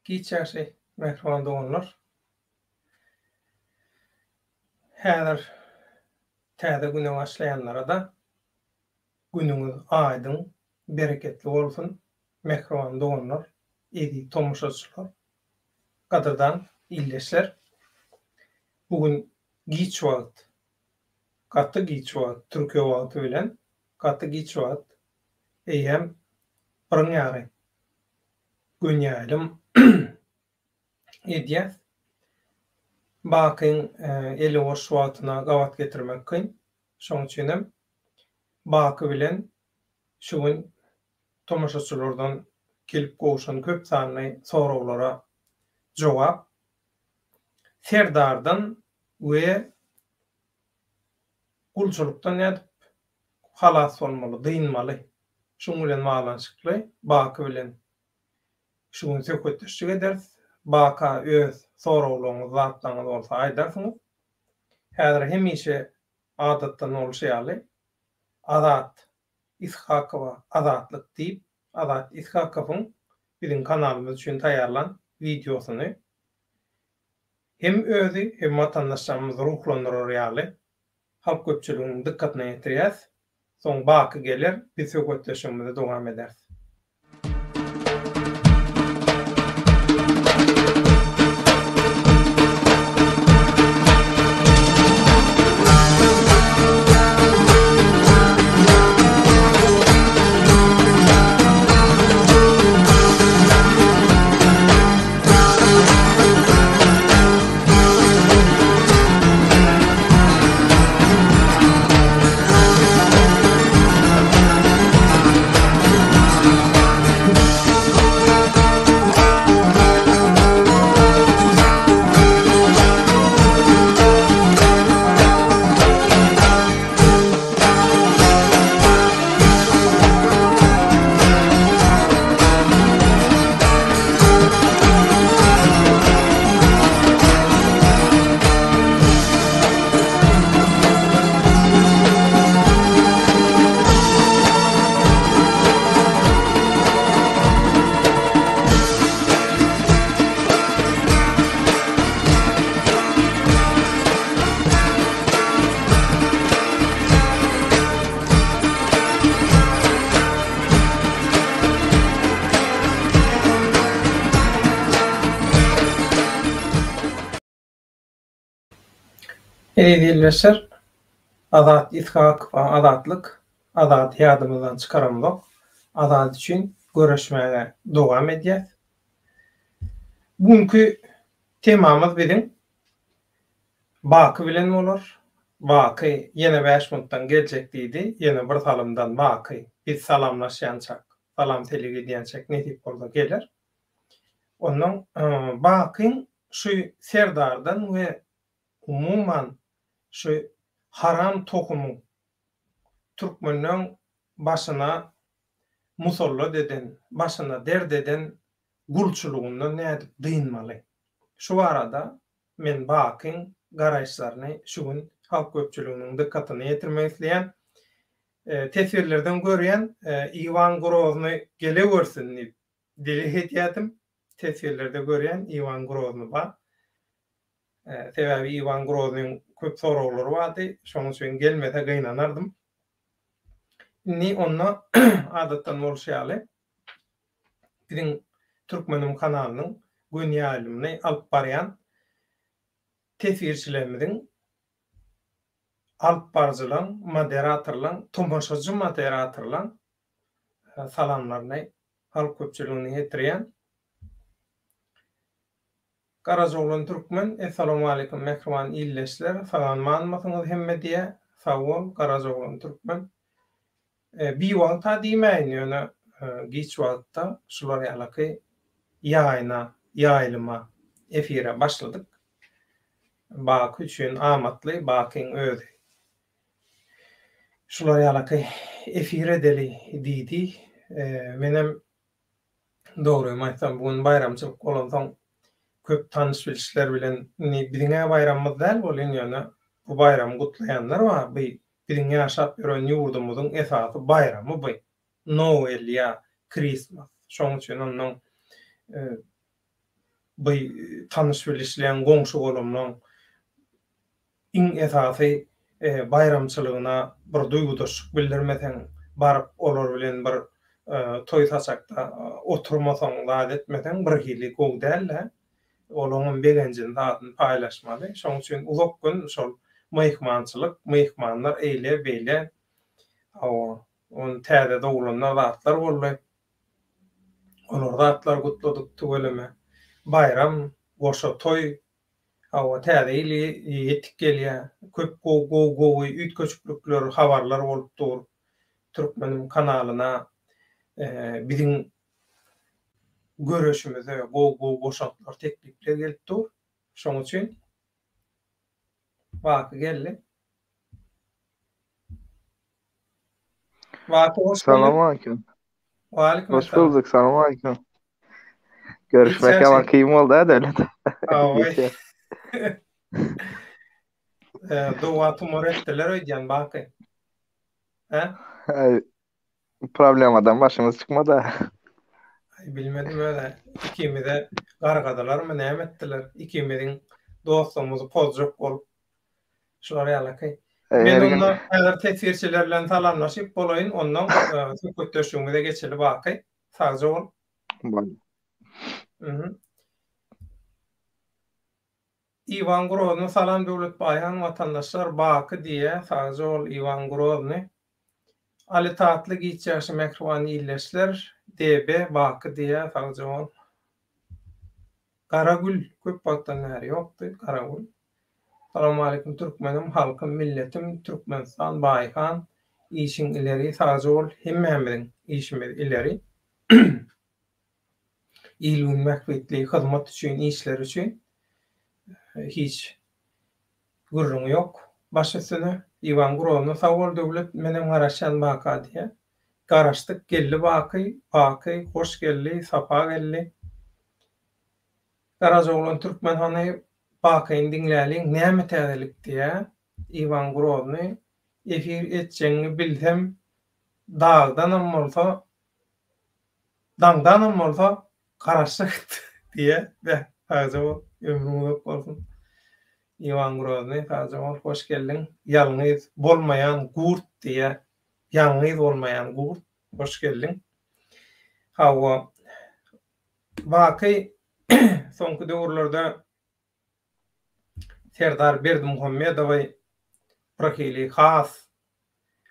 Giç ýagşy, mähriban doganlar. Häzir täze güne başlaýanlara-da günüňiz aýdyň, bereketli bolsun, mähriban doganlar, eziz tomaşaçylar, gadyrdan ildeşler. Bu gün giç wagt, gaty giç wagt, türkiýe wagty bilen gaty giç wagt, eýýäm birin ýary gönýaýlym edýäs. Bakyň eli boş wagtyna gabat getirmek kyn. Şoň üçinem Baky bilen şu gün tomaşaçylardan gelip gowşan köp sanly soraglara jogap Serdardan we gulçulykdan nädip halas bolmaly, dynmaly? Şuň bilen baglanyşykly Baky bilen şu gün söhbetdeşlik ederis. Baka öz soraglaryňyz, zatlaryňyz bolsa aýdarsyňyz. Häzir hemişe adatdan bolşy ýaly Azat Ishakowa Azatlyk diýip Azat Ishakowyň biziň kanalymyz üçin taýýarlan wideosyny hem özi hem watandaşlarymyzy ruhlandyrar ýaly halk köpçüliginiň dykgatyna ýetirýäs. Soň Baky geler, biz söhbetdeşligimizi dowam ederis. Eziz ildeşler, Azat Ishakowa Azatlyk, Azady ýadymyzdan çykaramzok, Azat üçin göreşmäge dowam edýäs. Bu günki temamyz biziň Baky bilen bolar. Baky ýene bäş minutdan geljek diýdi. Ýene bir salymdan Baky biz salamlaşýançak, salam-selik edýänçäk nesip bolsa geler. Onnoň Bakyň şu Serdardan we umuman şu haram tohumyň türkmenleň başyna musallat eden, başyna dert eden gulçulygyndan nädip dynmaly? Şu barada men Bakyň garaýyşlaryny şu gün halk köpçüliginiň dykgatyna ýetirmek isleýän. Teswirlerden görýän, Iwan Grozny gelewersin diýip dileg edýärdim. Teswirlerde görýän Iwan Grozny bar. Sebäbi Iwan Groznyň köp soraglary bardy, şonuň üçin gelmese gynanardym. Indi onda adatdan bolşy ýaly biziň Türkmenim kanalynyň göni ýaýlymyny alyp barýan teswirçilerimiziň, alyp baryjylaň, moderatorlaň, tomaşajy moderatorlaň salamlaryny halk köpçüligine ýetirýän. Garajaoglan Türkmen Essalawmaleýkum mähriban ildeşler saganmanmysyňyz hemme diýä sag bol Garajaoglan Türkmen Biwagta diýmäýin ýöne giç wagtda şular ýalaky ýaýyna ýaýlyma efire başladyk Baky üçin amatly Bakyň özi şular ýalaky efir edeli diýdi menem Dogrymy aýtsam, bu gün baýramçylyk bolansoň, köp tanyş-bilişler bilen, indi biziň-ä baýramymyz däl welin, ýöne bu baýramy gutlaýanlar bar, bu biziň ýaşap ýören ýurdumyzyň esasy baýramy bu, Noel ýa Christmas. Şonuň üçin onnoň. Bu tanyş-bilişleň, goňşy-golamlaň iň esasy baýramçylygyna bir duýgudaşlyk bildirmeseň, baryp olar bilen bir toý saçakda oturmasaň, zat etmeseň birhili gowy däl-dä. Olaňam begenjini, zadyny paýlaşmaly. Şonuň üçin uzak gün şol myhmançylyk, myhmanlar eýle-beýle. Hawa, ony täze doglanlar zatlar boldy. Olar zatlar gutladyk tüweleme. Baýram, goşa toý. Hawa, täze ýyl ýetip gelýär. Köp gowy gowy üýtgeşiklikler, habarlar bolup dur. Türkmenim kanalyna biziň göreşimize gowy-gowy goşantlar, teklipler gelip dur. Şonuň üçin Baky geldi. Baky hoş geldin. Salam aleyküm. Waleýkim Hoş esselam. bulduk. Salam aleyküm. Görüşmek Hiç ýaman kyn boldy ha Döwlet. Hawa. Geçýär. Doga tumar etdiler öýdýän Baky. Hä? Aý, Problemadan başymyz çykmady. Aý bilmedim özä. Ikimize gargadylarmy näme etdiler? Ikimiziň dostlugymyzy pozjak bolup. Şular ýalaky. Men onda häzir teswirçiler bilen salamlaşyp bolaýyn, onnoň söhbetdeşligimize geçeli Baky. Sagja bol. Bol. Mhm. Iwan Grozny salam Döwlet Baýhan watandaşlar Baky diýýä sagja bol Iwan Grozny Aly Tatly giç ýagşy mähriban ildeşler DB Baky diýýä sagja bol Garagül köp wagtdan bäri ýokdy Garagül Salowmaleýkim türkmenim halkym milletim Türkmenistan Baýhan işiň ileri sagja bol hemmämiziň işimiz ileri. Il-gün bähbitli hyzmat üçin, işler üçin hiç gürrüňi ýok. Baş üstüne. Iwan Grozny sag bol Döwlet, menem garaşýan Baka diýýär. Garaşdyk, geldi Baky, Baky hoş geldi, sapa geldi. Garajaoglan türkmen hany Bakyny diňläliň, näme täzelik diýýär. Iwan Grozny efir etjegiňi bilsem dagdanam bolsa Daňdanam bolsa garaşyk diýýä. Beh, sagja bol, ömrüň uzak bolsun. Iwan Groznyý, sagja bol, hoş geldiň. Ýalňyz bolmaýan gurt diýýä. Ýalňyz bolmaýan gurt, hoş geldiň. Hawa, Baky soňky döwürlerde Serdar Berdimuhamedowy birhili has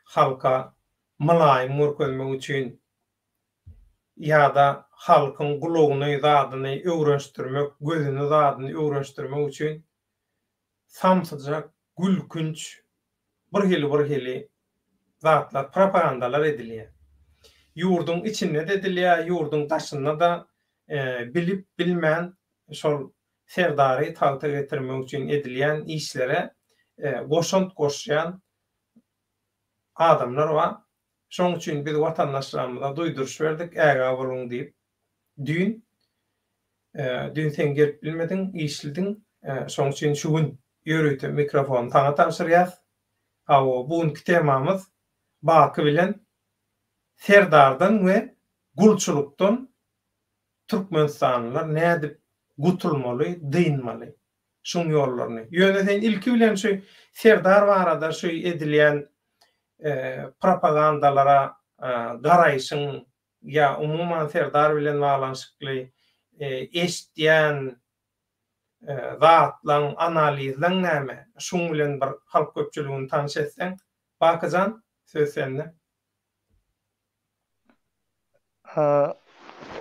halka mylaýym görkezmek üçin ýa-da halkyň gulagyny zadyny öwrenişdirmek, gözüni zadyny öwrenişdirmek üçin samsyjak, gülkünç birhili-birhili zatlar, propagandalar edilýär. Ýurduň içinde-de edilýär, ýurduň daşynda-da bilip-bilmän şol Serdary tagta getirmek üçin edilýän işlere goşant goşýan adamlar bar. Şoň üçin biz watandaşlarymyza duýduryş berdik, ägä boluň diýip. Düýn, düýn sen gelip bilmediň, işlidiň. Şoň üçin şu gün ýörite mikrofony saňa tabşyrýas. Hawa, bu günki temamyz Baky bilen Serdardan we gulçulykdan Türkmenistanlylar nädip gutulmaly, dynmaly? Şuň ýollaryny. Ýöne sen ilki bilen şu Serdar barada şu edilýän propagandalara garaýşyň ýa umuman Serdar bilen baglanyşykly eşitýän zatlaň, analizleň näme? Şuň bilen bir halk köpçüligini tanyş etseň. Bakyjan, söz sende.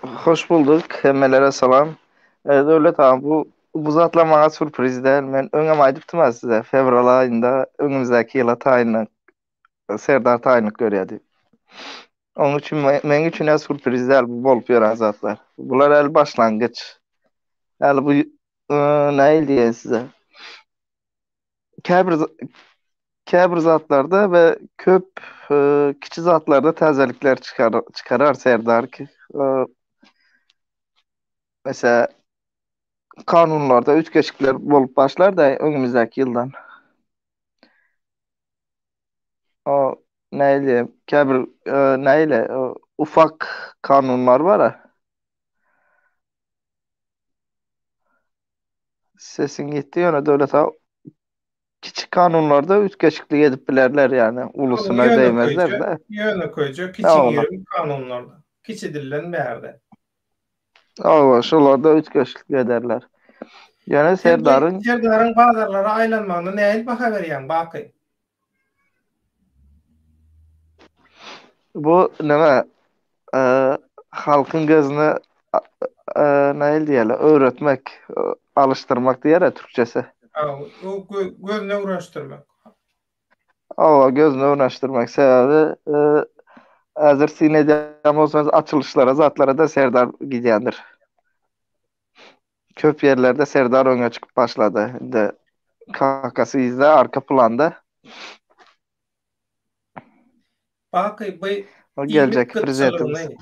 Hoş bulduk. Hemmelere salam. Döwlet aga bu bu zatlar maňa sürpriz däl. Men öňem aýdypdym-a size, fewral aýynda öňümizdäki ýyla taýynlyk Serdar taýynlyk görýär diýip. Onuň üçin meň üçin-ä sürpriz däl bu bolup ýören zatlar. Bular häli başlangyç. Häli bu nähili diýeýin size? Käbir käbir zatlarda we köp e, kiçi zatlarda täzelikler çykar çykarar Serdar ki. E, mesela kanunlarda üýtgeşikler bolup başlar da öňümizdäki ýyldan. O näle käbir e, näle ufak kanunlar bar. Sesiň ýitdi ýöne Döwlet aga. Kiçi kanunlarda üýtgeşiklik edip bilerler ýagny ulusyna degmezler-de. Ýönekeýje kiçi-girim kanunlarda. Kiçi dilden bärde. Hawa, şolarda üýtgeşiklik ederler. Ýöne Serdaryň Serdaryň bazarlara aýlanmagyna nähili baha berýäň, Baky? Bu neme halkyň gözüne nähili diýerler, öwretmek, alyşdyrmak diýer-ä türkçesi. Gözüne öwrenişdirmek. Hawa, gözüne öwrenişdirmek. Sebäbi häzir syn edýän bolsaňyz açylyşlara, zatlara-da Serdar gidýändir. Köp ýerlerde Serdar öňe çykyp başlady. Indi kakasy yzda, arka planda. Baky bu O iýmit geljekki prezidentimiz. gytçylygyny,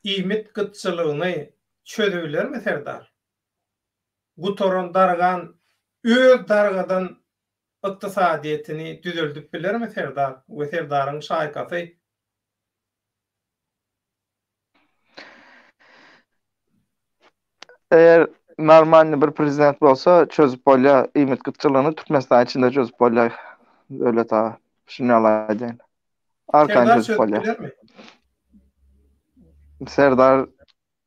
iýmit gytçylygyny çözübilermi Serdar? Gutaran dargan öz dargadan ykdysadyýetini düzeldip bilermi Serdar we Serdaryň şaýkasy? Eger normalny bir prezident bolsa çözüp bolýar iýmit gytçylygyny Türkmenistan içinde çözüp bolýar Döwlet aga. Şuny ýaly aýdaýyn. Arkaýyn Serdar çözüp çözüp bolýar. bilermi? Serdar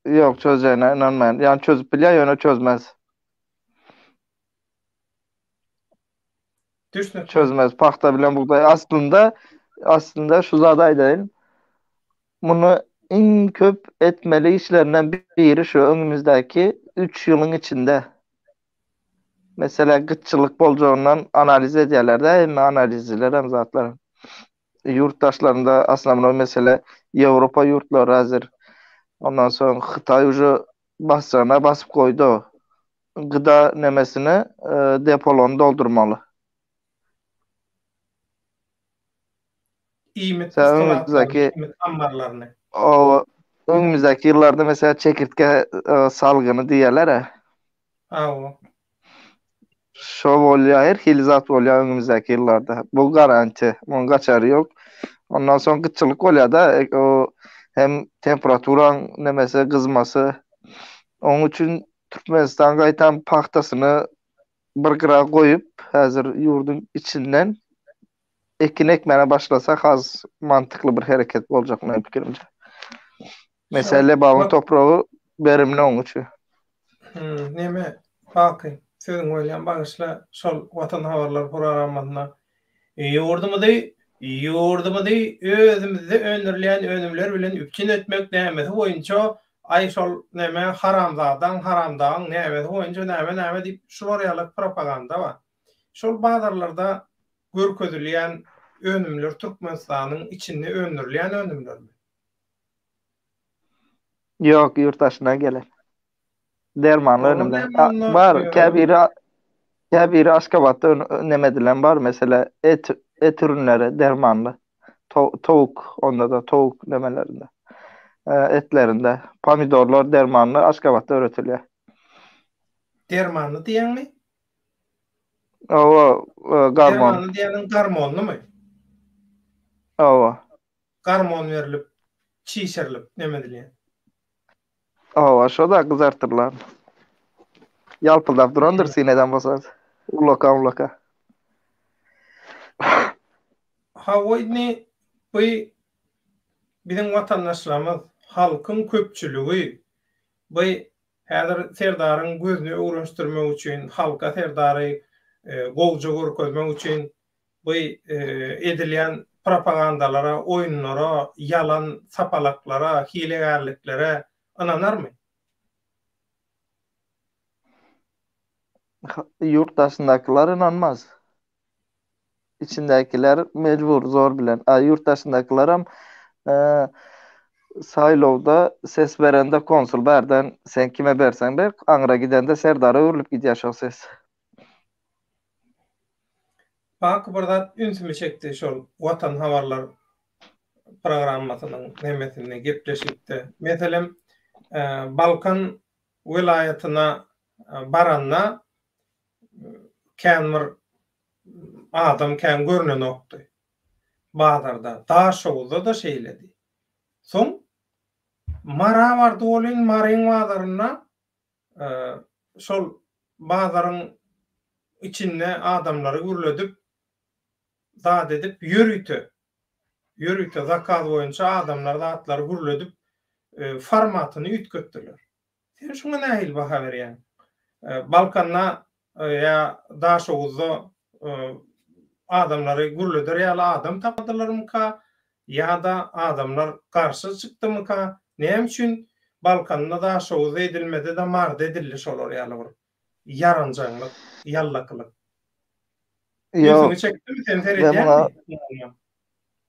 ýok çözjegine ynanmaýan. Ýani çözüp bilýär ýöne çözmez. Düşnükli. Çözmez. Pagta bilen bugdaý aslynda aslynda şu zady aýdaýyn. Muny iň köp etmeli işlerinden biri şu öňümizdäki 3 ýylyň içinde. Mesela gytçylyk boljagyndan analiz edýärler-de, hemme analizciler hem zatlar. Ýurt daşlarynda aslynda mesele Ýewropa ýurtlary häzir. Ondan soň Hytaý uje basjagyna basyp goýdy. Gyda nemesini depolaryny doldurmaly. Iýmit Sen skladlaryny, öňümizdäki iýmit ammarlaryny. O öňümizdäki ýyllarda mesela çekirtge salgyny diýerler-ä. Hawa. Şo bolýar, her hili zat bolýar öňümizdäki ýyllarda. Bu garantiýa, munuň gaçary ýok. Ondan soň gytçylyk bolýar-da, o hem temperaturaň nemesi, gyzmasy. Onuň üçin Türkmenistan gaýtam pagtasyny bir gyra goýup, häzir ýurduň içinden ekin ekmäne başlasa has mantykly bir hereket boljak meniň pikirimçe. Meselem, Lebabyň topragy berimli oň üçin. Hmm, neme, Baky, sözüňi bölýän, bagyşla, şol Watan habarlary programmasynda ýurdumyzy ýurdumyzy özümizde öndürilýän önümler bilen üpjün etmek nämesi boýunça aý şol neme haramzadaň haramdagyň nämesi boýunça näme näme diýip şular ýaly propaganda bar. Şol bazarlarda görkezilýän önümler Türkmenistanyň içinde öndürilýän önümlermi? Ýok, ýurt daşyndan gelen. Dermanly önümler. Bar, käbiri käbiri Aşgabatda neme edilen bar, mesela et et ürünleri dermanly. Towuk, onda da towuk nemelerinde. Etlerinde pomidorlar dermanly Aşgabatda öwretilýär. Dermanly diýýäňmi? Hawa, garmon. Dermanly diýýäniň garmonlymy? Hawa. Garmon berlip, çişirilip neme edilýär. Hawa, şo-da gyzartyrylan. Ýalpyldap durandyr syn eden bolsaňyz. Ullaka-ullaka. Hawa, indi bu biziň watandaşlarymyz, halkyň köpçüligi bu Häzir Serdaryň gözüni öwrenişdirmek üçin, halka Serdary gowja görkezmek üçin bu edilýän propagandalara, oýunlara, ýalan sapalaklara, hilegärliklere ynanarmy? Ýurt daşyndakylar ynanmaz. Içindäkiler mejbur zor bilen. A ýurt daşyndakylaram saýlawda ses berende konsul bärden sen kime berseň ber, aňra gidende Serdara öwrülip gidýär şol ses. Baky bir zat ünsümi çekdi şol Watan habarlar programmasynyň nemesinde gepleşikde. Meselem Balkan welaýatyna baranda kän bir adam kän görnenokdy bazarda. Daşoguzda-da şeýledi. Soň Mara bardy welin, Maryň bazarynda şol. bazaryň içinde adamlary gürledip, zat edip ýörite, ýörite zakaz boýunça adamlar zatlary gürledip formatyny üýtgetdiler. Sen şuňa nähili baha berýäň? Balkanda ýa Daşoguzda adamlary gürleder ýaly adam tapdylarmyka ýa-da adamlar garşy çykdymyka? Näme üçin Balkanda, Daşoguzda edilmedi-de Maryda edildi şolar ýaly bir ýaranjaňlyk, ýallakylyk? Ýok. Ünsüňi çekdimi sen seredýäňmi?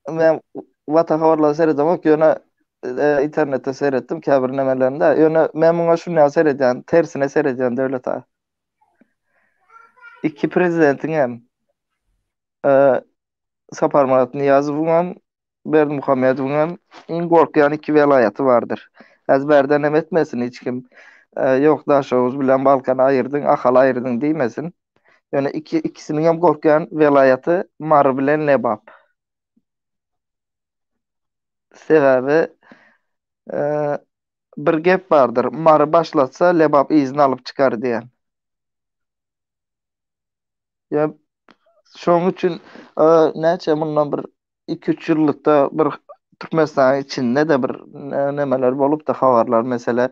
Men Watan habarlary seredemok, ýöne e, internetde seretdim käbir nemelerinde. Ýöne men muňa şundan seredýän, tersine seredýän Döwlet aga. Iki prezidentiň hem e, Saparmyrat Nyýazowyň hem Berdimuhamedowyň hem iň gorkýan iki welaýaty bardyr. Ezberden hem etmesin hiç kim. E, ýok Daşoguz bilen Balkany aýyrdyň, Ahaly aýyrdyň diýmesin. Ýöne iki ikisiniň hem gorkýan welaýaty Mary bilen Lebap. Sebäbi e, bir gep bardyr. Mary başlatsa Lebap yzyny alyp çykar diýen. Ýa şonuň üçin e, näçe mundan bir 2-3 ýyllykda bir Türkmenistanyň içinde-de bir nemeler bolupdy habarlar mesele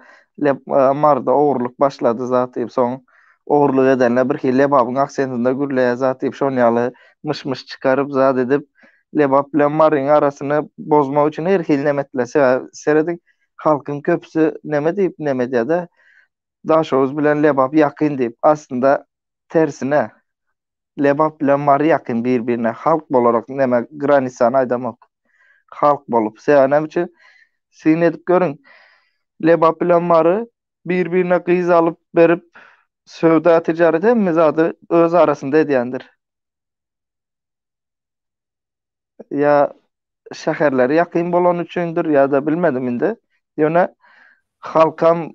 Maryda ogurlyk başlady zat diýip soň ogurlyk edenler bir hili Lebabyň aksentinde gürleýär zat diýip şon ýaly myş-myş çykaryp zat edip Lebap bilen Maryň arasyny bozmak üçin her hili neme etdiler sebäbi serediň halkyň köpüsi neme diýip neme edýär-de Daşoguz bilen Lebap ýakyn diýip aslynda tersine Lebap bilen Mary ýakyn bir-birine halk bolarak neme granisany aýdamok. Halk bolup. Sebäbi näme üçin? Syn edip görüň. Lebap bilen Mary bir-birine gyz alyp berip söwda tijaret hemme zady öz arasynda edýändir. Ýa şäherleri ýakyn bolany üçindir ýa-da bilmedim indi. Ýöne halkam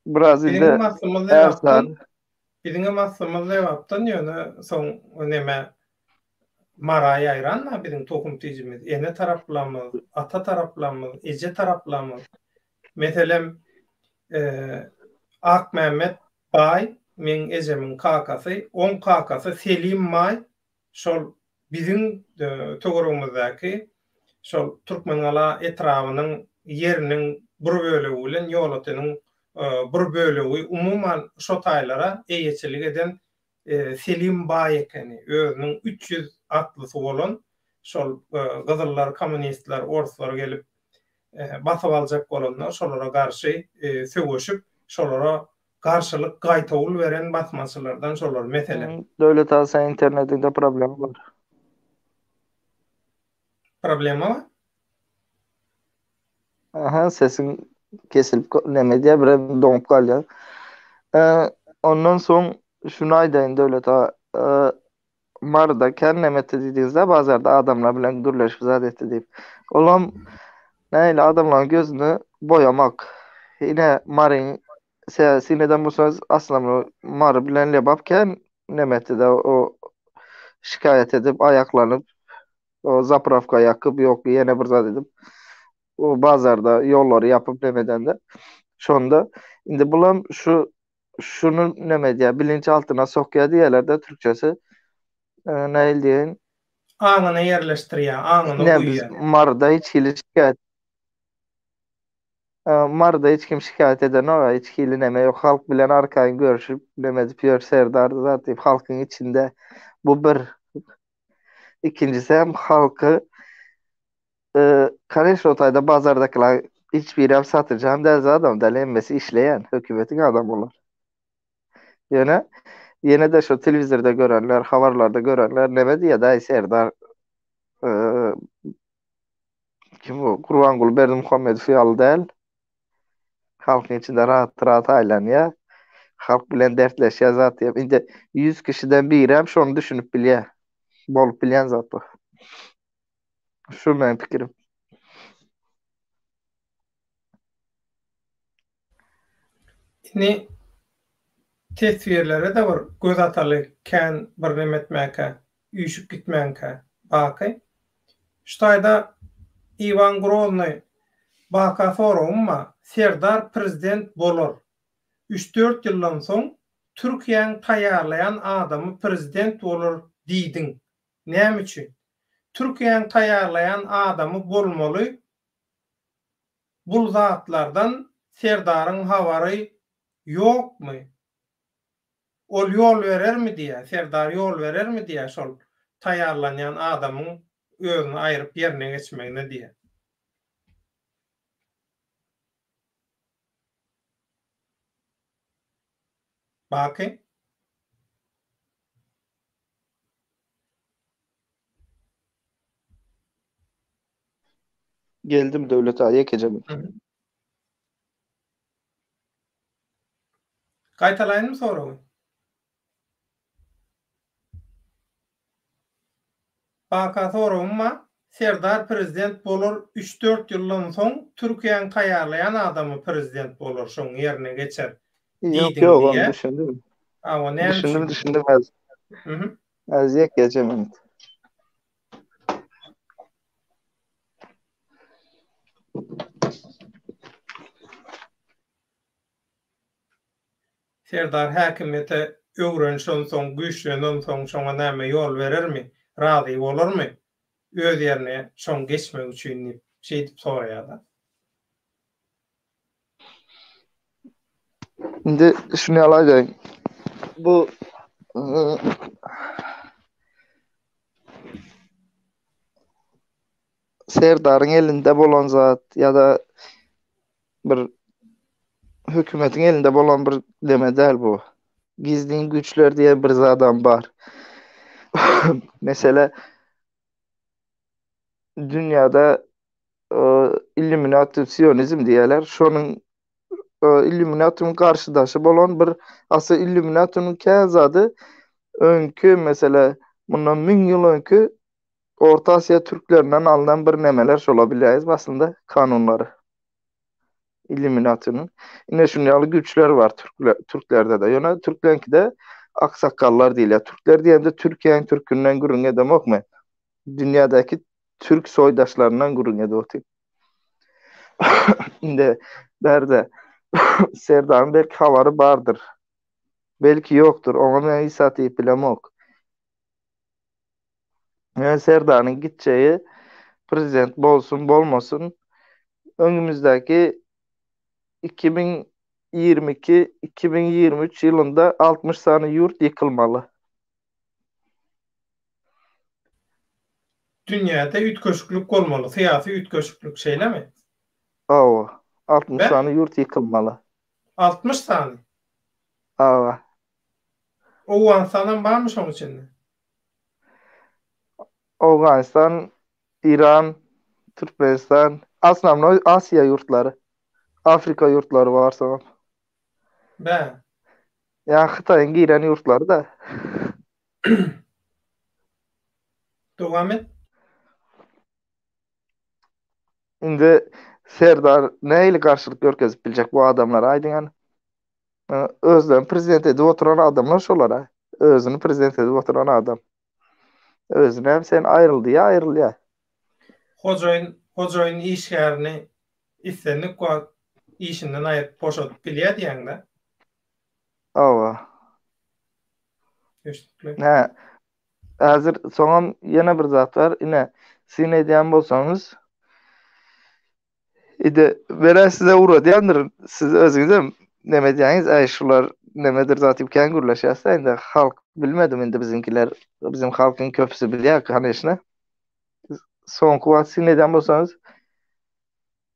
biraz indi Biziňem aslymyz Lebapdan. Biziňem aslymyz Lebapdan ýöne soň neme Mara ýaýran-da biziň tohum-tijimiz. Ene taraplamyz, ata taraplamyz, eje taraplamyz. Meselem, Akmämmet baý meň ejemiň kakasy, oň kakasy Selim baý şol biziň töweregimizdäki şol Türkmengala etrabynyň ýeriniň bir bölegi bilen Ýolöteniň bir bölegi umuman şo taýlara eýeçilik eden Selim baý ekeni. Özüniň 300 atlysy bolan şol gyzyllar, kommunistler, orslar gelip basyp aljak bolanda şolara garşy söweşip, şolara Garşylyk gaýtawul beren basmaçylardan şolar meselem. Döwlet aga sen internetiňde problema bar. Problema bar? Aha sesiň kesilip neme edýär birem doňup galýar. Ondan soň şuny aýdaýyn Döwlet aga Maryda kän neme etdi diýdiňizde bazarda adamlar bilen gürleşip zat etdi diýip. Olam nähili adamlaryň gözüni boýamak. Ine Maryň syn eden bolsaňyz aslynda Mary bilen Lebap kän neme etdi-de o şikaýat edip aýaklanyp o zaprawka ýakyp ýok ýene bir zat edip o bazarda ýollary ýapyp neme edende şonda indi bulam şu şuny neme edýär, bilinç altyna sokýar diýýärler-de türkçesi. Nähili diýeýin? Aňyna ýerleşdirýär, aňyna Ine biz guýýar. Maryda hiç hili şikaýat Maryda hiç kim şikaýat edenok, hiç hili neme ýok. Halk bilen arkaýyn görüşip, neme edip ýör, Serdar zat diýip halkyň içinde. Bu bir. Ikinjisi hem halky Koneçno o taýda bazardakylar hiç birem satyjy hem däl zadam däl hemmesi işleýän hökümetiň adamy olar. Ýöne ýene-de şo telewizorda görenler, habarlarda görenler neme diýýär daýy Serdar kim bu Gurbanguly Berdimuhamedow ýaly däl. Halkyň içinde rahat-rahat aýlanýar. Halk bilen dertleşýär zat diýip. Indi 100 kişiden birem şony düşünip bilýär. Bolup bilýän zat bu. Şu meň pikirim. Indi teswirlere-de bir göz ataly kän bir neme etmäkä, üýşüp gitmänkä Baky. Şu taýda Iwan Groznyý Baka soragym bar, Serdar prezident bolar. Üç-dört ýyldan soň. Türkiýäň taýýarlaýan adamy prezident bolar diýdiň. Näme üçin? Türkiýäň taýýarlaýan adamy bolmaly bul zatlardan Serdaryň habary ýokmy? Ol ýol berermi diýýär, Serdar ýol berermi diýýär şol taýýarlanýan adamyň özüni aýryp ýerine geçmegine diýýär. Baky. Geldim Döwlet aga ýekeje bir. Gaýtalaýynmy soragy? Baka soragym bar. Serdar prezident bolar üç dört ýyldan soň Türkiýäň taýýarlaýan adamy prezident bolar şoň ýerine geçer Ýok diýdiň ýok ony diýýä. düşündim. Hawa näme Düşündim üçin? düşündim az. Mhm. Az ýekeje minut. Serdar häkimiýete öwrenişensoň, güýçlenensoň şoňa näme ýol berermi, razy bolarmy öz ýerine şoň geçmegi üçin diýip, şeýdip soraýar-da. Indi şuny ýaly aýdaýyn. Bu Serdaryň elinde bolan zat ýa-da bir hökümetiň elinde bolan bir neme däl bu. Gizlin güýçler diýen bir zadam bar. Mesele dünýäde Illuminati sionizm diýýärler. Şonuň Illuminatiň garşydaşy bolan bir asy Illuminatiniň kän zady öňki mesele mundan 1000 ýyl öňki Orta Asiýa türklerinden alnan bir nemeler şola bilýäris aslynda kanunlary. Illuminatiniň. Ine şuny ýaly güýçler bar türkler, türklerde-de. Ýöne türkleňkide aksakgallar diýilýär. Türkler diýende Türkiýäniň türkünden gürrüň edemok men. Dünýädäki türk soýdaşlaryndan gürrüň edip otyryn. Indi bärde Serdaryň belki habary bardyr. Belki ýokdur. Oňa men hiç zat diýip bilemok. Ýöne Serdaryň gitjegi prezident bolsun bolmasyn öňümizdäki 2022 2023 ýylynda 60 sany ýurt ýykylmaly. Dünýäde üýtgeşiklik bolmaly, syýasy üýtgeşiklik şeýlemi? Hawa, 60 sany ýurt ýykylmaly. 60 sany? Hawa. Owganystanam barmy şoň içinde? Owganystan, Iran, Türkmenistan, osnownoý Asiýa ýurtlary. Afrika ýurtlary bar soňam. Bä. Ýa Hytaýyň giren ýurtlary-da. Dowam et. Indi Serdar nähili garşylyk görkezip biljek bu adamlara aýdyň hany. Özlerini prezident edip oturan adamlar şolar-a. Özüni prezident edip oturan adam. Özüne hem sen aýryl diýýär, aýrylýar. Hojaýyn, hojaýyn işgärini islendik wagt işinden aýryp boşadyp bilýär diýýäň-dä? Hawa. Düşnükli. Hä. Häzir soňam ýene bir zat bar. Ine, syn edýän bolsaňyz, Indi men size ugradýandyr. Siz özüňizem neme edýäňiz, äý şular nemedir zat diýip kän gürleşýäs-dä indi halk bilmedim indi biziňkiler bizim halkyň köpüsi bilýär koneçne. Soňky wagt syn edýän bolsaňyz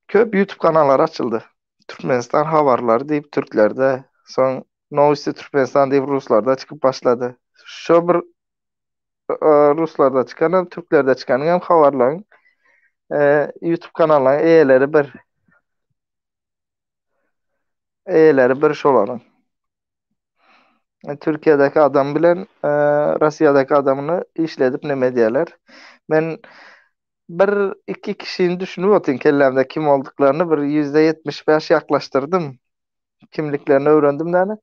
köp YouTube kanallary açyldy. Türkmenistan habarlary diýip türklerde, soň Nowosti Türkmenistan diýip ruslarda çykyp başlady. Şo bir ruslarda çykan hem türklerde çykan hem habarlaryň YouTube kanallaryň eýeleri bir. Eýeleri bir şolaryň. Türkiýedäki adam bilen Russiýadaky adamyny işledip neme edýärler. Men bir iki kişini düşünip otyryn kellämde kim bolduklaryny bir %75 ýaklaşdyrdym. Kimliklerini öwrendim däne.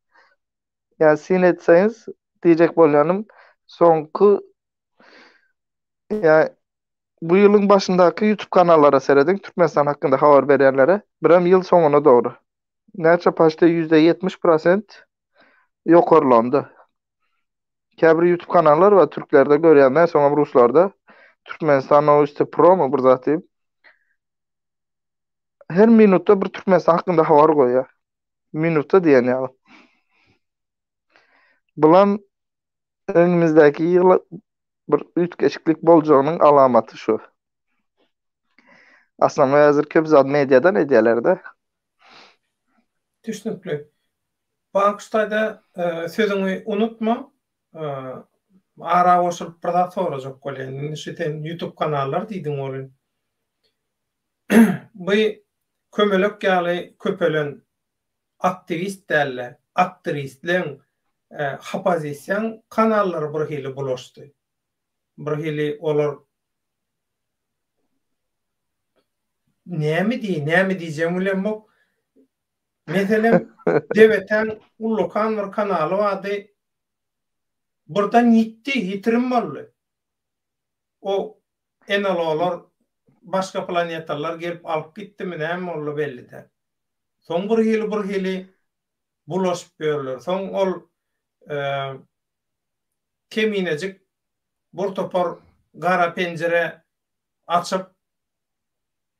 Ýa syn etseňiz diýjek bolýanym soňky ýa bu ýylyň başyndaky YouTube kanallara serediň Türkmenistan hakynda habar berýänlere birem ýyl soňuna dogry. Näçe paçte 70% ýokarlandy. Käbir YouTube kanallar bar türklerde görýän men soňam ruslarda. Türkmenistan nowosti pro mu bir zat diýip. Her minutda bir Türkmenistan hakynda habar goýýar. Minutda diýen ýaly. Bulam öňümizdäki ýyl bir üýtgeşiklik boljagynyň alamaty şu. Aslynda häzir köp zat mediadan edýärler-de. Düşnükli. Bagyşlaýda sözüňi unutma. Ara goşulyp bir zat sorajak bolýan. Indi şu sen YouTube kanallar diýdiň welin. Bu kömelek ýaly köpelen aktiwist däl-de, aktristleň, hopozisiýaň kanallary bir hili bulaşdy. Bir hili olar näme diý, näme diýjegimi bilemok. Meselem, Debetäň ullakan bir kanaly bardy. Birden ýitdi, ýitirim boldy. O NLO-lar, başga planetalylar gelip alyp gitdimi, näme boldy belli däl. Soň bir hili bir hili bulaşyp ýörler. Soň ol keminejik bir topar gara penjire açyp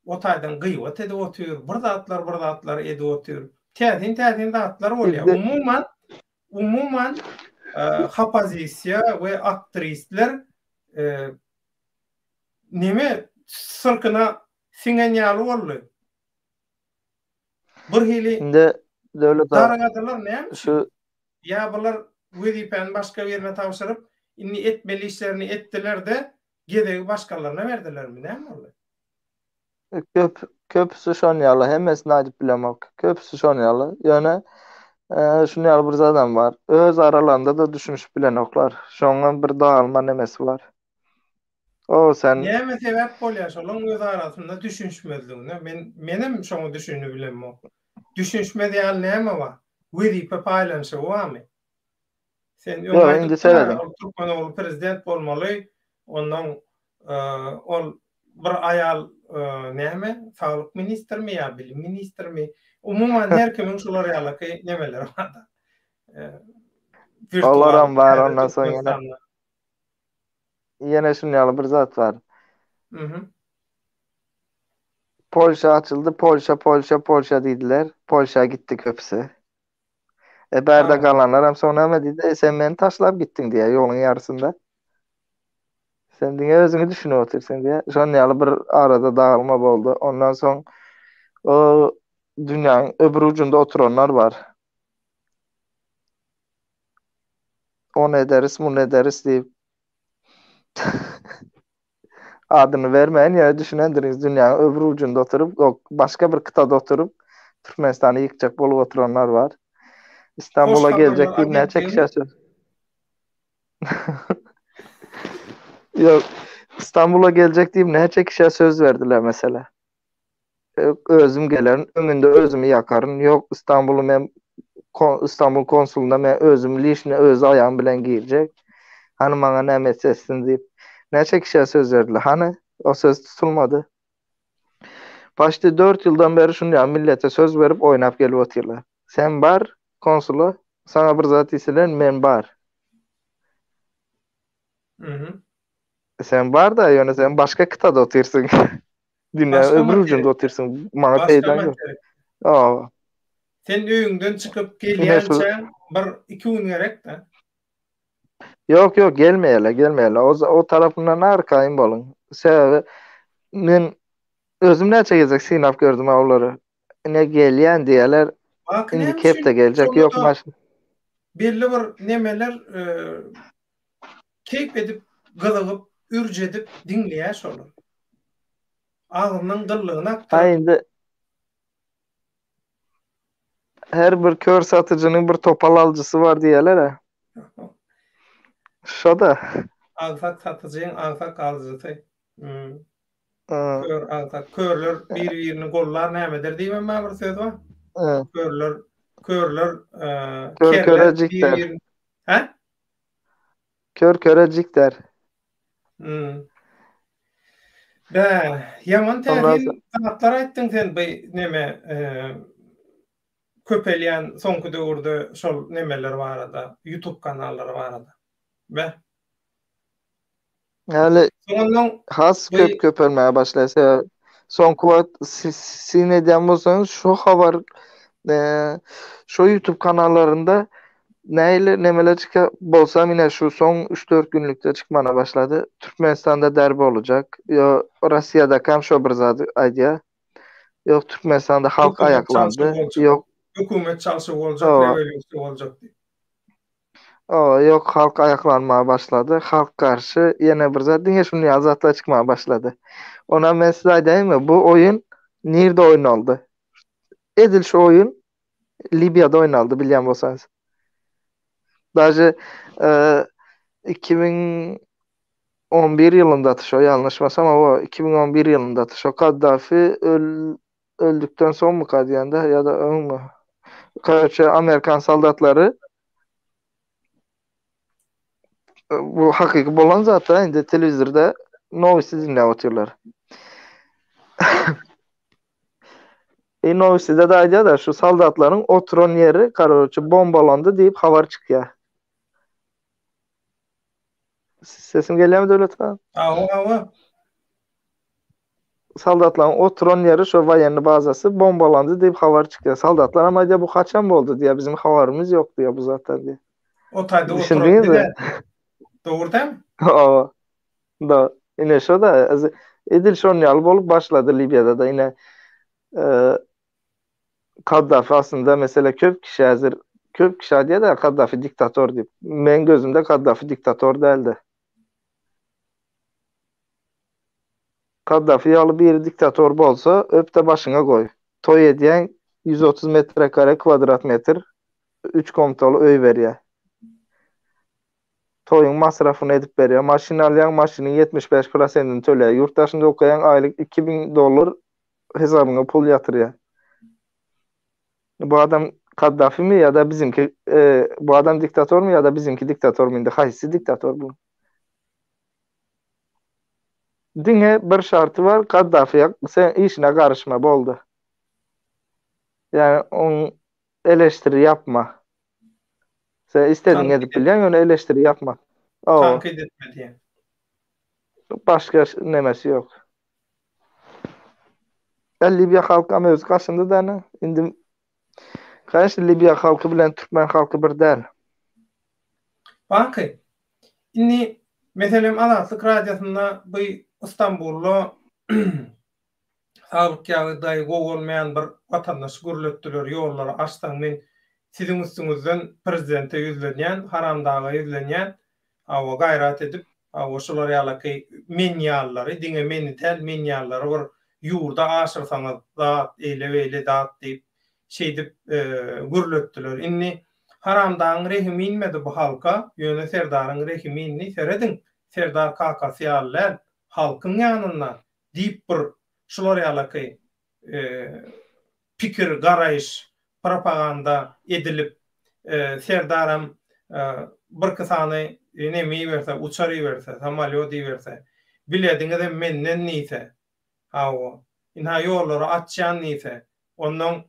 o taýdan gyýbat edip otyr, bir zatlar bir zatlar edip otyr. Täsin täsin zatlar bolýar. Umuman umuman hopozisiýa we aktristler neme syrkyna siňen ýaly boldy. Bir hili Indi Döwlet aga dargadylar näme üçin? Şu Ýa bular wezipäni başga birine tabşyryp, indi etmeli işlerini etdiler-de, gezegi başgalaryna berdilermi, näme boldy? Köp köpüsi şon ýaly, hemmesini aýdyp bilemok. Köpüsi şon ýaly. Ýöne şun ýaly bir zadam bar. Öz aralarynda-da düşünişip bilenoklar. Şoňam bir dagylma nemesi bar. O sen Näme sebäp bolýar şolaň öz arasynda düşünişmezligine? Men menem şoňa düşünibilemok. Düşünişmez ýaly näme bar? Wezipe paýlanyşygy barmy? Sen öň Ýok, indi aýdypdyň serediň. ol türkmen ogly prezident bolmaly, ondan ol bir aýal näme saglyk ministrmi ýa bilim ministrmi? Umuman her kimiň şular ýalaky nemeleri bar-da. Wirtual Olaram bar, täze ondan soň ýene Türkmenistanda. Ýene şuny ýaly bir zat bar. Mhm. Polşa açyldy, Polşa, Polşa, Polşa diýdiler. Polşa gitdi köpüsi. E bärde galanlar hem soň näme diýdi? E sen meni taşlap gitdiň diýýär ýoluň ýarysynda. Sen diňe özüňi düşünip otyrsyň diýýär. Şonuň ýaly bir arada dagylma boldy. Ondan soň o dünýäniň öbür ujunda oturanlar bar. Ony ederis, muny ederis diýip. Adyny bermäýin, ýöne düşünendirsiňiz, dünýäniň öbür ujunda oturyp, başga bir kytada oturyp, Türkmenistany ýykjak bolup oturanlar bar. Istanbula geljek diýip näçe kişä söz. Ýok, Istanbula geljek diýip näçe kişä söz berdiler mesela. Özüm gelerin, öňünde özümi ýakaryn. Ýok, Istanbuly men Istanbul konsulynda men özüm lişni öz aýagym bilen girjek. Hany maňa näme etse etsin diýip. Näçe kişä söz berdiler. Hany o söz tutulmady. Paçti 4 ýyldan beri şuny ýaly millete söz berip oýnap gelip otyrlar. Sen bar konsula, saňa bir zat diýseler men bar. Mhm. Sen bar-da, ýöne sen başga kytada otyrsyň. Dünýäniň Başga öbür ujunda materikde. otyrsyň. Maňa Başga peýdaň ýok. materikde. Hawa. Sen öýüňden çykyp Ine şu gelýänçäň bir iki gün gerek-dä. Ýok, ýok, gelmeýärler, gelmeýärler. O, o tarapyndan arkaýyn boluň. Sebäbi men özüm näçe gezek synap gördüm olary. Ine gelýän diýýärler. Baky näme Indiki üçin hepde geljek. Ýok, şonda-da maşyn. belli bir nemeler e, keýp edip, gyzygyp, ürç edip diňleýär şolar. Agzynyň gyllygyny Ha akdyryp. indi her bir kör satyjynyň bir topal alyjysy bar diýýärler-ä. Şo-da. Agsak satyjyň agsak alyjysy. Hmm. Kör agsak. Körler bir-birini gollar nämeder diýibem bar bir söz bar. Körler, körler, Kör kerler köre jik der. bir-birini Hä? Kör köre jik der. Hmm. Bä, ýaman täsin zatlar aýtdyň sen bu neme, e, Köpelýän soňky döwürde şol nemeler barada, YouTube kanallary barada. Be. Häli Soňundan has köp köpelmäge başlaýar. Sebäbi soňky wagt syn edýän bolsaňyz şu habar şu YouTube kanallarynda nähili nemeler çykýar bolsa ine şu soň 3-4 günlükde çykmana başlady. Türkmenistanda derbi bolajak. Ýo Russiýadakam şo bir zady aýdýar. Ýok Türkmenistanda halk aýaklandy. Ýok. Hökümet çalşygy boljak, rewolýusiýa boljak diýip. Hawa, ýok halk aýaklanmaga başlady. Halk garşy ýene bir zat diňe şuny ýaly zatlar çykmaga başlady. Onam men size aýdaýynmy bu oýun nirde oýnaldy? Edil şu oýun Libiýada oýnaldy bilýän bolsaňyz. Daže 2011 ýylynda şo ýalňyşmasam hawa 2011 ýylynda şo Kaddafi öl öldükden soňmyka diýende ýa-da öňmi? Karoçe amerikan soldatlary bu hakyky bolan zat da indi telewizorda nowosti diňläp otyrlar. E nowostide de aýdýar-da şu soldatlaryň oturan ýeri karoçe bombalandy diýip habar çykýar. Sesim gelýärmi Döwlet aga? Hawa, hawa. Soldatlaryň oturan ýeri şo woýenny bazasy bombalandy diýip habar çykýar. Soldatlar hem aýdýar bu haçan boldy diýýär, biziň habarymyz ýok diýýär bu zatdan diýýär. O taýda oturan bize. Dogry dämi? Hawa. Da, ine şo da edil şon ýaly bolup başlady Liwiýada da ine Kaddafi aslynda mesele köp kişi häzir köp kişi aýdýar da Kaddafi diktator diýip. Meň gözümde Kaddafi diktator däldi. Kaddafi ýaly biri diktator bolsa, öp-de başyňa goý. Toý edýäň, 130 metrekare, kwadrat metr, üç komnataly öý berýär. Toýuň masrafyny edip berýär. Maşyn alýaň, maşynyň 75 prosentini töleýär. Ýurt daşynda okaýaň, aýlyk 2000 dollar hesabyňa pul ýatyrýar. Bu adam Kaddafimi ýa-da bizimki, e, bu adam diktatormy ýa-da bizimki diktatormy indi haýsy diktator bu? Diňe bir şarty bar, Kaddafiýa sen işine garyşma boldy. Ýani oň eleştiri ýapma. Sen istediň edip bilýäň, ýöne eleştiri ýapma. Tankyt etme diýen. Başga nemesi ýok. Ýa Libiýa halkam özi gaşyndy däne. Indi Конечно, Libiýa halky bilen türkmen halky bir däl. Baky, indi meselem Azatlyk Radiosynda bu Istanbulda saglyk ýagdaýy gowy bolmaýan bir watandaşy gürletdiler, ýollary açsaň men siziň üstüňizden prezidente ýüzlenýän, haramdaga ýüzlenýän, hawa gaýrat edip, hawa şular ýalaky men ýalylary, diňe meni däl, men ýalylary bir ýurda aşyrsaňyz zat, eýle-beýle zat diýip, şeýdip gürletdiler. Indi Haramdagyň rehimi inmedi bu halka, ýöne Serdaryň rehimi indi, serediň, Serdar kakasy ýaly däl, halkyň ýanynda diýip bir şular ýalaky pikir, garaýyş, propaganda edilip, Serdaram birki sany neme iberse, uçar iberse, samolýot iberse, bilediňizem menden diýse, hawa, ynha ýollary açýan diýse, onnoň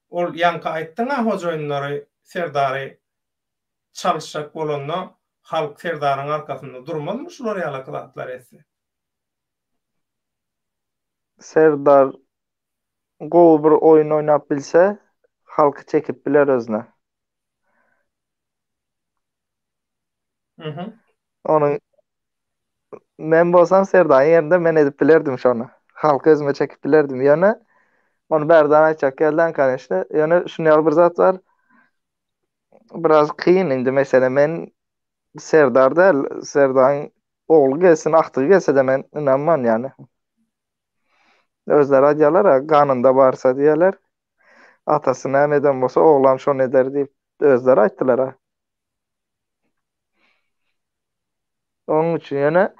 ol ýaňky aýtdyň-a hojaýynlary Serdary çalyşjak bolanda halk Serdaryň arkasynda durmazmy şular ýalaky zatlary etse? Serdar gowy bir oýun oýnap bilse halky çekip biler özüne. Mhm. Onuň men bolsam Serdaryň ýerinde men edip bilerdim şony. Halky özüme çekip bilerdim. Ýöne ony bärden aýtjak gelden koneçne. Ýöne şuny ýaly bir zat bar. Biraz kyn indi mesele men Serdar däl, Serdaryň ogly gelsin, agtygy gelse-de men ynanman ýany. Özleri aýdýarlar-a, ganynda barsa diýýärler. Atasy näme eden bolsa, oglam şony eder diýip, özleri aýtdylar-a. Onuň üçin ýöne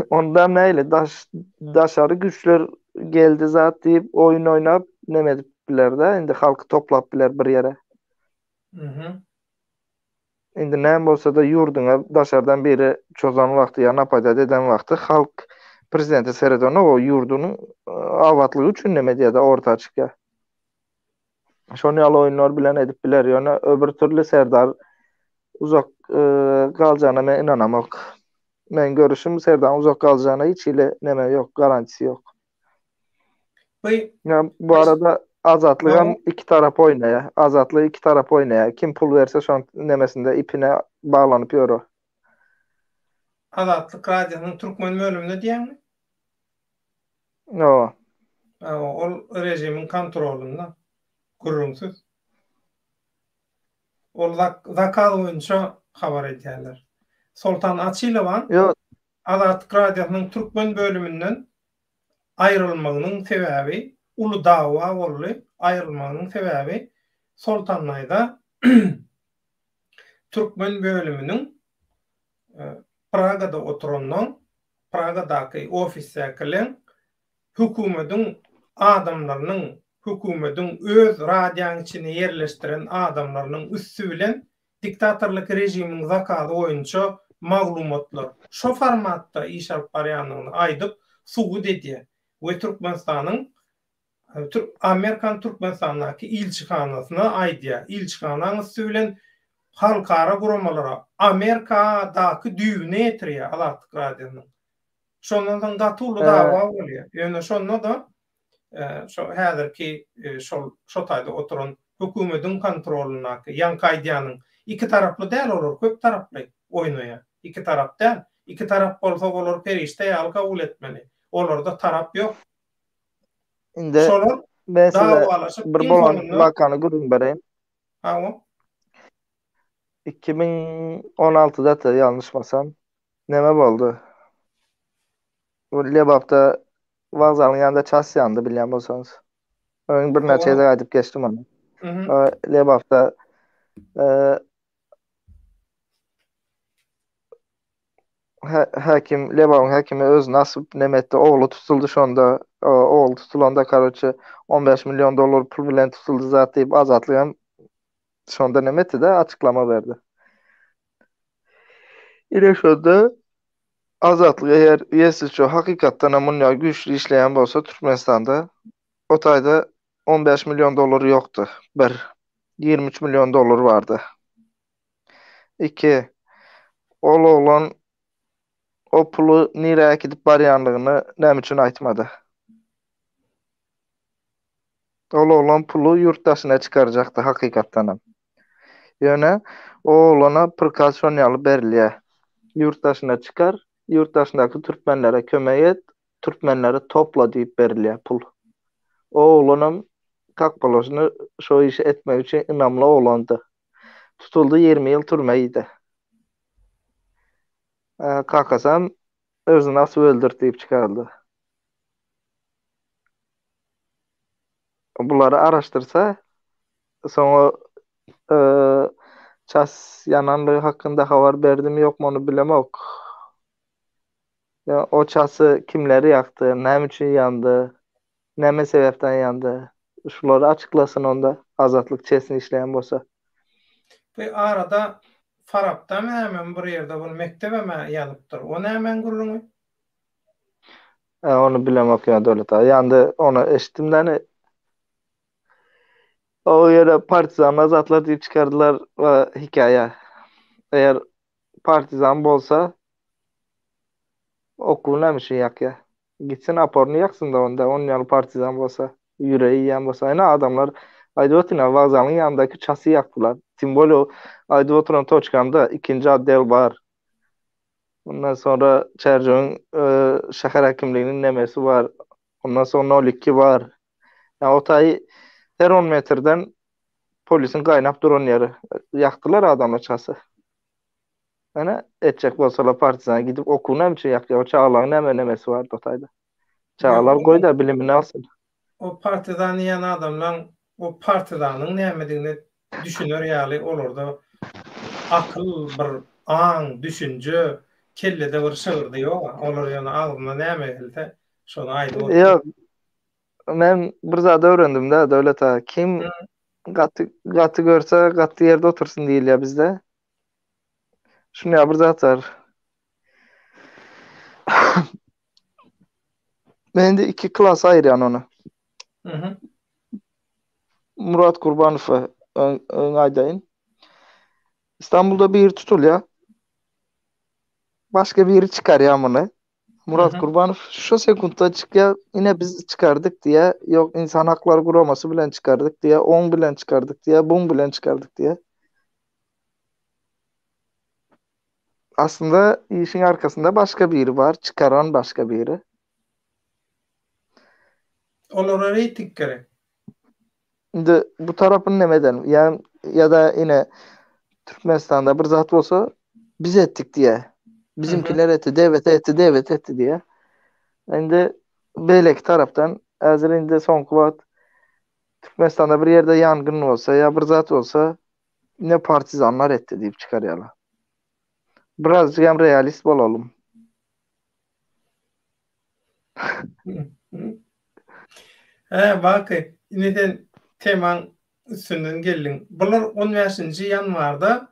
ondam nähili daş daşary güýçler geldi zat diýip oýun oýnap neme edip biler-de, indi halky toplap biler bir ýere. Mhm. Indi näme bolsa-da ýurduňa daşardan biri çozan wagty ýa napadat eden wagty halk prezidente seredenok, o ýurdunyň abatlygy üçin neme edýär-de orta çykýar. Şon ýaly oýunlar bilen edip biler. Ýöne öbür türli Serdar uzak galjagyna men ynanamok. Meň görüşim Serdaryň uzak galjagyna hiç hili neme ýok, garantisi ýok. Bu Ýa bu arada Azatlyk hem iki tarap oýnaýar. Azatlyk iki tarap oýnaýar. Kim pul berse şoň nemesinde ipine baglanyp ýör o. Azatlyk radiosynyň türkmen bölüminde diýýäňmi? Hawa. Hawa, ol režimiň kontrolynda. Gürrüňsiz. Ol zakaz boýunça habar edýärler. Soltan Açylowaň Azatlyk Radiosynyň türkmen bölüminden aýrylmagynyň sebäbi uly dawa boldy. Aýrylmagynyň sebäbi Soltan Naýza türkmen bölüminiň Pragada oturandan, Pragadaky ofisdäkileň hökümediň adamlarynyň, hökümediň öz radiýaň içine ýerleşdiren adamlarynyň üsti bilen diktatorlyk režimiň zakazy boýunça maglumatlar şo formatda iş alyp barýandygyny aýdyp subut edýär we Türkmenistanyň Amerikanyň Türkmenistandaky ilçihanasyna aýdýar. Ilçihanaň üsti bilen halkara guramalara, Amerikadaky düýbüne ýetirýär Azatlyk Radiosynyň. Şondan soň gaty uly dawa bolýar. Ýöne şonda-da şo häzirki şol şo taýda oturan hökümediň kontrolyndaky, ýaňky aýdýanyň iki taraply däl olar, köp taraply oýnaýar. Iki tarap däl. Iki tarap bolsa olar perişde ýaly kabul etmeli. Olarda tarap ýok. Indi Şolar men size dawalaşyp bir iň bolan soňunda wakany gürrüň bereýin. Hawa. 2016-da ýalňyşmasam neme boldy? Bu Lebapda wokzalyň ýanynda ças ýandy bilýän bolsaňyz. Öň birnäçe Hawa. gezek aýdyp geçdim ony. Mhm. Lebapda Häkim, Lebabyň häkimi özüni asyp neme etdi, ogly tutuldy şonda, ogly tutulanda karoçe 15 million dollar pul bilen tutuldy zat diýip Azatlyk hem şonda neme etdi-de açyklama berdi. Ine şonda Azatlyk eger ýesliço hakykatdan hem munýa güýçli işleýän bolsa Türkmenistanda o taýda 15 million dollar ýokdy. Bir. 23 million dollar bardy. Iki, ol oglan o puly nirä äkidip barýanlygyny näme üçin aýtmady? Ol oglan puly ýurt daşyna çykarjakdy hakykatdanam. Ýöne o oglana prikaz şon ýaly berilýär. Ýurt daşyna çykar, ýurt daşyndaky türkmenlere kömek et, türkmenleri topla diýip berilýär pul. O oglanam kak položno şo işi etmek üçin ynamly oglandy. Tutuldy 20 ýyl türme iýdi. Kakasam özüni asyp öldürt diýip çykaryldy. Bulary araşdyrsa soňa ças ýananlygy hakynda habar berdimi ýokmy ony bilemok. Ýa o çasy kimler ýakdy, näme üçin ýandy, näme sebäpden ýandy? Şulary açyklasyn onda Azatlyk çesni işleýän bolsa. Bu arada Farapdamy nämemi bir ýerde bir mekdebem-ä ýanypdyr. O nämäň gürrüňi? Ä ony bilemok ýa Döwlet aga. Ýandy ony eşitdim däni. O ýere partizanlar zatlar diýip çykardylar hekaýa. Eger partizan bolsa Okuwy näme üçin ýakýa? Gitsin oporyny ýaksyn-da onda, onuň ýaly partizan bolsa, ýüregi iýen bolsa. Ine adamlar aýdyp otyryn-a, wokzalyň ýanyndaky çasy ýakdylar. Tim bolýa aýdyp oturan toçkamda ikinji otdel bar. Ondan soňra Çärjewiň şäher häkimliginiň nemesi bar. Ondan soň nol iki bar. Ýa o taýy her on metrden polisiň gaýnap duran ýeri. Ýakdylar adamlar çasy. Ene etjek bolsalar partizana gidip okuw näme üçin ýakýar? O çagalaryň näme nemesi bardy o taýda? Çagalar goý-da bilimini alsyn. O partizan diýen adamlaň o partizanyň nämedigine düşüner ýaly olarda akyl bir aň, düşünje, kellede bir şygyrdy ýog-a. Olar ýöne agzyna näme gelse şony aýdyp otyr. Ýok. Men bir zat öwrendim-de Döwlet aga. Kim gaty gaty görse gaty ýerde otursyn diýilýär bizde. Şuny ýaly bir zat bar. Men indi iki klasa aýyrýan ony. Mhm. Murat Kurbanowy öň aýdaýyn. Istanbulda biri tutulýar. Başga biri çykarýar muny. Murat Kurbanow şu sekuntda çykýar, ine biz çykardyk diýýär, ýok insan haklary guramasy bilen çykardyk diýýär, oň bilen çykardyk diýýär, buň bilen çykardyk diýýär. Aslynda işiň arkasynda başga biri bar, çykaran başga biri. Olara reýting gerek. Indi bu tarapyny neme edelim? Ýa ýa-da ine Türkmenistanda bir zat bolsa biz etdik diýýär. Bizimkiler etdi, DWT etdi, DWT etdi diýýär. Indi beýleki tarapdan häzir indi soňky wagt Türkmenistanda bir ýerde ýangyn bolsa ýa bir zat bolsa ine partizanlar etdi diýip çykarýarlar. Birazjyk hem realist bolalym. Hä, Baky, indi sen temaň üstünden geldiň. Bular on bäşinji ýanwarda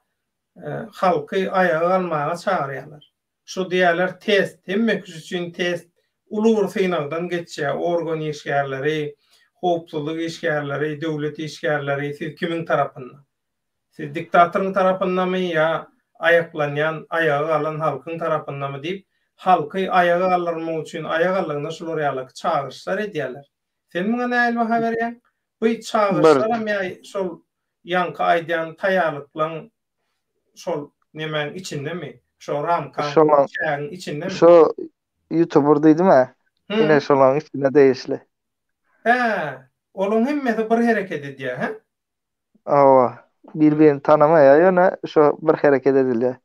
halky aýaga galmaga çagyrýarlar. Şu diýýärler test, hemme kişi üçin test, uly bir synagdan geçýär, organ işgärleri, howpsuzlyk işgärleri, döwlet işgärleri, siz kimiň tarapynda? Siz diktatoryň tarapyndamy ýa aýaklanýan, aýaga galan halkyň tarapyndamy diýip, halky aýaga galdyrmak üçin aýagallygyna şular ýalyky çagyryşlar edýärler. Sen muňa nähili baha berýäň? Bu çagyryşlaram ýa şol ýaňky aýdýan taýýarlyklaň şol nemäň içindemi? Şo ramkaň, çägiň içindemi? Şo ýutuber diýdim-ä. Ine şolaň içine degişli. Hä, olaň hemmesi bir hereket edýär, hä? Hawa, bir-birini tanamaýar, ýöne şo bir hereket edilýär.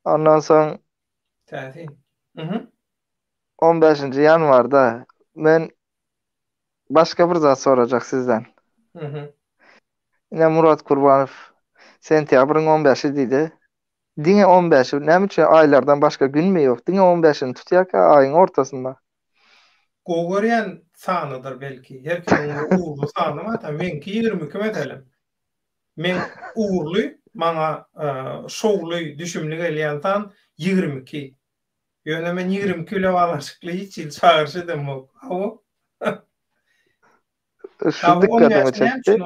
Ondan soň Täsin. Mhm. 15-nji ýanwarda men başga bir zat sorajak sizden. Mhm. Ine Murat Kurbanow sentýabryň 15-i diýdi. Diňe 15-i, näme üçin aýlardan başga günmi ýok? Diňe 15-ini tutýarka aýyň ortasynda. Gowy görýän sanydyr belki. Her kimiň bir ugurly sany bar-da. Meňki 22 meselem. Meň ugurly, maňa şowly, düşümli gelýän san 22. Ýöne men 22 bile baglanyşykly hiç hili çagyryş edemok. Hawa. Şu dikkatymy çekdi.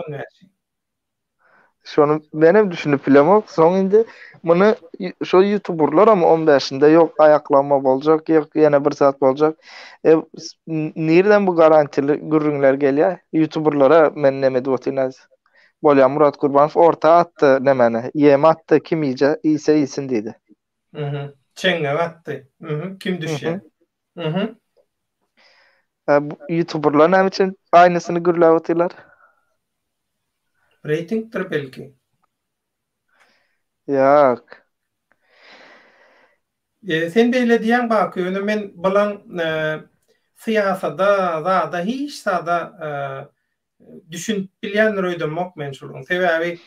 Şony menem düşünip bilemok. Soň indi muny şo ýutuberlaram on bäşinde ýok aýaklanma boljak, ýok ýene bir zat boljak. E, nirden bu garantili gürrüňler gelýär? Ýutuberlara men neme edip otyryn häzir. Bolýar Murat Gurbanow orta atdy nemeni, ýem atdy, kim iýje, iýse iýsin diýdi. Mhm. Çeňňek atdy. Mhm. Kim düşýär? Mhm. Ýutuberlar näme üçin aýnysyny gürläp otyrlar? Reýtingdir belki. Ýok. E, sen beýle diýýäň Baky, ýöne men bulaň e, syýasada, zada hiç zada e, düşünip bilýändir öýdemok men şulaň. Sebäbi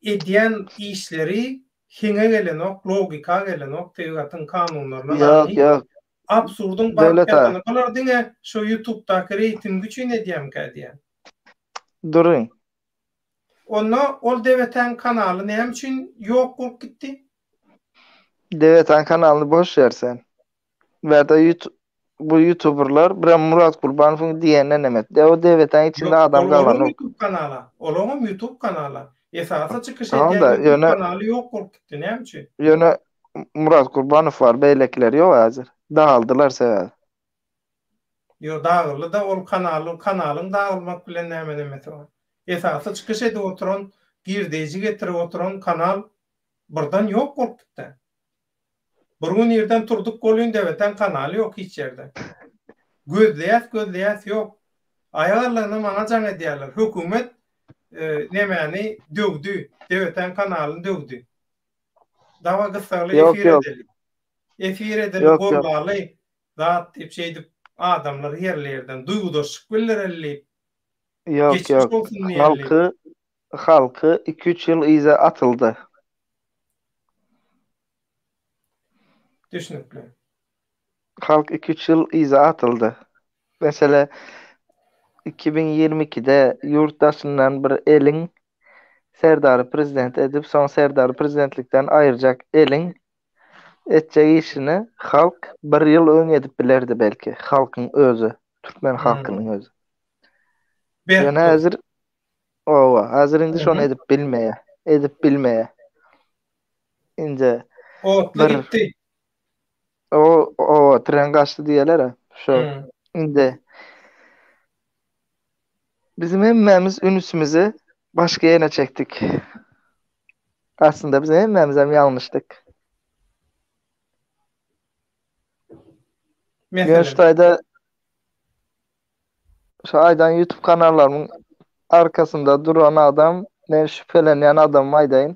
edýän işleri heňe gelenok, logika gelenok, tebigatyň kanunlaryna Ýok, ýok. Absurdyň baryp ýatany. Bular diňe şu ýutubdaky reýting üçin edýämkä diýýän. Duruň. Onda ol Dewetäň kanaly näme üçin ýok bolup gitdi? Dewetäň kanalyny boş ber sen. Bärde ýut bu ýutuberler birem Murat Gurbanowyň diýenine neme. De o Dewetäň içinde adam galanok. Ýutub kanala. Olaňam ýutub kanala. Esasy çykyş edýän ýutub kanaly ýok bolup gitdi. Näme üçin? Ýöne Murat Gurbanow bar, beýlekiler ýok häzir. Dagyldylar sebäbi. Ýo dagyldy-da ol kanaly kanalyň dagylmak bilen näme nemesi bar. Esasy çykyş edip oturan, girdeýji getirip oturan kanal birden ýok bolup gitdä. Bir gün irden turduk welin Dewetäň kanaly ýok hiç ýerde. Gözleýäs gözleýäs ýok. Aýak aldygyna maňa jaň edýärler. Hökümet nemäni döwdi, Dewetäň kanalyny döwdi. Dawa gyssagly efir edeli. Efir edeli gollaly. Zat diýip şeýdip adamlar ýerli ýerden duýgudaşlyk bildireli diýip. Ýok Geçmiş ýok. bolsun diýeli. Halky halky 2-3 ýyl yza atyldy. Düşnükli. Halk 2-3 ýyl yza atyldy. Mesele 2022-de ýurt daşyndan bir eliň Serdary prezident edip, soň Serdary prezidentlikden aýyrjak eliň Etjek işini halk bir ýyl öň edip bilerdi belki, halkyň özi, türkmen halkynyň özi. Ýöne häzir. Owa, häzir indi şony edip bilmeýär. Edip bilmeýär. Indi Otly bir gitdi. O, owa, tren gaçdy diýerler-ä. Şo. Indi bizim hemmämiz ünsümizi başga ýere çekdik. Aslynda biz hemmämizem ýalňyşdyk. Ýöne şu Meselem. taýda şu aýdan YouTube kanallarymyň arkasynda duran adam, men şübhelenýän adamymy aýdaýyn.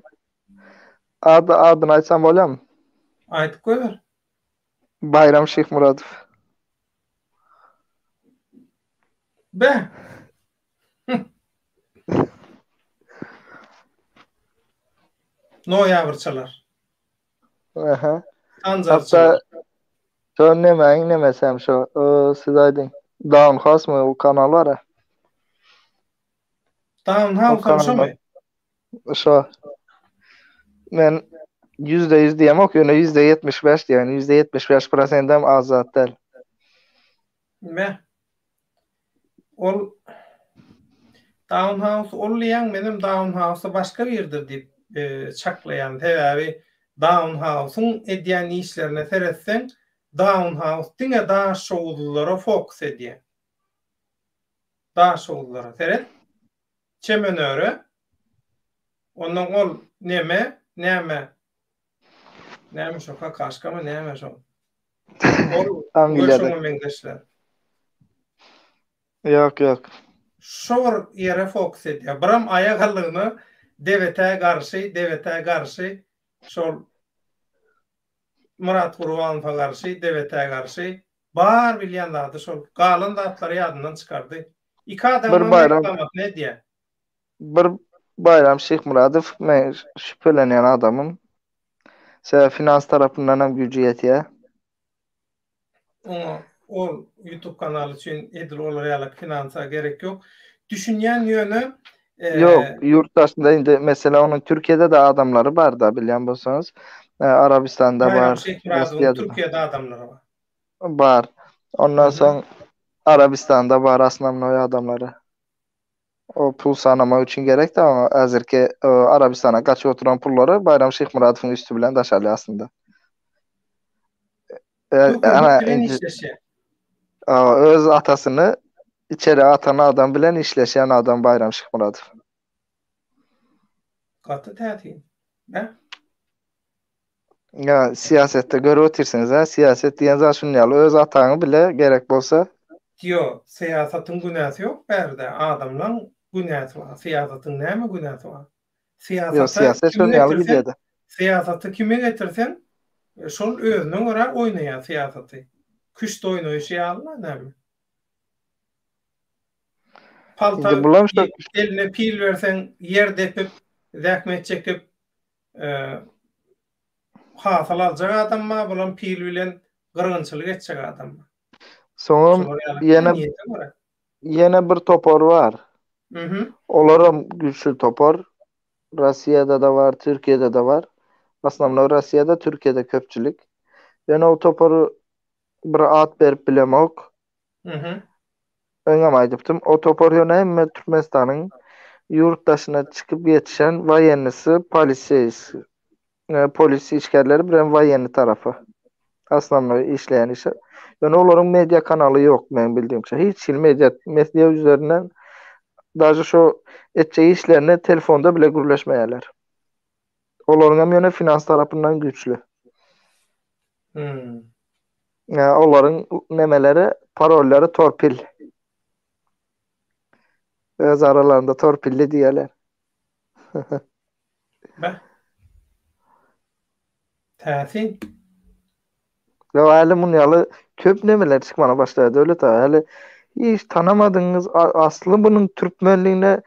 Ady adyny aýtsam bolýarmy? Aýdyp goýber. Baýram Şyhmyradow. Be. Noýabrçylar. Aha. Sanjarçylar. Hatda şo nemäň nemesem şo, siz aýdyň. Down House my o kanal bar-a. Down House hem şomy? Şo. Men %100 diýemok, ýöne %75 diýen, %75 prosendem az zat däl. Me. Ol Down House ol diýýäň, menem Down House başga birdir diýip e, çaklaýan. Sebäbi Down House-yň edýän işlerine seretseň, Down House diňe daşoguzlylara fokus edýär. Daşoguzlylara seret. Çemenöre. Ondan ol neme, näme? Näme şo kakaşkamy, näme şo? Ol we şoňa meňzeşler. Ýok, ýok. Şo bir ýere fokus edýär. Biram aýak aldygyna DBT garşy, DBT garşy şol Myrat Gurbanowa garşy, DBT garşy bar bilýän zady şol. Galan zatlary ýadyndan çykardy. Iki adamyň reklamasyny edýär. Bir Baýram Şyhmyradow men şübhelenýän adamym. Sebäbi finans tarapyndan hem güýji ýetýär. Oňa ol YouTube kanaly üçin edil olar ýaly finansa gerek ýok. Düşünýän ýöne Ýok, ýurt daşynda indi mesela onuň Türkiýede-de adamlary bar-da bilýän bolsaňyz. Arabystanda Baýram bar, Şyhmyradowyň Russiýada. Türkiýede adamlary bar. Bar. Ondan soň Arabystanda bar osnownoý adamlary. O pul sanamak üçin gerek-de oňa häzirki Arabystana gaçyp oturan pullary Baýram Şyhmyradowyň üsti bilen daşalýar aslynda. Hökümet bilen işleşýär. Öz atasyny içeri atan adam bilen işleşýän adam Baýram Şyhmyradow. Gaty täsin. Hä? Ýa syýasetde görüp otyrsyňyz hä, syýaset diýen zat şunuň ýaly, öz ataňy bile gerek bolsa. Ýok, syýasatyň günäsi ýok bärde, adamlaň günäsi bar, syýasatyň näme günäsi bar? Ýok, Syýasata syýasat kimi şonuň ýaly getirseň, gidýär-de. syýasaty kime getirseň, şol özüne görä oýnaýar syýasaty. Küşt oýnaýşy ýaly-la näme? Palta Indi bulam şo eline pil berseň, ýer depip, zähmet çekip, hasyl aljak adam bar, bulam pil bilen gyrgynçylyk etjek adam bar. Soňam ýene ýene bir topar bar. Mhm. Olaram güýçli topar. Russiýada-da bar, Türkiýede-de bar. Osnownoý Russiýada, Türkiýede köpçülik. Ýöne o topary bir at berip bilemok. Mhm. Öňem aýdypdym, o topar ýöne hemme Türkmenistanyň ýurt daşyna çykyp ýetişen woýennisi, poliseýsi, polis işgärleri bilen woýenni tarapy. Osnownoý işleýän işi. Ýöne olaryň media kanaly ýok meň bildigimçe. Hiç hili media, media üzerinden daže şo etjek işlerini telefonda bile gürleşmeýärler. Olaryň hem ýöne finans tarapyndan güýçli. Hmm. Ýa olaryň nemeleri, parollary torpil. Öz aralarynda torpilli diýerler. Beh. Täsin. Ýok, häli mun ýaly köp nemeler çykmana başlaýar Döwlet aga. Häli hiç tanamadygyňyz, asly bunuň türkmenligine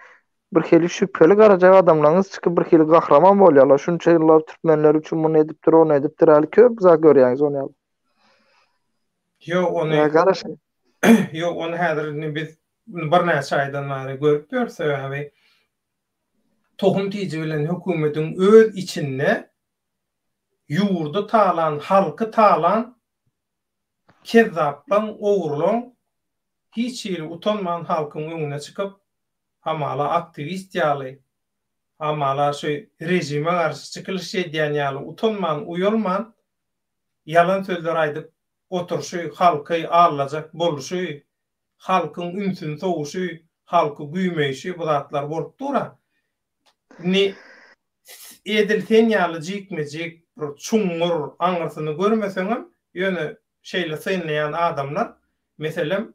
bir hili şübheli garajak adamlaryňyz çykyp bir hili gahraman bolýarlar. Şunça ýyllap türkmenler üçin muny edipdir, ony edipdir. Häli köp zat görýäňiz ony ýaly. Ýok, ony Ýa garaşyň. Ýok, ony häzir indi biz birnäçe aýdan bäri görüp ýörüs, sebäbi tohum tiji bilen hökümetiň öz içinde ýurdy talan, halky talan kezzaplaň, ogurlaň hiç hili utanman halkyň öňüne çykyp. Hamala aktiwist ýaly, hamala şu režime garşy çykylyş edýän ýaly utanman, uýalman ýalan sözler aýdyp oturyşy, halky aldajak boluşy, halkyň ünsüni sowuşy, halky güýmeýşi bu zatlar bolup dur-a. Indi edil sen ýaly jikme-jik bir çuňňur aňyrsyny görmeseňem, ýöne şeýle synlaýan adamlar, meselem,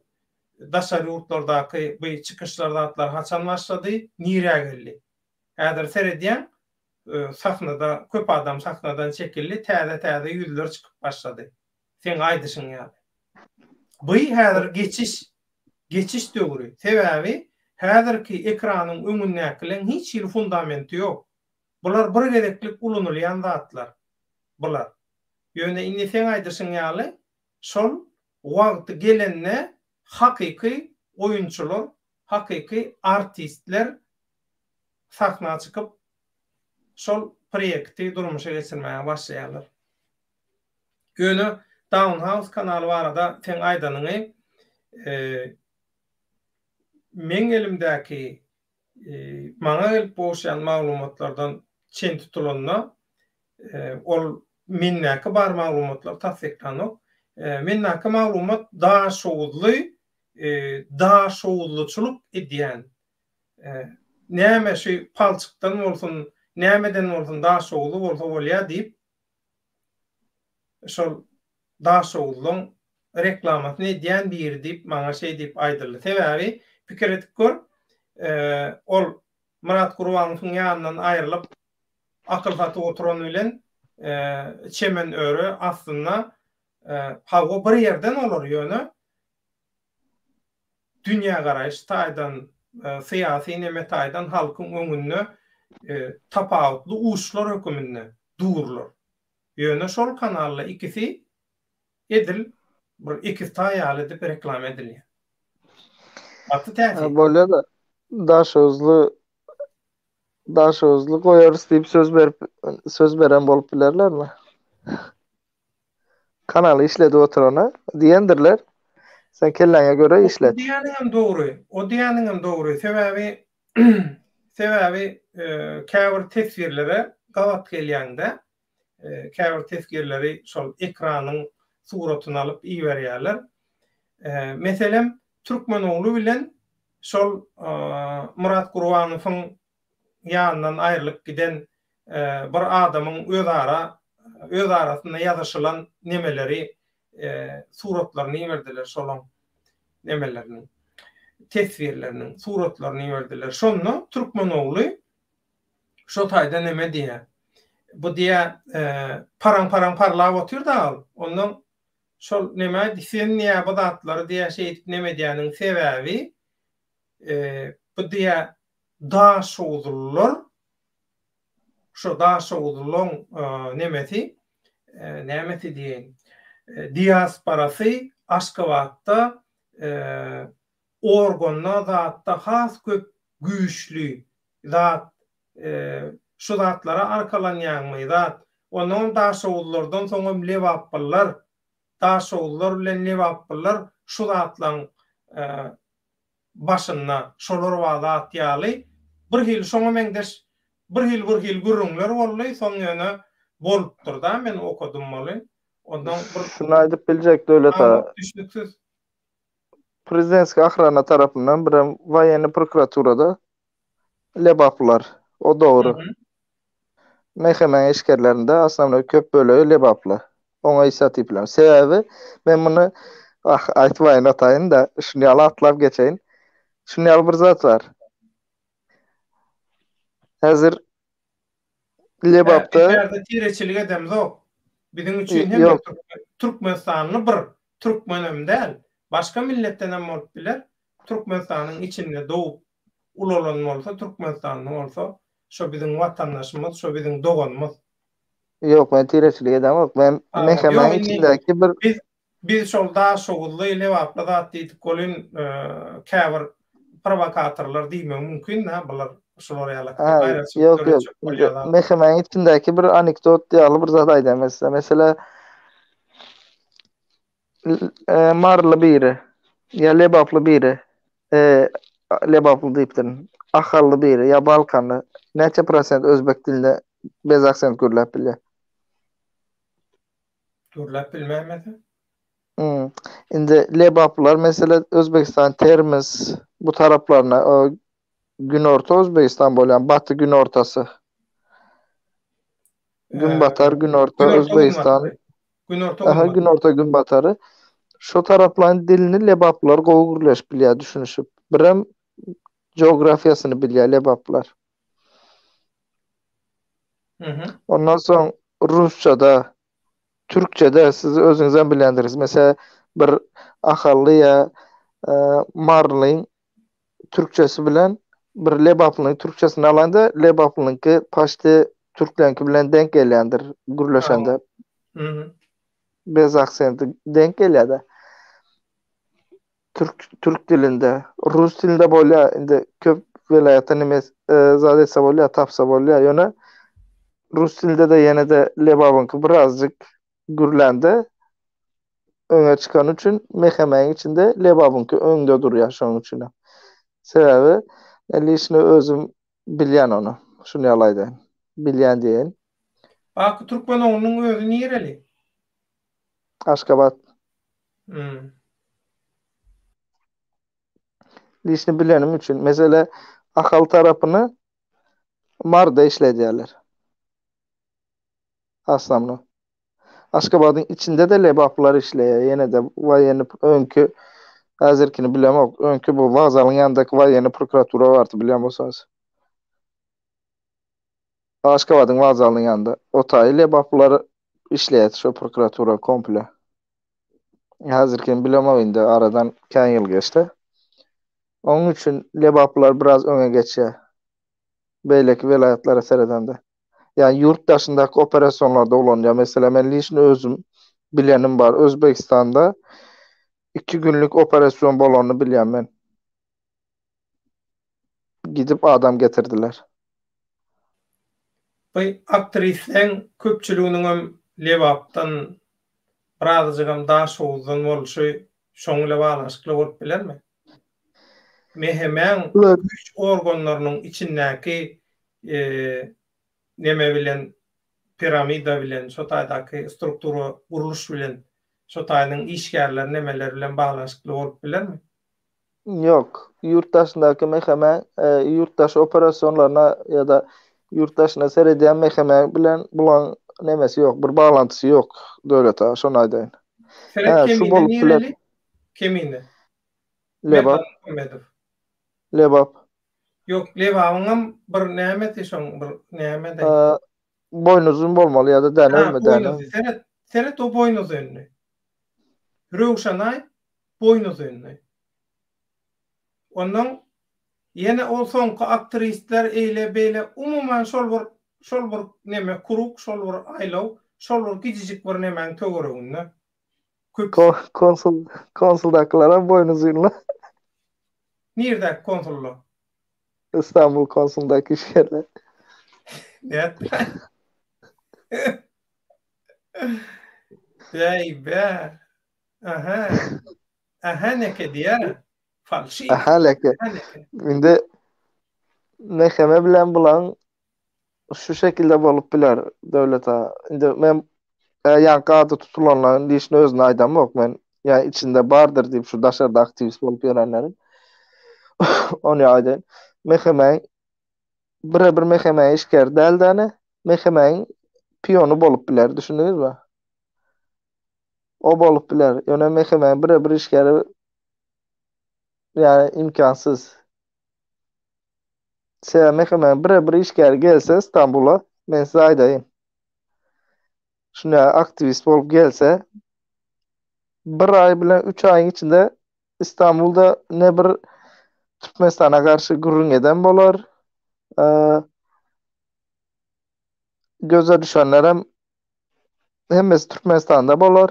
daşary ýurtlardaky bu çykyşlar zatlar haçan başlady, nirä geldi? Häzir seredýäň, sahnada köp adam sahnadan çekildi, täze-täze ýüzler çykyp başlady. Seň aýdyşyň ýaly. Bu häzir geçiş, geçiş döwri. Sebäbi häzirki ekranyň öňündäkileň hiç hili fundamenti ýok. Bular bir gezeklik ulanylýan zatlar. Bular. Ýöne indi seň aýdyşyň ýaly şol wagty gelende hakyky oýunçylar, hakyky artistler sahna çykyp şol proýekti durmuşa geçirmäge başlaýarlar. Ýöne Down House kanaly barada seň aýdanyňy meň elimdäki maňa gelip gowuşýan maglumatlardan çen tutulanda ol mendäki bar maglumatlary tassyklanok. Mendäki maglumat daşoguzly daşoguzlyçylyk edýän näme şu palçykdan bolsun nämeden bolsun daşoguzly bolsa bolýar diýip şol Daşoguzlyň reklamasyny edýän biri diýip maňa şeý diýip aýdyldy. Sebäbi pikir edip gör, ol Myrat Gurbanowyň ýanyndan aýrylyp akyl satyp oturan bilen Çemen Öre aslynda hawa bir ýerden olar ýöne dünýägaraýyş taýdan, syýasy neme taýdan halkyň öňünde tapawutly uçlar höküminde durlar. Ýöne şol kanalda ikisi edil bir ekiztaý ýaly edip reklama edilýär. Gaty täsin. Bolýa-da, Daşoguzly Daşoguzly goýarys diýip söz berip söz beren bolup bilerlermi? Kanaly işledip oturana diýendirler. Sen kelläňe göre işlet. O diýýäniňem dogry. O diýýäniňem dogry. Sebäbi sebäbi käbir teswirlere gabat gelýäňde, käbir teswirleri şol ekranyň suratyny alyp iberýärler. Meselem, Türkmenogly bilen şol Myrat Gurbanowyň ýanyndan aýrylyp giden bir adamyň özara öz arasynda ýazyşylan nemeleri suratlaryny iberdiler şolaň nemeleriniň teswirleriniň suratlaryny iberdiler. Şonda Türkmenogly şo taýda neme diýýär. Bu diýýär paraň paraň parlap otyr da ol. Ondan şol neme sen diýýär bu zatlary diýýär şeýdip neme edýäniň sebäbi bu diýýär Daşoguzlylar şo Daşoguzlylaň nemesi nämesi diýeýin diasporasy Aşgabatda organda zatda has köp güýçli zat şu zatlara arkalanýaňmy zat onnoňam Daşoguzlardan soňam Lebaplylar Daşoguzlar bilen Lebaplylar şu zatlaň başynda şolar bar zat ýaly bir hili şoňa meňzeş bir hili bir hili gürrüňler boldy soň ýöne bolupdyrda men okadym welin ondan bir Şuny aýdyp biljek Döwlet aga. Düşnüksiz. Prezidentskiý ohrana tarapyndan birem woýennyý prokuraturada lebaplylar. O dogry. MHM-iň işgärlerinde osnownoý köp bölegi lebaply. Oňa hiç zat diýip bilemok. Sebäbi men muny ah aýtmaýyn otaýyn-da, şuny ýaly atlap geçeýin. Şuny ýaly bir zat bar. Häzir Lebapda Biz bärde tireçilik edemzok. Biziň üçin hemme türkmenistanly bir, türkmenem däl, başga milletdenem bolup biler. Türkmenistanyň içinde dogup ulalan bolsa, türkmenistanly bolsa, şo biziň watandaşymyz, şo biziň doganymyz. Ýok, men tireçilik edemok. Men MHM-iň içindäki bir Biz biz şol Daşoguzly, Lebaply zat diýdik welin, käbir prowokatorlar diýmegi mümkin-dä, bular şular ýaly gaýratçylyk Ýok, ýok. MHM-iň içindäki bir anekdot ýaly bir zat aýdaýyn men size. Meselä, Maryly biri ýa Lebaply biri. Lebaply diýipdirin. Ahally biri ýa Balkanly näçe prosent özbek dilinde bez aksent gürläp bilýär? Gürläp bilmäýmese? Hmm. Indi Lebaplylar mesele Özbegistan Termiz bu taraplaryna Günorta Özbegistan bolýan baty günortasy. Günbatar, günorta Özbegistan. Günorta Aha, günorta günbatary. Şo taraplaryň dilini lebaplylar gowy gürleşip bilýär, düşünişip. Birem geografiýasyny bilýär lebaplylar. Ondan soň rusçada, türkçede siz özüňizem bilýändiris. Meselem, bir ahally ýa e, marylyň türkçesi bilen bir lebaplynyň türkçesini alanda lebaplynyňky paşti türkleňki bilen denk gelýändir gürleşende. Bez aksenti denk gelýär-de. Türk türk dilinde, rus dilinde bolýar. Indi köp welaýatda nime e, zat etse bolýar, tapsa bolýar. Ýöne rus dilinde-de ýene-de lebabyňky birazjyk gürlände öňe çykany üçin MHM-iň içinde Lebabyňky öňde durýar şonuň üçinem. Sebäbi men lişni özüm bilýän ony. Şuny ýaly aýdaýyn. Bilýän diýeýin. Baky Türkmenoglunyň özi nireli? Aşgabat. Hmm. Lişni bilenim üçin. Mesele Ahal tarapyny Maryda işledýärler. Aslamly. Aşgabadyň içinde-de lebaplylar işleýär. Ýene-de waýenny öňki häzirkini bilemok. Öňki bu wokzalyň ýanyndaky waýenny prokuratura bardy bilýän bolsaňyz. Aşgabadyň wokzalynyň ýanynda. O taýy lebaplylar işleýär şo prokuratura komple. Häzirkini bilemok indi aradan kän ýyl geçdi. Onuň üçin lebaplylar biraz öňe geçýär. Beýleki welaýatlara seredende. Ýagny ýurt daşyndaky operasionlarda ulanylýar. Meselem, men lişni özüm bilenim bar. Özbegistanda 2 günlük operasion bolanyny bilýän men. Gidip adam getirdiler. Bu aktrisleň köpçüliginiňem Lebapdan, birazajygam Daşhowuzdan bolşy şoň ile baglanyşykly bolup bilermi? MHM-iň güýç organlarynyň içindäki neme bilen piramida bilen şo taýdaky struktura gurluş bilen şo taýynyň işgärleri nemeler bilen baglanyşykly bolup bilermi? Ýok. Ýurt daşyndaky MHM ýurt daşy operasionlaryna ýa-da ýurt daşyna seredýän MHM bilen bulaň nemesi ýok, bir baglantysy ýok döwlet aga, şony aýdaýyn. Seret Kemine nireli? Kemine. Lebap. Lebap. Ýok, Lebabyňam bir nämesi şoň bir nämede? Boýnuzyn bolmaly ýa-da dänewmi dänew. Boýnuzy. Seret, seret o boýnuzynly. Röwşenaý boýnuzynly. Ondan ýene ol soňky aktristler eýle beýle umuman şol bir şol bir neme krug şol bir aýlaw şol bir kiçijik bir nemäň töwereginde. Köpüsi. Konsul konsuldakylaram boýnuzynly. Nirdäki konsulda? Istanbul konsulyndaky işgärler. Nätdi? Bäý bä. Aha. Aha neke diýär. Falşiw. Aha leke. Indi MHM bilen bulaň şu şekilde bolup biler Döwlet aga. Indi men e, ýaňky ady tutulanlaryň dişini özüne aýdamok men. Ýa içinde bardyr diýip şu daşarda aktiwist bolup ýörenleriň. Ony aýdaýyn. MHM-iň bire bir MHM işgäri däl däne, MHM-iň piýony bolup biler, düşündiňizmi? O bolup biler. Ýöne MHM-iň bire bir işgäri ýa imkansyz. Sebäbi MHM-niň bire bir işgäri gelse Stambula, men size aýdaýyn. Şunda aktiwist bolup gelse, bir aý bilen üç aýyň içinde Istanbulda ne bir Türkmenistana garşy gürrüň eden bolar. Göze düşenlerem hemmesi Türkmenistanda bolar.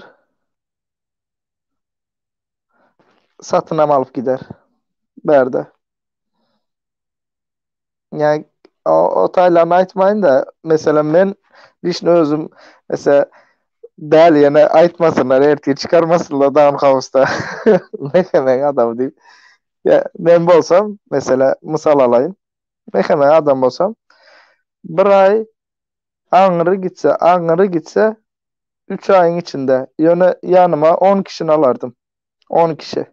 Satynam alyp gider. Bärde. Ýa o, o taýlaryny aýtmaýyn-da, meselem men lişni özüm mesela däl ýene aýtmasynlar, ertir çykarmasynlar Down House-da. Mehemeň adamy diýip. Ýa men bolsam, mesela mysal alaýyn. Meheme adam bolsam, bir aý aňry gitse, aňry gitse 3 aýyň içinde ýöne ýanyma 10 kişini alardym. 10 kişi.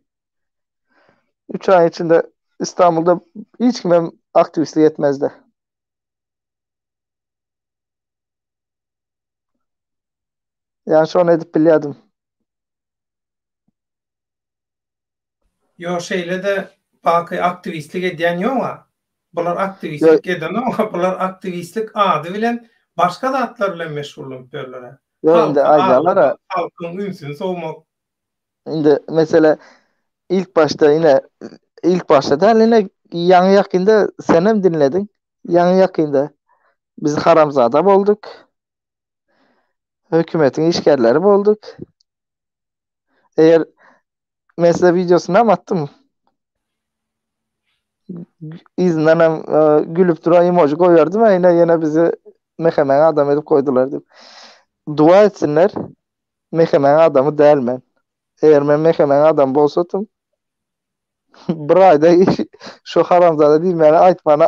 3 aýyň içinde İstanbulda hiç kimem aktiwistlik etmezdi. Ýa şony edip bilýärdim. Ýo şeýle-de baky aktiwistlik edýän ýog-a. Bular aktiwistlik edenok-a, bular aktiwistlik ady bilen başga zatlar bilen meşgullanyp ýörler-ä. Ýok indi aýdýarlar-a. Halkyň ünsüni sowmak. Indi mesele ilk başda ine ilk başda däl ine ýaňy ýakynda senem diňlediň. Ýaňy ýakynda biz haramzada bolduk. Hökümetiň işgärleri bolduk. Eger men size wideosyny hem atdym. Yzyndan hem e, gülüp duran emoji goýardym. Ýene ýene bizi mehemeň adam edip goýdular diýip. Dua etsinler. Mehemeň adamy däl men. Eger men mehemeň adamy bolsadym, bir aýda şu haramzada diýmäni aýtmana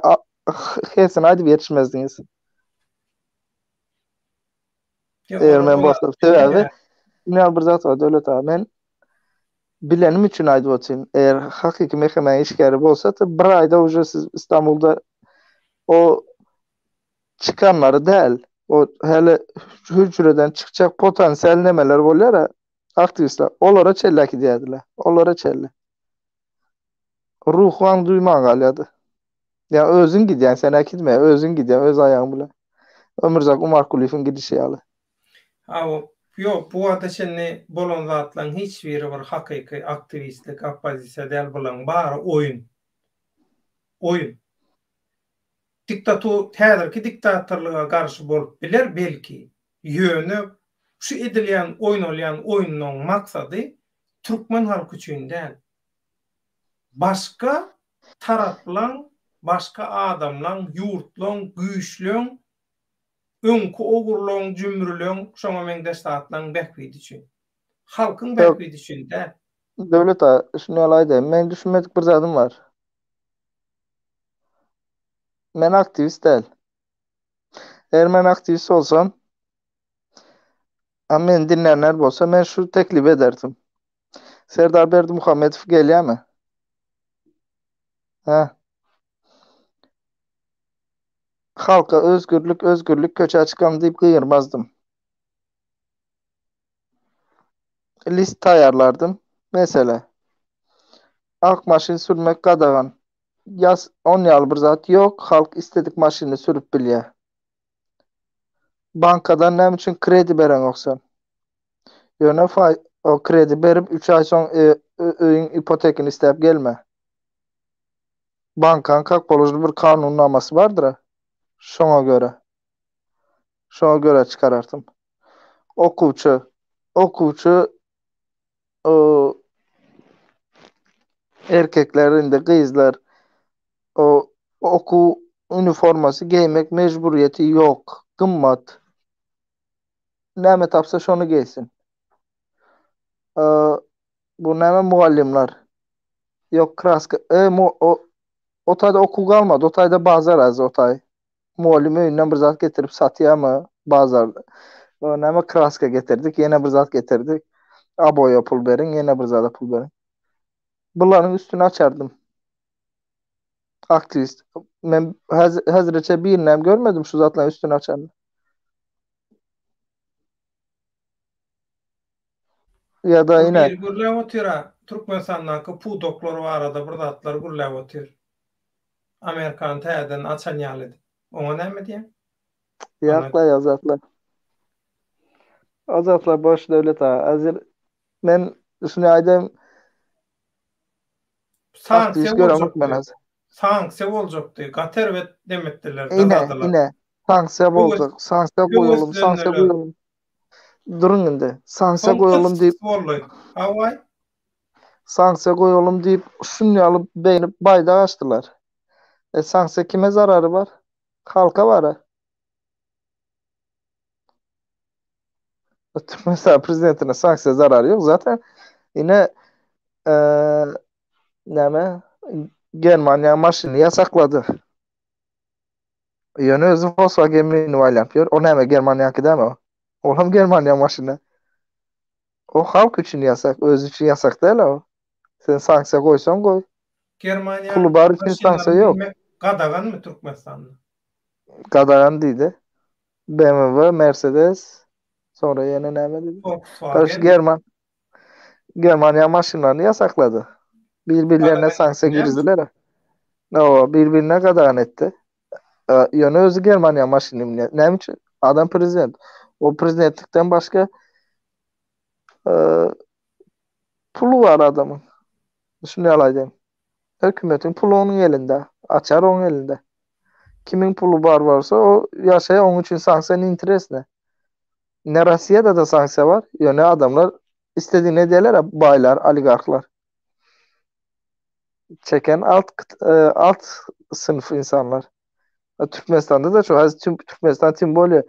hepsini aýdyp ýetişmezdiňiz. Eger men bolsam, sebäbi ine bir zat bar Döwlet aga, men bilenim üçin aýdyp otyryn. Eger hakyky MHM işgäri bolsa, bir aýda uje siz Istanbulda o çykanlary däl, o häli hüjreden çykjak potensial nemeler bolýar, aktiwistler, olara çenli äkidýärdiler. Olara çenli. Ruhuň duýman galýardy. Ýa özüň gidýäň, sen äkitmeýär, özüň gidýäň, öz aýagyň bilen. Ömürzak Umarkulyýewiň gidişi ýaly. Hawa, ýok, bu wagta çenli bolan zatlaryň hiç biri bir hakyky aktiwistlik, oppozisiýa däl, bularyň bary oýun. Oýun. Diktatu, häzirki diktatorlyga garşy bolup biler belki, ýöne şu edilýän, oýnalýan oýunlaryň maksady türkmen halky üçin däl. Başga taraplaň, başga adamlaň, ýurtlaň, güýçleň, öňki ogurlaň, jümrüleň, şoňa meňzeş zatlaň bähbidi üçin. Halkyň bähbidi üçin däl. Döwlet aga, şuny ýaly aýdaýyn, meň düşünmedik bir zadym bar. Men aktiwist däl. Eger men aktiwist bolsam, a meni dinlänler bolsa, men şu teklibi ederdim. Serdar Berdimuhamedow gelýärmi? Hä? Halka özgürlik, özgürlik köçä çykaň diýip gygyrmazdym. List taýýarlardym. Mesele. Ak maşyn sürmek gadagan. Ýas on ýaly bir zat ýok, halk istedik maşynyny sürüp bilýär. Bankadan näme üçin kredi bereňok sen? Ýöne faý o kredi berip üç aý soň e, öýüň ipotekini isläp gelme. Bankaň kak položny bir kanunnamasy bardyr-a. Şoňa görä. Şoňa görä çykararsyň. Okuwçy, okuwçy o erkekler indi gyzlar o okuw uniformasy geýmek mejburyýeti ýok. Gymmat. Näme tapsa şony geýsin. Bu näme mugallymlar? Ýok kraska. E, mu, o, o taýda okuw galmady. O taýda bazar az o taý. Mugallym öýünden bir zat getirip satýarmy bazarda? O näme kraska getirdik, ýene bir zat getirdik. Aboýa pul beriň, ýene bir zada pul beriň. Bularyň üstüni açardym. Aktiwist. Men häzirçe birini hem görmedim şu zatlaryň üstüni açanyny. Ýa-da ine. Biri gürläp otyr-a, Türkmenistandaky pudaklar barada bir zatlar gürläp otyr. Amerikany täzeden açan ýaly edip. Oňa näme diýýäň? Ýakla ýa zatlar. O zatlar boş döwlet aga. Hazir men şuny aýdaýyn. Sanksiýa boljakdy. Sanksiýa boljakdy. Gaty erbet demetdiler. Ine, ine. Sanksiýa boljak. Sanksiýa goýalym, sanksiýa goýalym. Duruň indi. Sanksiýa goýalym diýip. Boldy. Hawaý. Sanksiýa goýalym diýip, şun ýaly beýnip baýdak açdylar. E sanksiýa kime zarary bar? Halka bar. Türkmenistan prezidentine sanksiýa zarary ýok. Zaten ine näme? Germaniýa maşyny ýasaklady. Ýöne özi Volkswagen münüp aýlanyp ýör. O näme Germaniýaňky dälmi o? Ol hem Germaniýa maşyny. O halk üçin ýasak, özi üçin ýasak däl o. Sen sanksiýa goýsaň goý. Germaniýa Puly bar üçin sanksiýa maşynlaryny ýok. münmek gadaganmy Türkmenistanda? Gadagan diýdi. BMW, Mercedes, soňra ýene näme diýdi? Garşy Volkswagen German Germaniýa maşynlaryny ýasaklady. Bir-birlerine gadagan sanksiýa etdi näme üçin? girizdiler. Hawa, bir-birine gadagan etdi. Ýöne özi Germaniýa maşyny münýär. Näme üçin? Adam prezident. O prezidentlikden başga e, puly bar adamyň. Şuny ýaly aýdaýyn. Hökümetiň puly onuň elinde, açar onuň elinde. Kimiň puly bar bolsa, o ýaşaýar, onuň üçin sanksiýa ne interesne. Ne Rossiýada da sanksiýa bar, ýöne adamlar istediğini edýärler, baýlar, oligarhlar. Çeken alt e, alt sınıf insanlar. E, Türkmenistanda da çok, az Türkmenistan tim bolýar.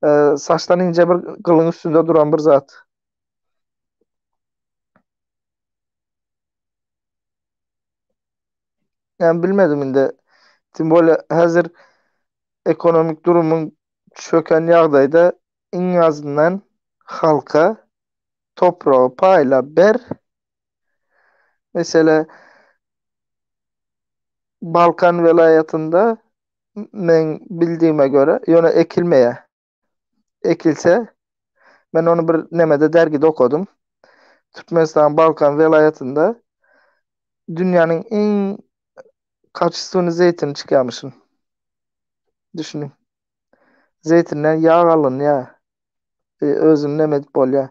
E, saçdan ince bir gylyň üstünde duran bir zat. Yani bilmedim indi. Tim bolýar häzir ekonomik durumyň çöken ýagdaýda iň azyndan halka topragy paýla ber. Mesele Balkan welaýatynda men bildiğime göre ýöne ekilmeýär. Ekilse men onu bir nemede dergide okudum. Türkmenistan Balkan welaýatynda dünýäniň iň kaçystyny zeýtini çykýarmyşyn. Düşüniň. Zeýtinden ýag alynýar. E, özüni neme edip bolýar.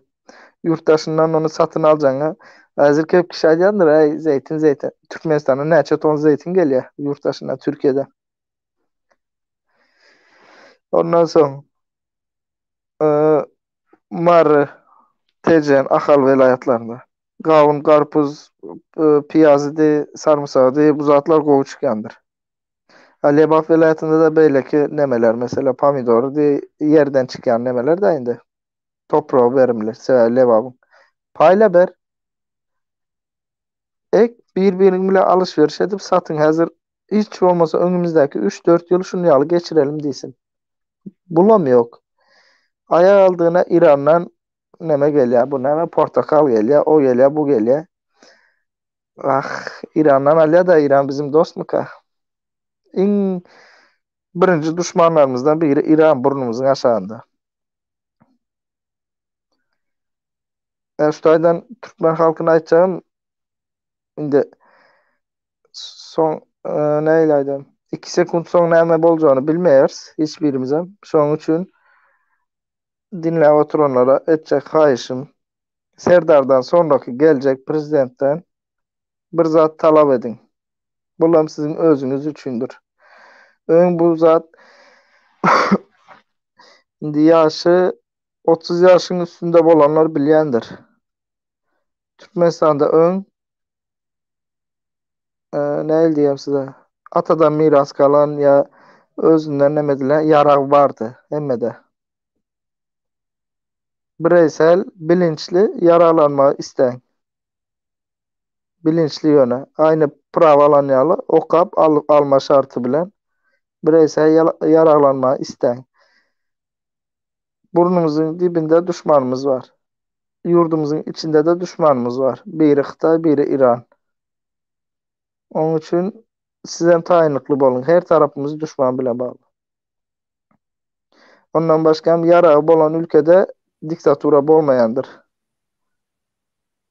Ýurt daşyndan ony satyn aljaňa. Häzir köp kişi aýdýandyr, äý, zeýtin, zeýtin. Türkmenistana näçe ton zeýtin gelýär ýurt daşyndan, Türkiýeden. Ondan soň e, Mary, Tejen, Ahal welaýatlarynda gawun, garpuz, e, piýazydy, sarymsagydy, bu zatlar gowy çykýandyr. Ha, Lebap welaýatynda da beýleki nemeler, mesela pomidory ýerden çykýan nemeler de indi. Topragy berimli, sebäbi Lebabyň. Paýla ber. Ek bir-biriň bilen alışveriş edip satyň. Häzir hiç bolmasa öňümizdäki 3-4 ýyl şuny ýaly geçirelim diýsin. Bulam ýok. Aýak aldygyna İrandan neme gelýär, bu näme portakal gelýär, o gelýär, bu gelýär. Ah, İrandan alýar da İran bizim dostmuka? Iň birinji duşmanlarymyzdan biri İran burnumyzyň aşagynda. Yani şu taýdan türkmen halkyna aýtjagym indi soň e, nähili aýdam? 2 sekund soň näme boljagyny bilmeýäris hiç birimizem. Şonuň üçin dinläp oturanlara etjek haýyşym Serdardan sonraky geljek prezidentden bir zat talap ediň. Bulam siziň özüňiz üçindir. Öň bu zat indi ýaşy 30 ýaşyň üstünde bolanlar bilýändir. Türkmenistanda öň e, nähili diýem size atadan miras galan ýa özünden neme edilen ýarag bardy hemmede. Bireýsel bilinçli ýaraglanmagy isläň. Bilinçli ýöne, aýny prawa alan ýaly okap al alma şarty bilen bireýsel ýaraglanmagy isläň. Burnumyzyň dibinde duşmanymyz bar. Ýurdumyzyň içinde-de duşmanymyz bar. Biri Hytaý, biri Iran. Onuň üçin sizem taýynlykly boluň. Her tarapymyz duşman bilen bagly. Ondan başga hem ýaragy bolan ülkede diktatura bolmaýandyr.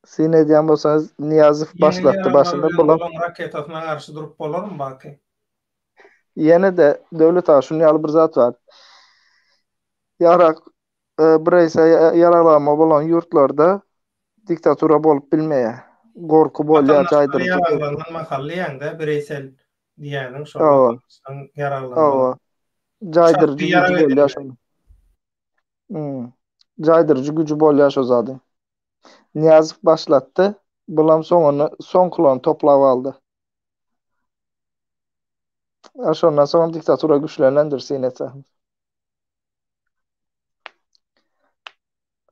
Syn edýän bolsaňyz Nyýazow Ýeňil başlatdy ýaraglar başynda bilen bulam. olaň raketasyna garşy durup bolarmy Baky? Ýene-de Döwlet aga şunuň ýaly bir zat bar. Ýarag e, bireýse ýaraglanma bolan ýurtlarda diktatura bolup bilmeýär. Gorky bolýar, Watandaşlar jaýdyryjy gorky. ýaraglanan mahal diýýäň-dä, bireýsel diýýäniň şol Hawa. watandaşlaryň ýaraglanmagy. Hawa. Şahsy Jaýdyryjy ýarag güýji bolýar edinmek. şonuň. Hmm. Jaýdyryjy güýji bolýar şo zadyň. Nyýazow başlatdy, bulam soňuny soňkularyny toplap aldy. A şondan soň diktatura güýçlenendir syn etse.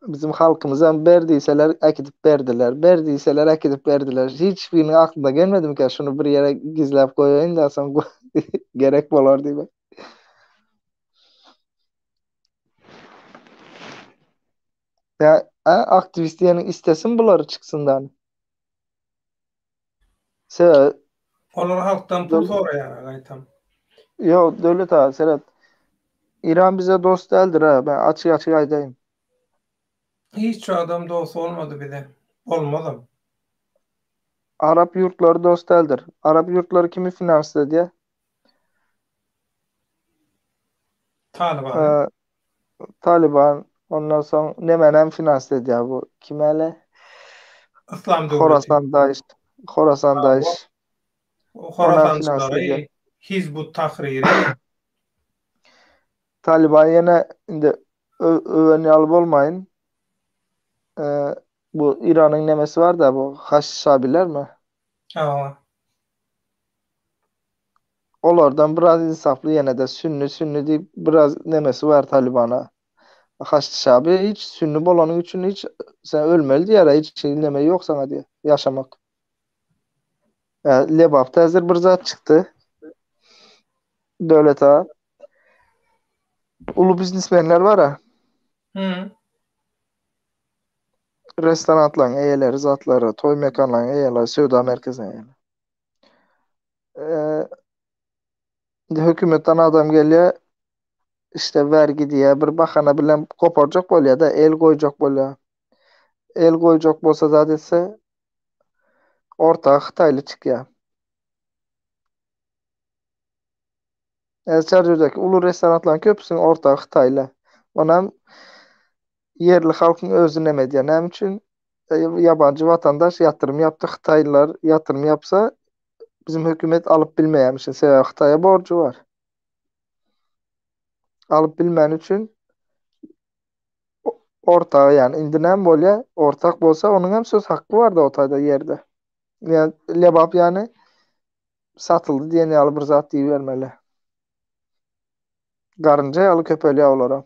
Bizim halkymyzam ber diýseler äkidip berdiler, ber diýseler äkidip berdiler. Hiç biriniň aklyna gelmedimikä şuny bir ýere gizläp goýaýyn-da soň gerek bolar diýip. Ýa aktiwist diýeniň istesin bulary çyksyndan. Sebäbi Olar halkdan pul soraýar gaýtam. Ýok, Döwlet aga, seret. Iran bize dost däldir ha, ben açyk açyk aýdaýyn. Hiç adam dost bolmady bize. Bolmazam. Arap ýurtlary dost däldir. Arap ýurtlary kimi finans edýär? Talibany. Taliban, ondan soň nemänem finans edýär bu. Kim äle? Yslam döwleti. Horasan Daeş. Horasan Daeş. Horasançylary, Hizbut Tahriri. Taliban ýene indi öwen ýaly bolmaýyn. Bu Iranyň nemesi bar-da bu Haş Şabilermi? Hawa. Olardan biraz insaply ýene-de sünni sünni diýip biraz nemesi bar Talibana. Haşdy Şabi hiç sünni bolanyň üçin hiç sen ölmeli diýýär hiç neme ýok saňa diýýär ýaşamak. Lebapda häzir bir zat çykdy. Döwlet aga. Uly biznesmenler bar-a. Hı. Restoranlaryň eýeleri zatlary, toý mekanlaryň eýeleri, söwda merkeziniň eýeleri. Indi hökümetden adam gelýär, işte wergi diýýär, bir bahana bilen goparjak bolýar-da, el goýjak bolýar. El goýjak bolsa zat etse, orta hytaýly çykýar. Çärjewdäki uly restoranlaryň köpüsiniň ortagy hytaýly. Onam ýerli halkyň özi neme edýär. Näme üçin? Ýabanjy watandaş ýatyrym ýapdy, hytaýlylar ýatyrym ýapsa, bizim hökümet alyp bilmeýärmişin. Sebäbi Hytaýa borjy bar. Alyp bilmäni üçin ortagy ýani indi näme bolýar? Ortak bolsa onuň hem söz haky bar-da o taýda ýerde. Ýa Lebap ýani satyldy diýen ýaly bir zat diýibermeli. Garynja ýaly köpelýär olara.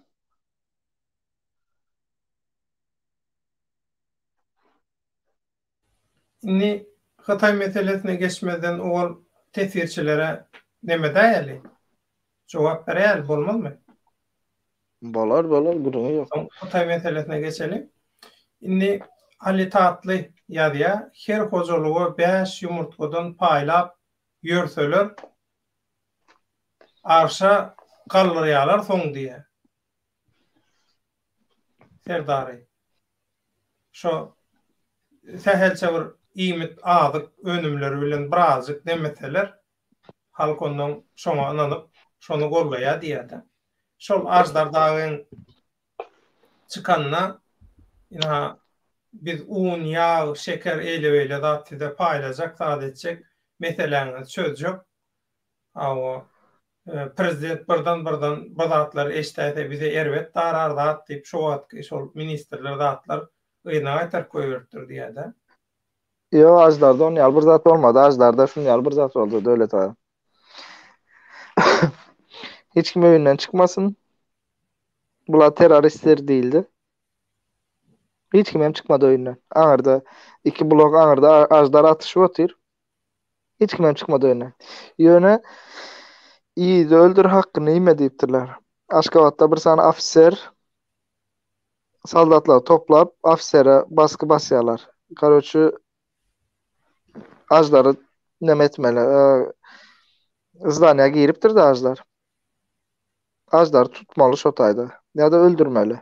Indi Hytaý meselesine geçmezden owal teswirçilere neme edäýeli? Jogap beräýeli bolmazmy? Bolar, bolar, gürrüňi ýok. Soň Hytaý meselesine geçeli. Indi Ali Tatly ýazýar, her hojalyga bäş ýumurtgadan paýlap ýörseler, arşa galdyrýarlar soň diýýär. Serdary. Şo sähelçe bir iýmit, azyk önümleri bilen birazjyk demeseler, Halk ondan şoňa ynanyp, şony gollaýar diýýär-de. Şol Aždar dagyň çykanyna, ynha, biz un, ýag, şeker, eýle-beýle zat size paýlajak, zat etjek, meseläňizi çözjek. Hawa, prezident birden-birden bir zatlary eşidäýse, bize erbet darar zat diýip, şo wagtky şol ministrler zatlar yzyna gaýtaryp goýberipdir diýýär-de. Ýok Aždarda on ýaly bir zat bolmady. Aždarda şun ýaly bir zat boldy Döwlet aga. Hiç kim öýünden çykmasyn. Bular terroristler diýildi. Hiç kim hem çykmady öýünden. Aňyrda iki blok aňyrda Aždar atyşyp otyr. Hiç kim hem çykmady öýünden. Ýöne Ýigidi öldür hakkyny iýme diýipdirler. Aşgabatda bir sany ofiser soldatlary toplap ofisere basgy basýarlar. Karoçi Aždary neme etmeli. Zdaniýa giripdir-de Aždar. Aždary tutmaly şo taýda. Ýa-da öldürmeli.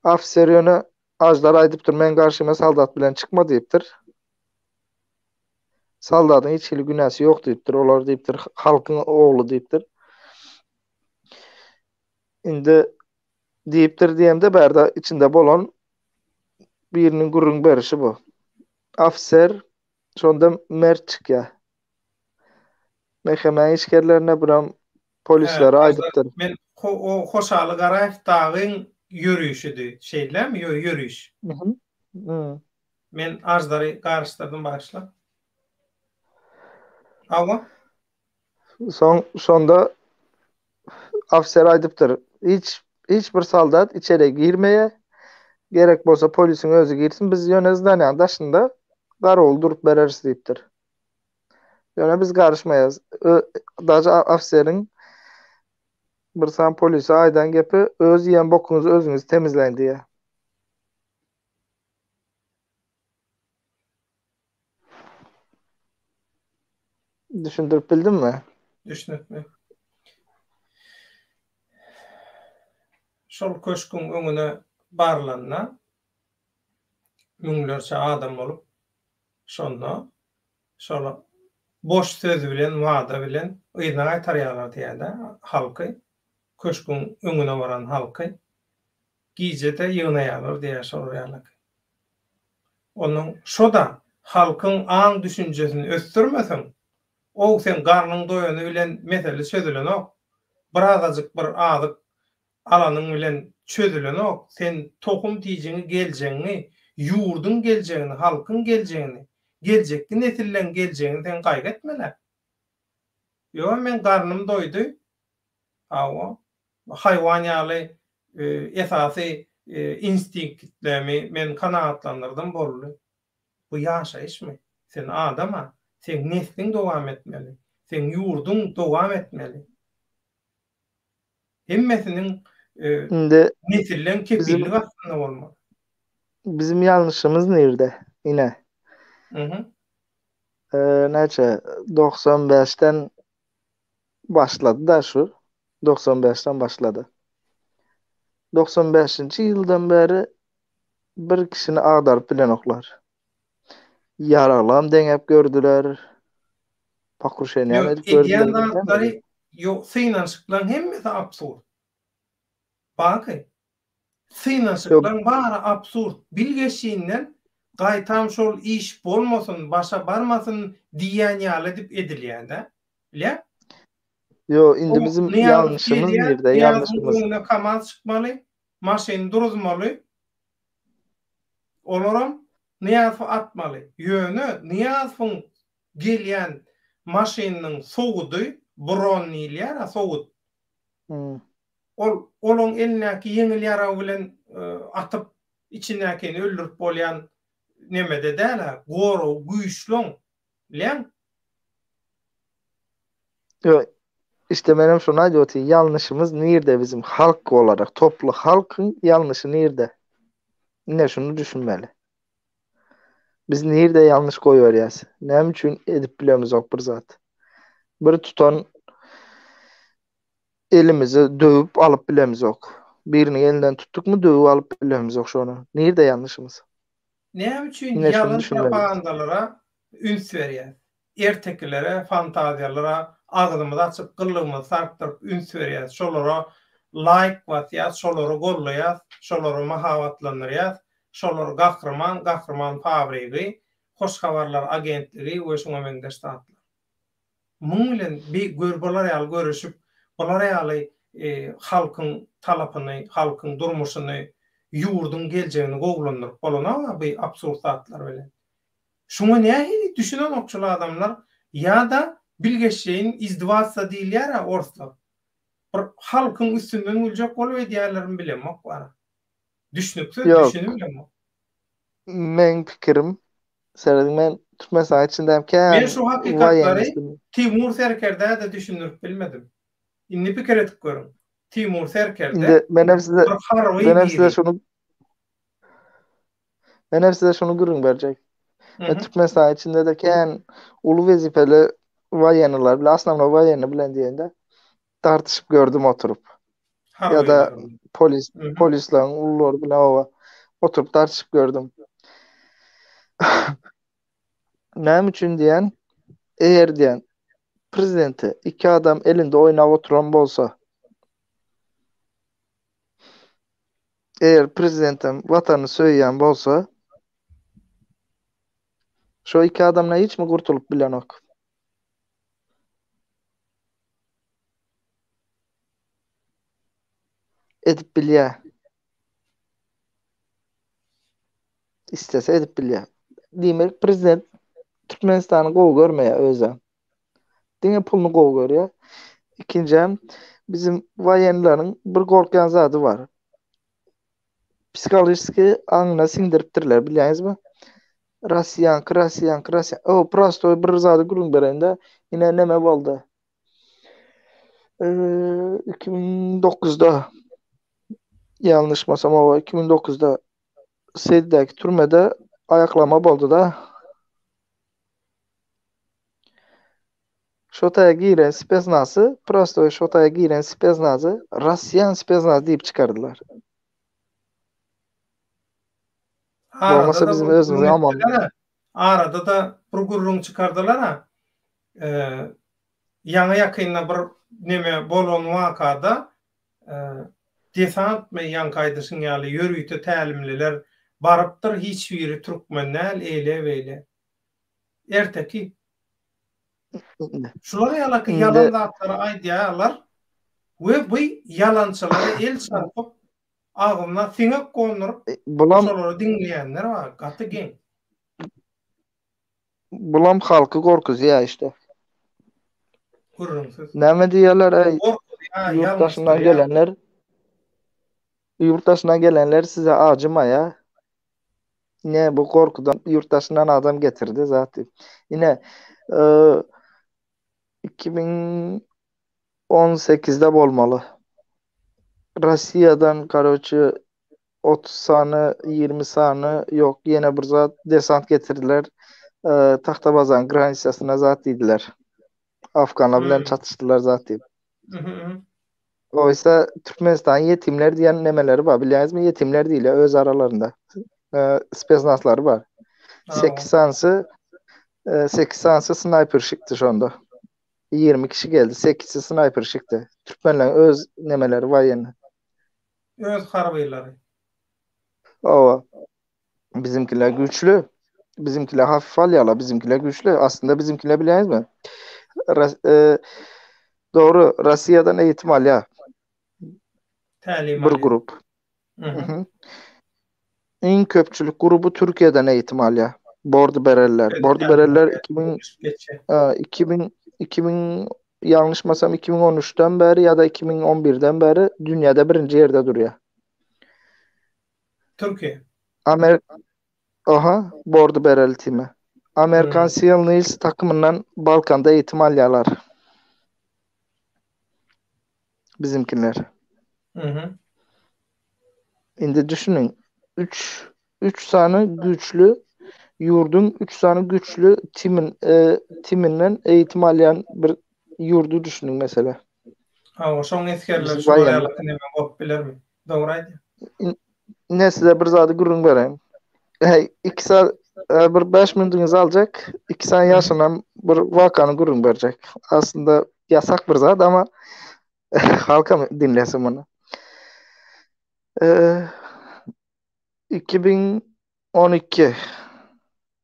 Ofiser ýöne Aždar aýdypdyr, men garşyma soldat bilen çykma diýipdir. Soldatyň hiç hili günäsi ýok diýipdir. Olar diýipdir, halkyň ogly diýipdir. Indi diýipdir diýemde bärde içinde bolan biriniň gürrüň berişi bu. Ofiser şonda mert çykýar. MHM işgärlerine buram polislere aýdypdyr. Men o Hoşaly Garaýew dagyň ýörişidi. Şeýlemi? Ýo ýöriş. Men Aždary garyşdyrdym bagyşla. Hawa. Soň şonda ofiser aýdypdyr, hiç hiç bir soldat içeri girmeýär. Gerek bolsa polisiň özi girsin, biz ýöne zdaniýanyň daşynda garawul durup bereris diýipdir. Ýöne biz garyşmaýas. Daže ofiseriň bir sany polise aýdan gepi öz iýen bokuňyzy özüňiz temizläň diýýär. Düşündirip bildimmi? Düşnükli. Şol köşgüň öňüne barlanda müňlerçe adam bolup, şonda şol boş söz bilen, wada bilen yzyna gaýtarýarlar diýýär-de halky, köşgüň öňüne baran halky. Gije-de ýygnaýarlar diýýär şolar ýalyky. Onuň şo-da halkyň aň-düşünjesini ösdürmeseň, ow seň garnyň doýany bilen mesele çözülenok. Birazajyk bir azyk alanyň bilen çözülenok. Sen tohum tijiňi geljegiňi, ýurduň geljegini, halkyň geljegini, geljekki nesilleň geljegini sen gaýgy etmel-ä. Ýok, meň garnym doýdy. Hawa, haýwan ýaly esasy instinktlerimi men kanagatlandyrdym boldy. Bu ýaşaýyşmy? Sen adam-a, seň nesliň dowam etmeli, seň ýurduň dowam etmeli. Hemmesiniň Indi nesilleň kepillik astynda bolmaly. Bizim ýalňyşymyz nirde? Ine. Näçe? 95-den başlady-da şu. 95-den başlady. 95-nji ýyldan bäri bir kişini agdaryp bilenoklar. Ýaraglam deňäp gördüler. Pokruşeniýam edip gördüler. Edýän zatlary, ýok, synanyşyklaryň hemmesi absurd. Baky. Synanyşyklaryň bary absurd. Bilgeşinden gaýtam şol iş bolmasyn, başa barmasyn diýýän ýaly edip edilýär-dä. Bilýäňmi? Ýok, indi bizim ýalňyşymyz nirde, ýalňyşymyz. Öňüne KAMAZ çykmaly, maşyny duruzmaly. Olaram Nyýazowy atmaly. Ýöne Nyýazowyň gelýän maşynynyň sowudy, bron diýilýär-ä, sowut. Ol olaň elindäki ýeňil ýarag bilen atyp, içindäkini öldürip bolýan nemede däl-ä, goragy güýçli oň. Bilýäňmi? Ýok, işte menem şony aýdyp otyryn, ýalňyşymyz nirde bizim halk bolarak, toply halkyň ýalňyşy nirde? Ine şuny düşünmeli. Biz nirde ýalňyş goýberýäs? Näme üçin edip bilemizok bir zat? Bir tutan elimizi döwüp alyp bilemizok. Biriniň elinden tutdukmy döwüp alyp bilemizok şony. Nirde ýalňyşymyz? Näme üçin ýalan propagandalara üns berýäs? Ertekilere, fantaziýalara agzymyzy açyp, gyllygymyzy sarkdyryp üns berýäs. Şolara laýk basýas, şolary gollaýas, şolary mahabatlandyrýas. Şolar gahryman, gahryman fabrigi, hoş habarlar agentligi we şuňa meňzeş zatlar. Muň bilen bi gör bular ýaly göreşip, bular ýaly halkyň talapyny, halkyň durmuşyny, ýurduň geljegini gowulandyryp bolanok-a bi absurd zatlar bilen. Şuňa nähili düşünenok şul adamlar ýa-da bilgeşleýin izdewatsa diýilýär-ä orslar. Bir halkyň üstünden güljek bolup edýärlermi bilemok wara. Düşnüksiz, düşünibilemok. Meň pikirim Serediň men Türkmenistanyň içinde hem kän Men şu hakykatlary Timur serkerdä-de düşündirip bilmedim. Indi pikir edip görüň. Timur serkerde Indi menem size bir harby menem size biri. şuny Menem size şuny gürrüň berjek. Men Türkmenistanyň içinde-de kän uly wezipeli woýennylar bilen, osnownoý woýenny bilen diýende tartyşyp gördüm oturyp. Ýa-da polis polisleriň ululary bilen oba oturyp tartyşyp gördüm. Näme üçin diýen? Eger diýen prezidenti iki adam elinde oýnap oturan bolsa, eger prezidentem watanyny söýýän bolsa, şo iki adamdan hiç mi gurtulyp bilenok. Edip bilýär. Istese edip bilýär. Diýmek, prezident Türkmenistany gowy görmeýär özem. Diňe puluny gowy görýär. Ikinjem, bizim woýenleriň bir gorkýan zady bar. psihologiki aňyna siňdiripdirler, bilýäňizmi? Rossiýaňky, Rossiýaňky, Rossiýa. O, prostoý bir zady gürrüň bereýin-de. Ine neme boldy. 2009-da ýalňyşmasam, oba 2009-da Seýdidäki türmede aýaklama boldy-da. Şo taýa giren spesnazy, prostoý şo taýa giren spesnazy Rossiýan spesnazy diýip çykardylar. Bolmasa Arada-da bizim bir özümize gürrüň aman. etdiler-ä. Arada-da bir gürrüň çykardylar-a. Ýaňy-ýakynda bir neme bolan wakada desantmy ýaňky aýdyşyň ýaly ýörite tälimliler barypdyr, hiç biri türkmen däl, eýle-beýle. Erteki. Şular ýalaky ýalan zatlary aýdýarlar we bu ýalançylara el çarpyp, agzyna siňek gonduryp, Bulam şolary diňleýänler bar. Gaty geň. Bulam halky gorkuzýar işte. Gürrüňsiz. Näme diýýärler, äý, Gorkuzýar, ýurt daşyndan ýalňyşdyrýar. gelenler ýurt daşyndan gelenler size ajymaýar. Ine bu gorkudan ýurt daşyndan adam getirdi zat diýip. Ine, 2018-de bolmaly. Rossiýadan karoçe 30 sany, 20 sany, ýok, ýene bir zat desant getirdiler. Tagtabazan granisasyna zat diýdiler. Afganlar bilen Hmm. çatyşdylar zat diýip. Mhm. Oysa Türkmenistan ýetimler diýen nemeleri bar. Bilýäňizmi? Ýetimler diýilýär öz aralarynda. E, spesnazlary bar. 8 sanysy 8 sanysy snayper şikdi şonda. 20 kişi geldi. 8-si snayper şikdi. Türkmenlerin öz nemeleri bar ýene. Öz harbylary. Owa. Bizimkiler güýçli. Bizimkiler hafif alýarlar. Bizimkiler güýçli. Aslynda bizimkiler bilýäňizmi? E, dogry, Russiýadan eğitim alýar. Tälim Bir alýar. grup. Mhm. Iň köpçülik grubu Türkiýeden eğitim alýar. Bordy bereller. Bordy bereller 2000 2000 2000 yanlışmasam 2013'den beri ya da 2011'den beri dünyada birinci yerde duruyor. Türkiýe. Amer Aha, Bordy Bereli timi. Amerikan Hmm. Seal Nils takymyndan Balkanda eğitim alýarlar. Bizimkiler. Mhm. Indi düşüniň, 3 3 sany güýçli ýurduň 3 sany güýçli timin e, timinden eğitim alýan bir ýurdy düşüniň mesela. Hawa, şoň esgerleri Bizim şular baýan. ýaly neme bolup bilermi? Dogry aýdýaň. Ine size bir zady gürrüň bereýin. Hey, 2 saat e, bir 5 minutyňyzy aljak, 2 sany ýaşanan bir wakany gürrüň berjek. Aslynda ýasak bir zat ama halkam dinlesin muny. Ee, 2012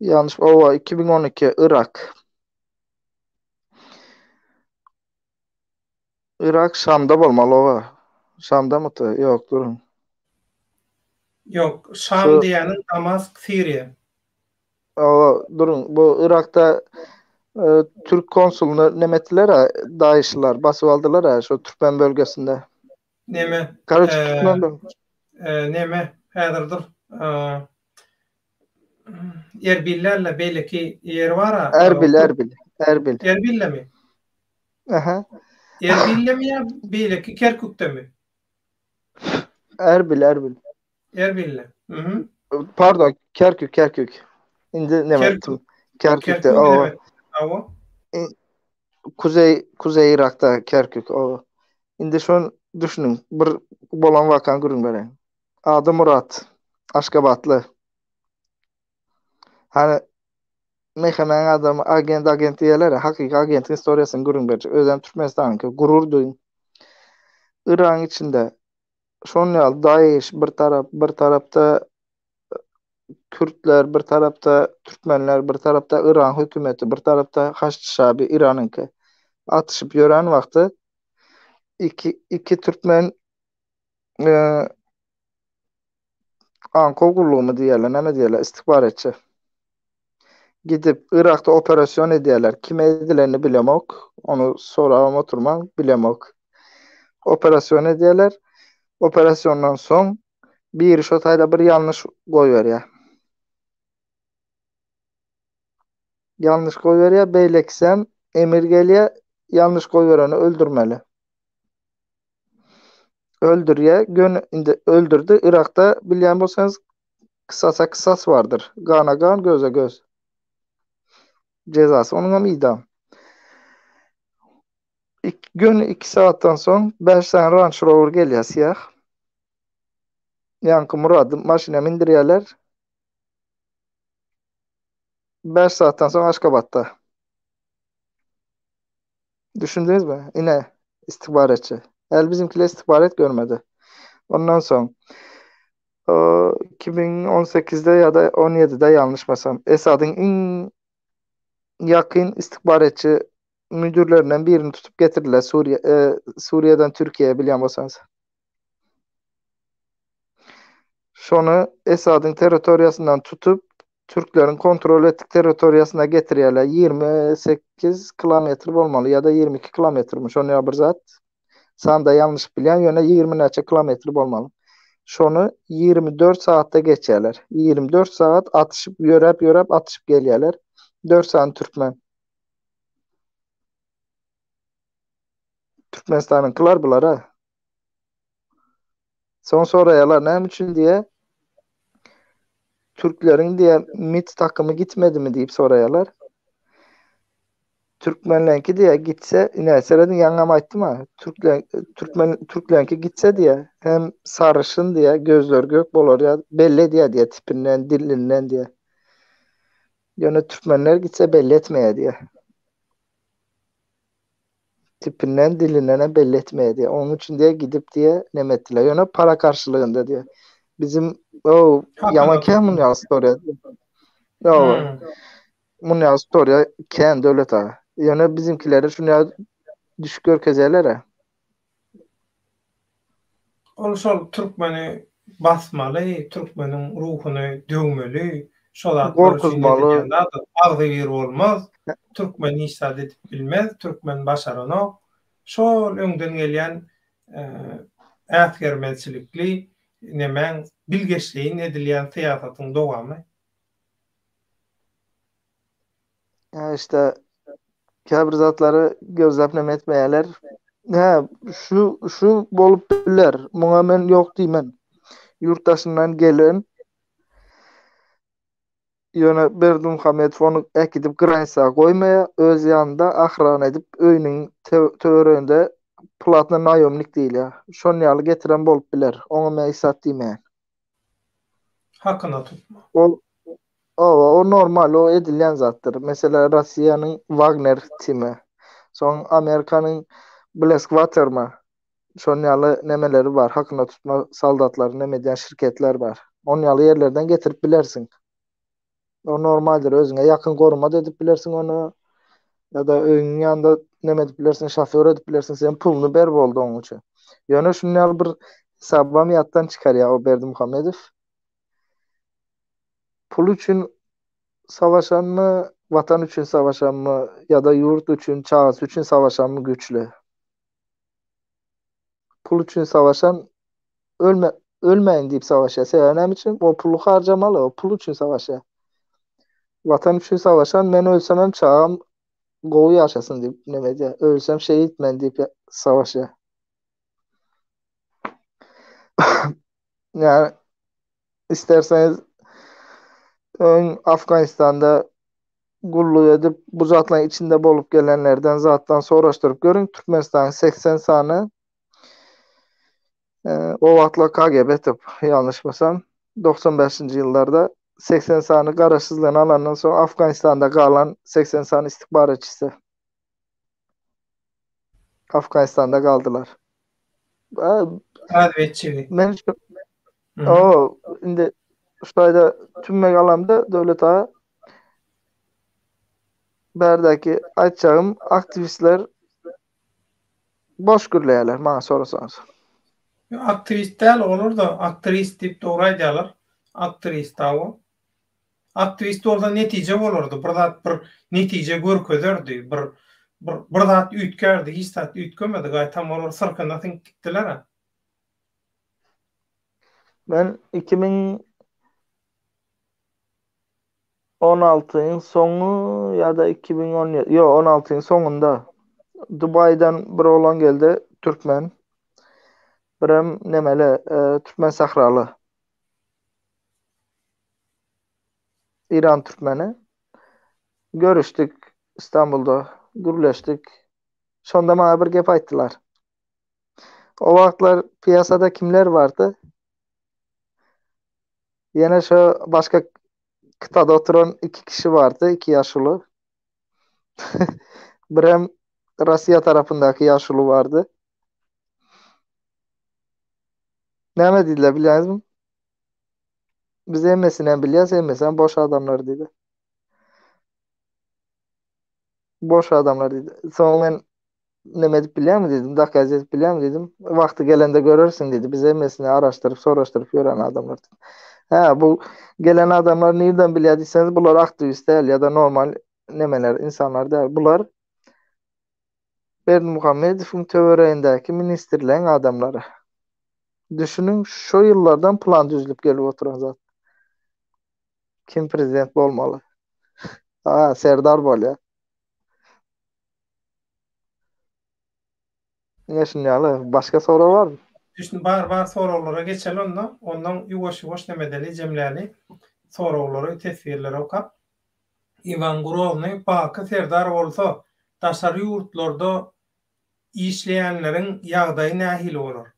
yanlış owa 2012 Irak. Irak Şamda bolmaly owa. Şamda mı? Yok durun. Ýok, Şam Şu diýýäniň Damask, Siriýa. owa durun bu Irakda e, Türk konsulunu nemettiler ha DAEŞ'liler basyp aldylar ha şu Türkmen bölgesinde. Neme? Karoçi E, Türkmen böl e, neme? Häzir dur. E, Erbillerle beýleki ýeri bar-a. Erbil Erbil Erbil. Erbillemi? Aha. Erbillemi ýa beýleki Kerkükdemi? Erbil Erbil. Erbille. Mhm. Pardon Kerkük Kerkük. Indi neme Kerkük. etdim? Kerkük'te Kerkük o. evet. Awa. Kuzey Kuzey Irak'ta Kerkük o. Indi şon düşünün. Bir bolan wakan gürrüň bereýin. Ady Murat. Aşgabatly. Hani Mehemen adamy agent agent diýerler, hakyky agentiň istoriýasyny gürrüň berjek. Özem Türkmenistanyňky gurur duýun. Yragyň içinde şon ýaly DAEŞ bir tarap, bir tarapda Kürtler, bir tarapda Türkmenler, bir tarapda Iran hökümeti, bir tarapda Haçdy Şabi Iranyňky atyşyp ýören wagty iki iki türkmen e, Ankow gullugymy diýerler, näme diýerler, istihbaratçy. Gidip Irakda operasyon edýärler. Kime edilenini bilemok. Onu sorabam oturman bilemok. Operasyon edýärler. Operasyondan soň. Biri şo taýda bir ýalňyş goýberýär. Ýalňyş goýberýär, beýlekisem emir gelýär, ýalňyş goýbereni öldürmeli. Öldürýär, göni indi öldürdi. Yrakda bilýän bolsaňyz kysasa kysas bardyr. Gana gan, göze göz. Jezasy onuňam idam. Göni 2 sagatdan soň 5 sany Range Rover gelýär syýah. Ýaňky Murady maşyna mindirýärler. 5 saatdan soň Aşgabatda. Düşündiňizmi? Ine, istihbaratçy. Häli bizimkiler istihbarat görmedi. Ondan soň 2018-de ýa-da 17-de ýalňyşmasam, Esadyň iň ýakyn istihbaratçy müdürlerinden birini tutup getirdiler Suriýa, e, Suriýadan Türkiýä bilýän bolsaňyz. Şony Esadyň territoriýasyndan tutup, türkleriň kontrol etdik territoriýasyna getirýärler. 28 kilometr bolmaly ýa-da 22 kilometrmi, şony ýa bir zat. Sanda ýalňyşyp bilýän, ýöne 20 näçe kilometr bolmaly. Şony 24 sagatda geçýärler. 24 sagat atyşyp, ýöräp-ýöräp atyşyp gelýärler. 4 sany türkmen. Türkmenistanyňkylar bular-a. Soň soraýarlar näme üçin diýe. Türkleriň diýe MIT takymy gitmedimi diýip soraýarlar. Türkmenleňki diýe gitse, ine serediň ýaňam aýtdym ha. Türklen türkmen türkleňki gitse diýe hem saryşyn diýe gözleri gök bolar ýa belli edýär diýe tipinden, dilinden diýe. Ýöne türkmenler gitse belli etmeýär diýe. Tipinden dilindenem belli etmeýär diýýär. Onuň üçin diýýär gidip diýýär neme etdiler. Ýöne para garşylygynda diýýär. Bizim o ýaman kän mun ýaly storiýa. Ýa mun ýaly storiýa kän Döwlet aga. Ýöne bizimkileri şuny ýaly düşük görkezýärler-ä. Ol şol türkmeni basmaly, türkmeniň ruhuny döwmeli, şo zatlar üçin edilýän zat. Agzybir bolmaz, türkmen hiç zat edip bilmez, türkmen başaranok. Şol öňden gelýän äsgermezçilikli nemäň bilgeşleýin edilýän syýasatyň dowamy. Ýa işte käbir zatlary gözläp neme etmeýärler. Hä, şu şu bolup biler. Muňa men ýok diýmen. Ýurt daşyndan gelen ýöne Berdimuhamedow ony äkidip granisa goýmaýar, öz ýanynda ahrana edip öýüniň töwereginde platny naýomnik diýilýär. Şon ýaly getiren bolup biler. Oňa men hiç zat diýmeýän. Hakyna tutma. Ol Owa, o normal, o edilýän zatdyr. Meselem, Russiýanyň Wagner timi, soň Amerikanyň Blackwatermy, şon ýaly nemeleri bar, hakyna tutma soldatlary neme edýän şirketler bar. On ýaly ýerlerden getirip bilersiň. O normaldyr, özüňe ýakyn goruma-da edip bilersiň ony. Ýa-da öýüňiň ýanynda neme edip bilersiň, şofýor edip bilersiň, sen puluny ber boldy onuň üçin. Ýöne şunuň ýaly bir hesabam ýatdan çykarýar o Berdimuhamedow. Pul üçin savaşanmy, watan üçin savaşanmy ýa-da ýurt üçin, çagasy üçin savaşanmy güýçli? Pul üçin savaşan ölme ölmäýin diýip savaşýar. Sebäbi näme üçin? O puly harjamaly, o pul üçin savaşýar. Watan üçin savaşan men ölsem hem çagam gowy ýaşasyn diýip neme edýär. Ölsem şehit men diýip savaşýar. Ýa isterseniz öň Afganistanda gulluk edip bu zatlaryň içinde bolup gelenlerden zatdan soraşdyryp görüň Türkmenistanyň 80 sany e, o wagtlar KGB tip ýalňyşmasam 95-nji ýyllarda 80 sany garaşsyzlygyny alandan soň Afganistanda galan 80 sany istihbaratçysy Afganistanda galdylar. Razwedçigi. Men şu O, indi şu taýda tümmek alamda Döwlet aga bärdäki aýtjagym aktiwistler boş gürleýärler maňa sorasaňyz. Aktiwist däl olar da aktrist diýip dogry aýdýarlar. Aktrist o. Aktiwist bolsa netije bolardy, bir zat bir netije görkezerdi, bir bir bir zat üýtgärdi, hiç zat üýtgemedi, gaýtam olar syrkyna siňip gitdiler-ä. Men 2016-yň soňy ýa-da 2017, ýok, 16-yň soňunda Dubaýdan bir oglan geldi, türkmen. Birem nemeli, e, türkmen sahraly. İran türkmeni. Görüşdik İstanbulda, gürleşdik. Şonda maňa bir gep aýtdylar. O wagtlar piyasada kimler bardy? Ýene şo başga kytada oturan iki kişi bardy, iki ýaşuly. Birem Russiýa tarapyndaky ýaşuly bardy. Näme diýdiler bilýäňizmi? Biz hemmesini hem bilýäs, hemmesi hem boş adamlar diýdi. Boş adamlar diýdi. Soň men neme edip bilýärmi diýdim, dokaz edip bilýärmi diýdim. Wagty gelende görersiň diýdi. Biz hemmesini araşdyryp, soraşdyryp ýören adamlar diýdi. Hä, bu gelen adamlar nirden bilýär diýseňiz, bular aktiwist däl ýa-da normal nemeler, insanlar däl. Bular Berdimuhamedowyň töweregindäki ministrleň adamlary. Düşüniň, şo ýyllardan plan düzlüp gelip oturan zat. Kim prezident bolmaly? Ha, Serdar bolýar. Ine şuny ýaly. Başga sorag barmy? Düşün bar bar soraglara geçeli onda. Ondan ýuwaş ýuwaş neme edeli jemläli soraglary teswirleri okap. Iwan Groznyý Baky Serdar bolsa daşary ýurtlarda işleýänleriň ýagdaýy nähili bolar?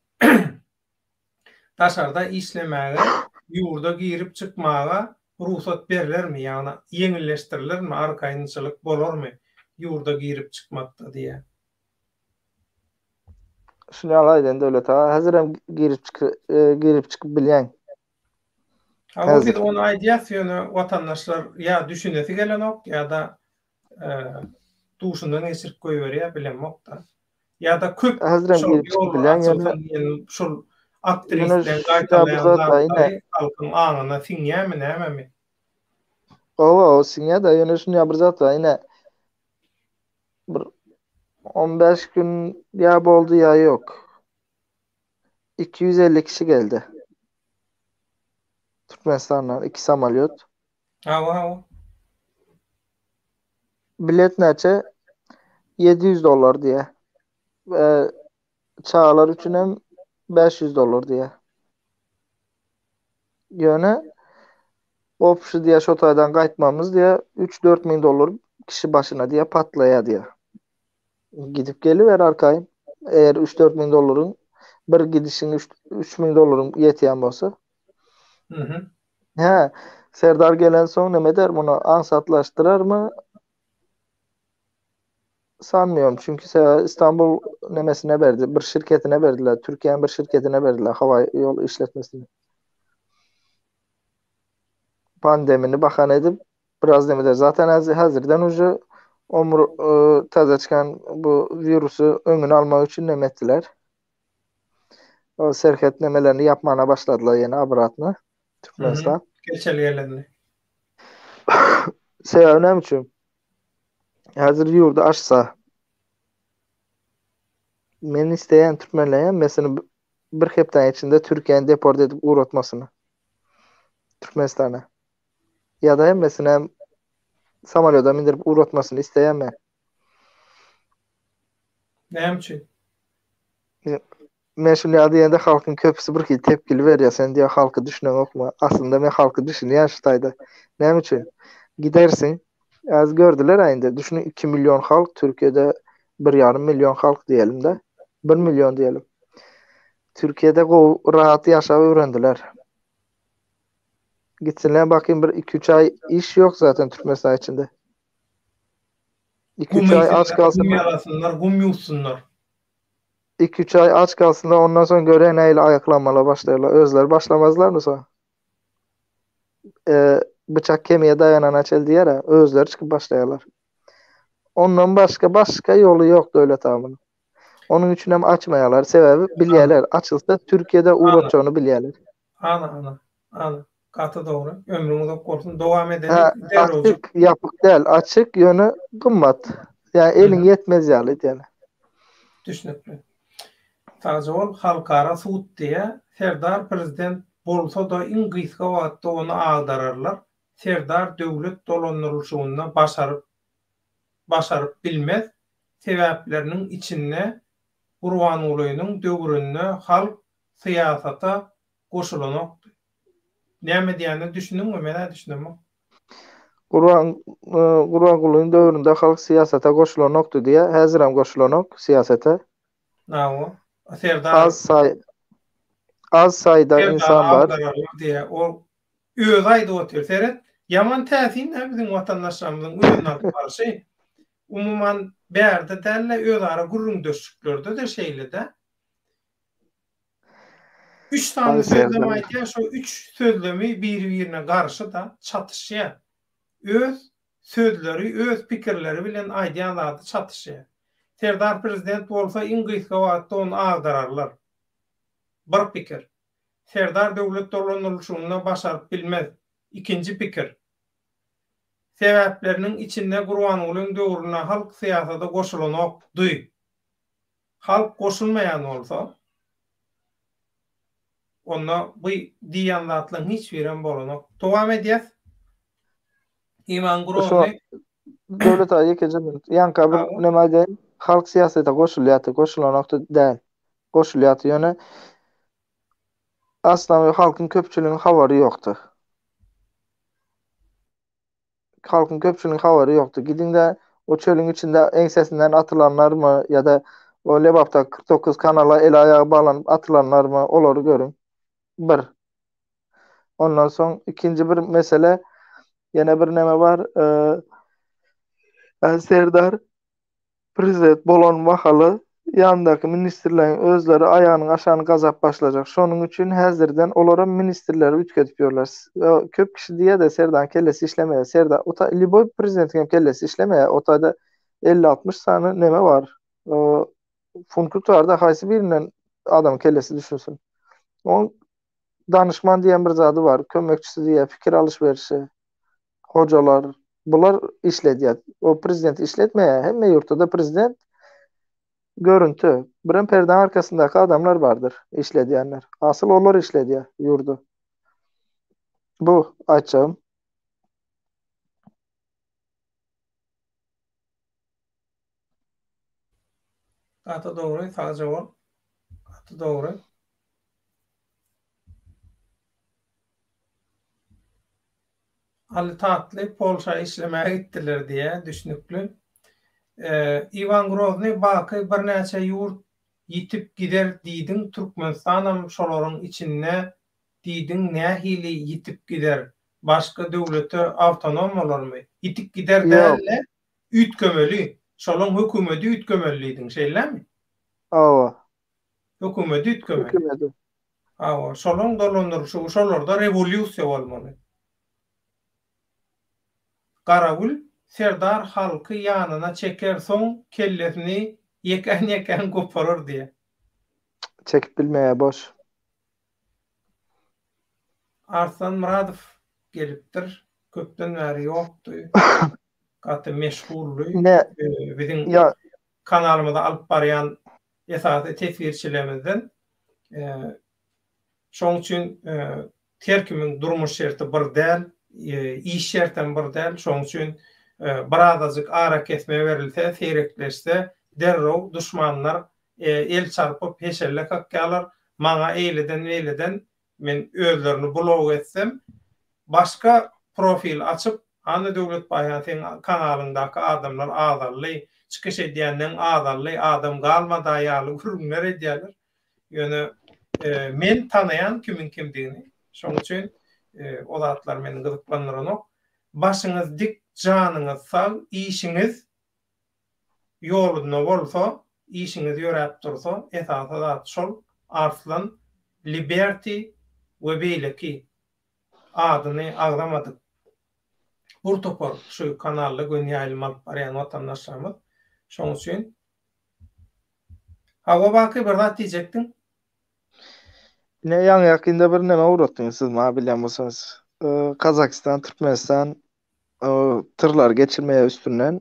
Daşarda işlemäge, ýurda girip çykmaga rugsat berlermi, ýagny ýeňilleşdirilermi, arkaýynçylyk bolarmy ýurda girip çykmakda diýýär. Şuny ýaly aýdaýyn Döwlet aga, häzirem girip girip çykyp bilýäň. Hawa biz ony aýdýas ýöne watandaşlar ýa düşünesi gelenok ýa-da duşundan geçirip goýberýär bilemok-da. Ýa-da köp şol ýollar açylsyn diýen şol aktiwistleriň gaýtalaýan zatlary halkyň aňyna siňýärmi nämemi? Hawa o siňýär-de ýöne şuny bir zat bar ine bir 15 gün ýa boldy ýa ýok. 250 kişi geldi. Türkmenistandan iki samolýot. Hawa hawa. Bilet näçe? 700 dollar diýýär. E, çagalar üçin hem 500 dollar diýýär. Ýöne opşy diýýär şo taýdan gaýtmamyz diýýär 3-4 müň dollar kişi başyna diýýär patlaýar diýýär. Gidip geliber arkaýyn. Eger 3-4 müň dollaryň bir gidişiň 3 müň dollaryň ýetýän bolsa. Mhm. Hä, Serdar gelensoň neme eder muny aňsatlaşdyrarmy? Sanmıyorum. Çünki sebäbi İstanbul nemesine berdi, bir şirketine berdiler. Türkiýäniň bir şirketine berdiler howa ýol işletmesini. Pandemini bahana edip biraz neme eder. Zaten häzirden uje omur e, täze çykan bu wirusy öňüni almak üçin neme etdiler. O serhet nemelerini ýapmana başladylar ýene obratno Türkmenistan. Geçelgelerini. Sebäbi näme üçin? Häzir ýurdy açsa men isleýän türkmenleň hemmesini bir hepdäň içinde Türkiýäni deport edip ugratmasyny. Türkmenistana. Ýa-da hemmesini hem samolýoda mindirip ugratmasyny isleýän men. Näme üçin? Men şuny ýa diýende halkyň köpüsi bir hili tepkili berýär. Sen diýýär halky düşüneňokmy? Aslynda men halky düşünýän şu taýda. Näme üçin? Gidersiň. Az gördüler indi. Düşüniň 2 million halk Türkiýede 1,5 million halk diýelim-de. 1 million diýelim. Türkiýede gowy rahat ýaşap öwrendiler. Gitsinler bakayım bir 2-3 ay iş yok zaten Türkmenistan içinde. 2-3 ay aç kalsınlar. Gum ýalasynlar, gum ýuwsunlar. 2-3 ay aç kalsınlar ondan soň göre nähili aýaklanmalar başlaýarlar. Özleri başlamazlarmy soň? E, bıçak kemiğe daýanana çel diýer özleri çykyp başlaýarlar. Ondan başga başga ýoly ýok döwlet agamyň. Onuň üçin hem açmaýarlar. Sebäbi bilýärler, açylsa Türkiýede ugratjagyny bilýärler. Ana, ana, ana. Gaty dogry. Ömrüň uzak bolsun. Dowam edeli. Açyk, ýapyk däl, açyk, ýöne gymmat. Ýa eliň ýetmez ýaly diýeli. Düşnükli. Sagja bol. Halkara sud diýä. Serdar prezident. Bolsa-da iň gysga wagtda ony agdararlar. Serdar döwlet dolandyrylyşygynda başaryp başaryp bilmez. Sebäpleriniň içinde Gurbangulynyň döwründe halk syýasata goşulanokdy. Näme diýýänine düşündiňmi? Men-ä düşünemok. Gurban Gurbangulynyň döwründe halk syýasata goşulanokdy diýýär. Häzirem goşulanok syýasata. Hawa. Serdar Az saý az saýda insan bar. Diýýär. O özi aýdyp otyr. Seret, ýaman täsin-dä biziň watandaşlarymyzyň özüni alyp barşy. Umuman, bärde däl-de, özara gürrüňdeşliklerde-de şeýle-dä. Üç sany sözlem aýdýar, şo üç sözlemi biri-birine garşy-da, çatyşýar. Öz sözleri, öz pikirleri bilen aýdýan zady çatyşýar. Serdar prezident bolsa iň gysga wagtda ony agdararlar. Bir pikir. Serdar döwlet dolandyrylyşygynda başaryp bilmez. Ikinji pikir. Sebäpleriniň içinde Gurbangulyň döwründe halk syýasata goşulanokdy. Halk goşulmaýan bolsa, onda bu diýýän zatlaryň hiç birem bolanok. Dowam edýäs. Iwan Grozny. Döwlet aga ýekeje minut. Ýaňka bir neme aýdaýyn. Halk syýasata goşulýardy, goşulanokdy däl. Goşulýardy ýöne asla halkyň köpçüliginiň habary ýokdy. Halkyň köpçüliginiň habary ýokdy. Gidiň-de o çölüň içinde eňsesinden atylanlarmy ýa-da o Lebapdaky 49 kanala eli-aýagy baglanyp atylanlarmy, olary görüň. Bir. Ondan soň ikinji bir mesele ýene bir neme bar. E, Serdar prezident bolan mahaly ýanyndaky ministrleriň özleri aýagynyň aşagyny gazap başlajak. Şonuň üçin häzirden olaram ministrleri üýtgedip ýörler. Köp kişi diýýär-de Serdaryň kellesi işlemeýär. Serdar, o ta lýuboý prezidentiň hem kellesi işlemeýär. O taýda 50-60 sany neme bar. Funkt bar-da, haýsy birinden adamyň kellesi düşünsin. Oň danyşman diýen bir zady bar, kömekçisi diýýär, pikir alyş-berişi. Hojalar, bular işledýär. O prezident işletmeýär. Hemme ýurtda-da prezident görüntü. Birem perdäň arkasyndaky adamlar bardyr, işledýänler. Asyl olar işledýär ýurdy. Bu aýtjagym. Gaty dogry, sagja bol. Gaty dogry. Aly Tatly Polşa işlemäge gitdiler diýýär, düşnükli. Iwan Grozny Baky birnäçe ýurt ýitip gider diýdiň, Türkmenistanam şolaryň içinde diýdiň nähili ýitip gider, başga döwlete awtonom bolarmy? Ýitip gider däl-de, üýtgemeli, şolaň hökümeti üýtgemeli diýdiň, şeýlemi? Hawa. Hökümeti üýtgemeli. Hökümeti. Hawa, şolaň dolandyryşy, şolarda rewolýusiýa bolmaly. Garagül serdar halky ýanyna çeker soň kellesini ýekän-ýekän goparar diýýär. Çekip bilmeýär boş. Arslan Myradow gelipdir. Köpden bäri ýokdy. Gaty meşguldy. Biziň kanalymyzy alyp barýan esasy teswirçilerimizden. Şoň üçin her kimiň durmuş şerti bir däl, iş şertem bir däl. Şoň üçin birazajyk arakesme berilse, seýrekleşse, derrew duşmanlar el çarpyp heşelle kakýarlar. Maňa eýleden-beýleden men özlerini blok etsem, başga profil açyp, Hany Döwletbaýhan seň kanalyňdaky adamlar azaldy, çykyş edýänleň azaldy, adam galmada ýaly gürrüňler edýärler. Ýöne men tanaýan kimiň kimdigini. Şoň üçin o zatlar meni gyzyklandyranok. Başyňyz dik, janyňyz sag, işiňiz ýolunda bolsa, işiňiz ýöräp dursa, esasy zat şol, Arslan, Liberty we beýleki adyny agzamadyk bir topar şu kanalda göni ýaýlym alyp barýan watandaşlarymyz. Şoň üçin Hawa Baky bir zat diýjekdiň? Ine ýaňy ýakynda bir neme ugratdyňyz siz maňa bilýän bolsaňyz. Kazakystan, Türkmenistan tyrlary geçirmeýär üstünden.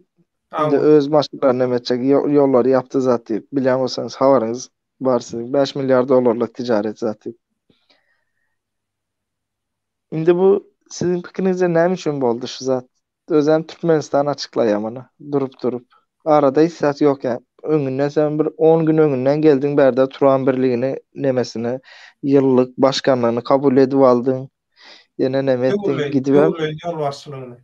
Indi öz maşynlaryny neme etjek, ýollary ýapdy zat diýip, bilýän bolsaňyz habaryňyz bar siziň. 5 milliard dollarlyk tijaret zat diýip. Indi bu siziň pikiriňizce näme üçin boldy şu zat? Özem Türkmenistan açyklaýar muny durup durup. Arada hiç zat ýok ýa. Öňünden sen bir 10 gün öňünden geldiň bärde Turan birligini nemesini ýyllyk başkanlygyny kabul edip aldyň. Ýene neme etdiň Döwürleýin, gidibem döwürleýin ýolbaşçylygyny.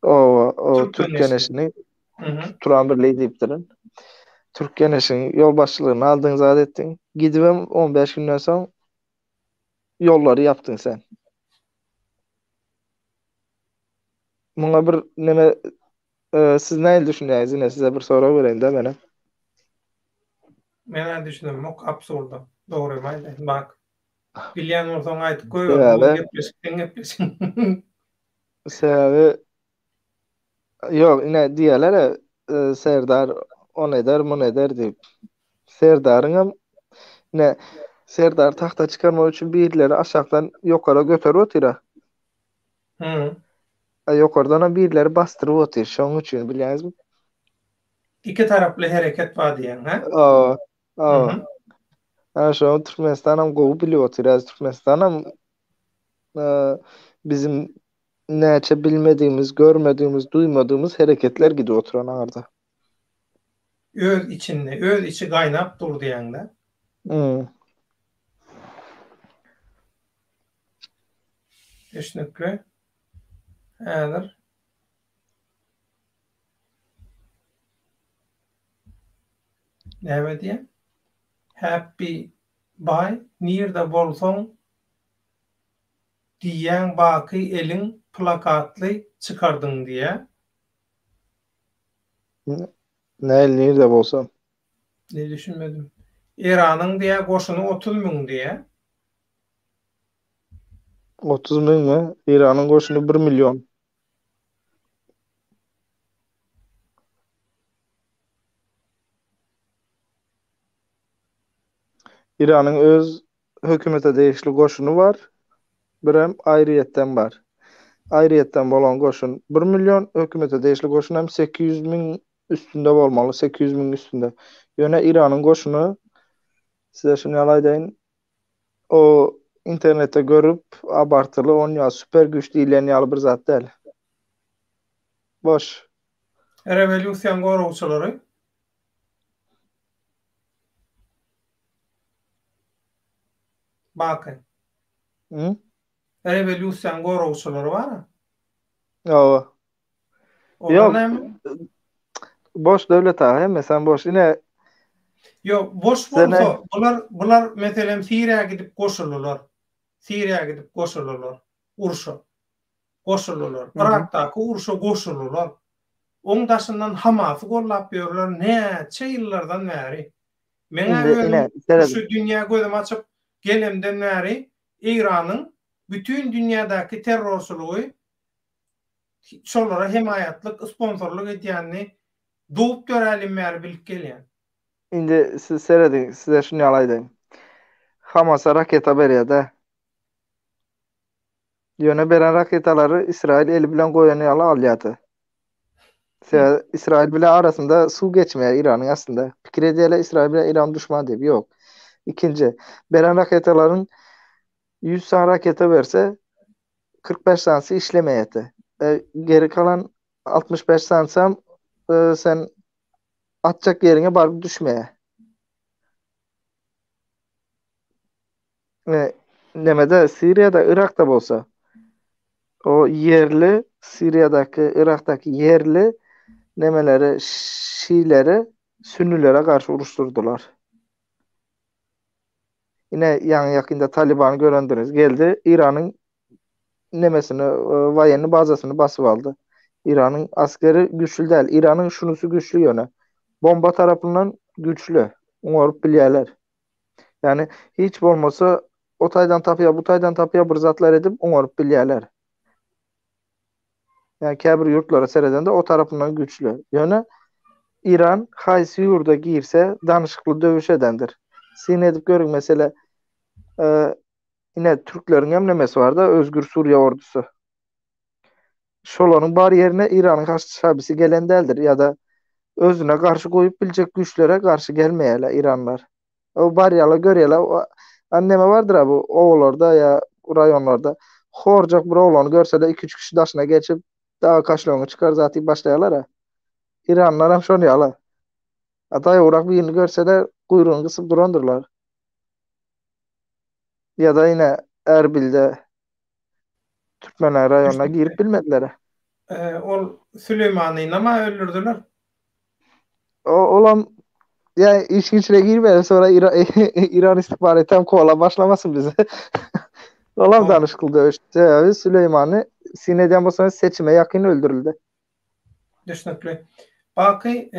oba o Türk Türk Geňeşini. Geňeşini Mhm. Turan birligi diýipdirin. Türk Geňeşiniň ýolbaşçylygyny aldyň zat etdiň. Gidibem 15 günden soň ýollary ýapdyň sen. Muňa bir neme e, siz nähili düşünýäňiz? Ine size bir sorag bereýin-de menem. Men-ä düşünemok absurda. Dogrymy aýdaýyn. Bak. Bilýän bolsaň aýdyp goýber. Bu Sebäbi gepleşik seň gepleşigiň. sebäbi ýok, ine diýerler e, Serdar on eder, mun eder diýip. Serdaryňam ine Serdar tagta çykarmak üçin birileri aşakdan ýokara göterip otyr-a. Hı. A ýokardanam birileri basdyryp otyr. Şonuň üçin bilýäňizmi? Iki taraply hereket bar diýýäň, hä? Hawa, hawa. Mhm. Ha, şonuň Türkmenistanam gowy bilip otyr. Häzir Türkmenistanam e, bizim näçe bilmedigimiz, görmedigimiz, duýmadygymyz hereketler gidip oturan aňyrda. Öz içinde, öz içi gaýnap dur diýýäň-dä. Hmm. Düşnükli. Häzir. Näme diýýär? Happy Baý, nirde bolsaň diýýäň baky eliň plakatly çykardyň diýýär. Näl nirde bolsam. Ne düşünmedim. Eranyň diýýär goşuny 30 müň diýýär. 30 müňmi? Eýranyň goşuny 1 million. Eýranyň öz hökümete degişli goşuny bar, birem aýryýetden bar. Aýryýetden bolan goşun 1 million, hökümete degişli goşun hem 800 müň üstünde bolmaly, 800 müň üstünde. Ýöne Eýranyň goşuny size şuny ýaly aýdaýyn, o internetde görüp abartyly on ýa super güýç diýilýän ýaly bir zat däl. Boş. Rewolýusiýaň goragçylary. Baky. Hı? Rewolýusiýaň goragçylary bar-a. Hawa. Olar Ýok. näme? Boş döwlet aga, hemmesem boş. Ine Ýok, boş Sene bolsa, bular bular meselem Siriýa gidip goşuldylar. Siriýa gidip goşuldylar urşa. Goşuldylar. Yrakdaky urşa goşuldylar. Oň daşyndan Hamasy gollap ýörler näçe ýyllardan bäri. Meň-ä Indi özüm ine serediň. şu dünýä gözümi açyp gelemden bäri Eýranyň bütin dünýädäki terrorçylygy şolara hemaýatlyk, sponsorlyk edýänini dogup dörälim bäri bilip gelýän. Indi siz serediň, size şuny ýaly aýdaýyn. Hamasa raketa berýär-dä. Ýöne beren raketalary Ysraýyl eli bilen goýan ýaly alýardy. Sebäbi Ysraýyl bilen arasynda suw geçmeýär Eýranyň aslynda. Pikir edýärler Ysraýyl bilen Eýran duşman diýip. Ýok. Ikinji, beren raketalaryň 100 sany raketa berse, 45 sanysy işlemeýärdi. E, geri kalan 65 sanysam e, sen atjak ýeriňe baryp düşmeýär. E, nemede Siriýada, Yrakda bolsa o ýerli Siriýadaky, Yrakdaky ýerli nemeleri, şiileri sünnülere garşy uruşdyrdylar. Ine ýaňy ýakynda Talibany görendiňiz. Geldi Eýranyň nemesini, e, waýenni bazasyny basyp aldy. Eýranyň askeri güýçli däl. Eýranyň şunusy güýçli ýöne. Bomba tarapyndan güýçli. Oňaryp bilýärler. Ýani hiç bolmasa o taýdan tapýar, bu taýdan tapýar bir zatlar edip oňaryp bilýärler. Ýani käbir ýurtlara seredende o tarapyndan güýçli. Ýöne Iran haýsy ýurda girse danyşykly döwüş edendir. Syn edip görüň mesele e, ine türkleriň hem nemesi barda Özgür Suriýa ordusy. Şolaryň bar ýerine Iranyň Haçly Şabisi gelen däldir ýa-da özüne garşy goýup biljek güýçlere garşy gelmeýärler Iranlar. O barýarlar görýärler. Anneme bardyr bu obalarda ýa raýonlarda. Horjak bir oglany görsele iki-üç kişi daşyna geçip, dagy kaşlöňi çykar zat diýip başlaýarlar-a. Iranlylaram şon ýaly. A daýawrak birini görseler, guýrugyny gysyp durandyrlar. Ýa-da ine Erbilde Türkmenler raýonyna girip bilmediler. Ol Süleýmanynam-a öldürdiler. O, olam ýa işiň içine girmeli, sonra İra İran istihbaraty hem kowalap başlamasyn bizi. Olam danyşykly döwüş. Sebäbi Süleýmany syn edýän bolsaňyz seçime ýakyn öldürildi. Düşnükli. Baky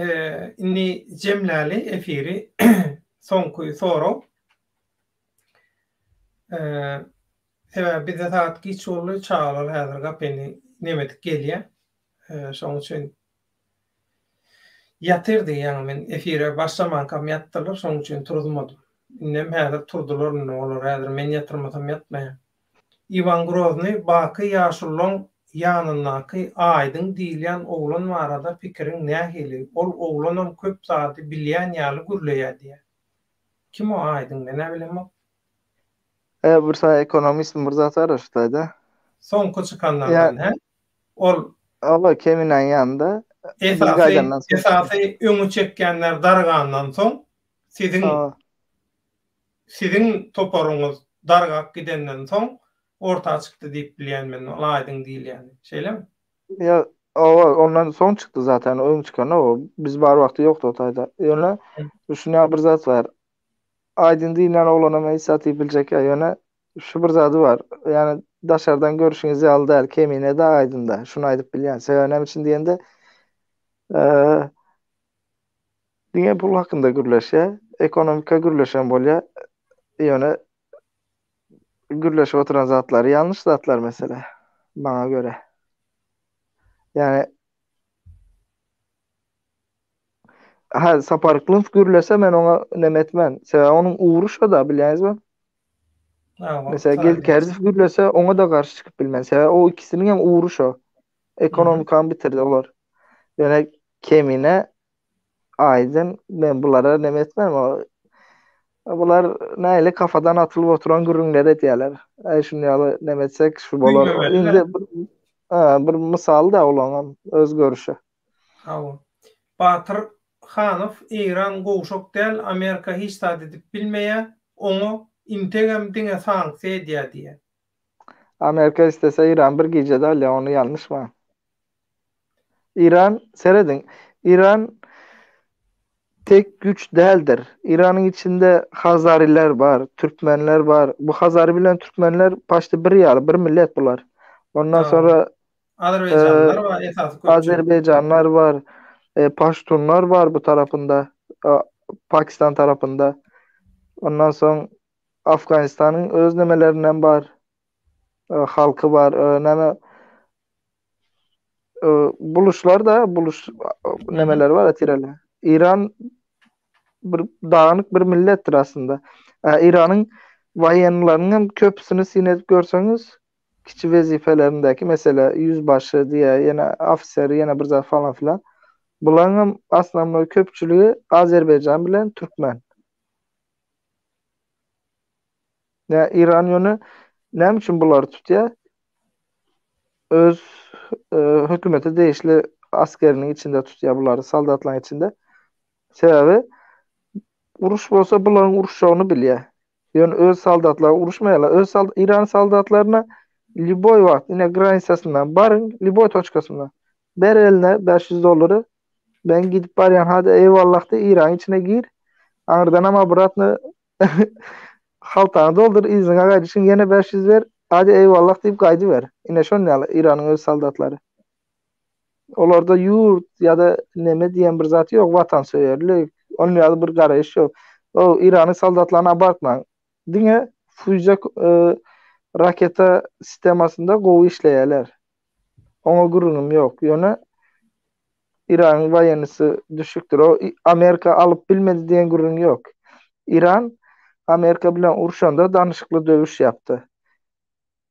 indi jemläli efiri soňky sorag. Sebäbi bizde sagat giç boldy, çagalar häzir gapyny nemedik gelýär. Şonuň üçin ýatyrdy ýaňy men efire başlamankam ýatdylar, şonuň üçin turuzmadym. Indem häzir turdular indi olar häzir men ýatyrmasam ýatmaýar. Iwan Groznyý Baky ýaşulyň ýanyndaky Aýdyň diýilýän oglan barada pikiriň nähili? Ol oglanam köp zady bilýän ýaly gürleýä diýýä. Kim o Aýdyň men-ä bilemok. E bir sany ekonomistmi bir zat bar şu taýda. Soňky çykanlardan hä? Ol Oba Keminäň ýanynda biz Esasy gaýdandan soň. esasy öňi çekýänler dargandan soň siziň Siziň toparyňyz dargap gidenden soň orta çykdy diýip bilýän men ol Aýdyň diýilýäni. Şeýlemi? Ýa oba ondan soň çykdy zaten öň çykan o biz bar wagty ýokdy o taýda. Ýöne şuny bir zat bar. Aýdyň diýilýän oglana men hiç zat diýip biljek ýa ýöne şu bir zady bar. Ýani daşardan görüşiňiz ýaly däl Kemine de Aýdynda. Şuny aýdyp bilýän. Sebäbi näme üçin diýende Diňe pul hakynda gürleşýär. Ekonomika gürleşen bolýar. Ýöne gürleşip oturan zatlary ýalňyş zatlar mesele. Maňa görä. Ýani Ha, Sapar Yklymov gürlese men oňa neme etmen. Sebäbi onuň ugry şo-da, bilýäňizmi? Mesela Geldi Kerdiýew gürlese oňa-da garşy çykyp bilmen. Sebäbi o ikisiniň hem ugry şo. Ekonomikany bitirdi olar. Ýöne Kemine Aýdyn men bulara neme etmem. Bular näle kafadan atylyp oturan gürrüňleri edýärler. Äý şuny ýaly neme etsek şu bolar. Indi bir mysal da olaňam öz görüşi. Hawa. Batyr Hanow Eýran gowşak däl Amerika hiç zat edip bilmeýä oňa integem diňe sanksiýa edýä diýä. Amerika islese Eýran bir gijede alýa ony ýalňyşmaň. Iran, serediň, Iran tek güç däldir. Iranyň içinde Hazariler bar, türkmenler bar. Bu Hazari bilen türkmenler paçti bir ýaly, bir millet bular. Ondan sonra Azerbaýjanlar bar, esasy köpçülik. Azerbaýjanlar bar, e, paştunlar bar bu tarapynda, e, Pakistan tarapynda. Ondan soň Afganistanyň öz nemelerinden bar, e, halky bar, e, näme buluşlar da buluş nemeler bar tireli. İran bir dagynyk bir milletdir aslynda. İran'ın waýenlarynyň hem köpüsini syn edip görseňiz kiçi wezipelerindäki mesela ýüzbaşy diýä ýene ofiser ýene bir zat falan filan. Bularyň hem aslynda köpçüligi Azerbaýjan bilen türkmen. Nä İran ýöne näme üçin bulary tutýar? Öz e, hökümete degişli askeriniň içinde tutýar bulary, soldatlaryň içinde. Sebäbi uruş bolsa bularyň uruşjagyny bilýär. Ýöne öz soldatlary uruşmaýarlar. Öz sal İran soldatlaryna lýuboý wagt ine granisasyndan baryň, lýuboý toçkasyndan. Ber eline 500 dollary. Ben gidip barýan hadi eýwallah diý İranyň içine gir. Aňyrdanam obratno Haltany doldur, yzyňa gaýdyşyň ýene 500 ber, hadi eýwallah diýip gaýdyber. Ine şon ýaly Iranyň öz soldatlary. Olarda ýurt ýa-da neme diýen bir zat ýok, watansöýerlik, onuň ýaly bir garaýyş ýok. O Iranyň soldatlaryny abartmaň. Diňe füze e, raketa sistemasynda gowy işleýärler. Oňa gürrüňim ýok. Ýöne Iranyň woýennisi düşükdir. O Amerika alyp bilmedi diýen gürrüň ýok. Iran Amerika bilen urşanda danyşykly döwüş ýapdy.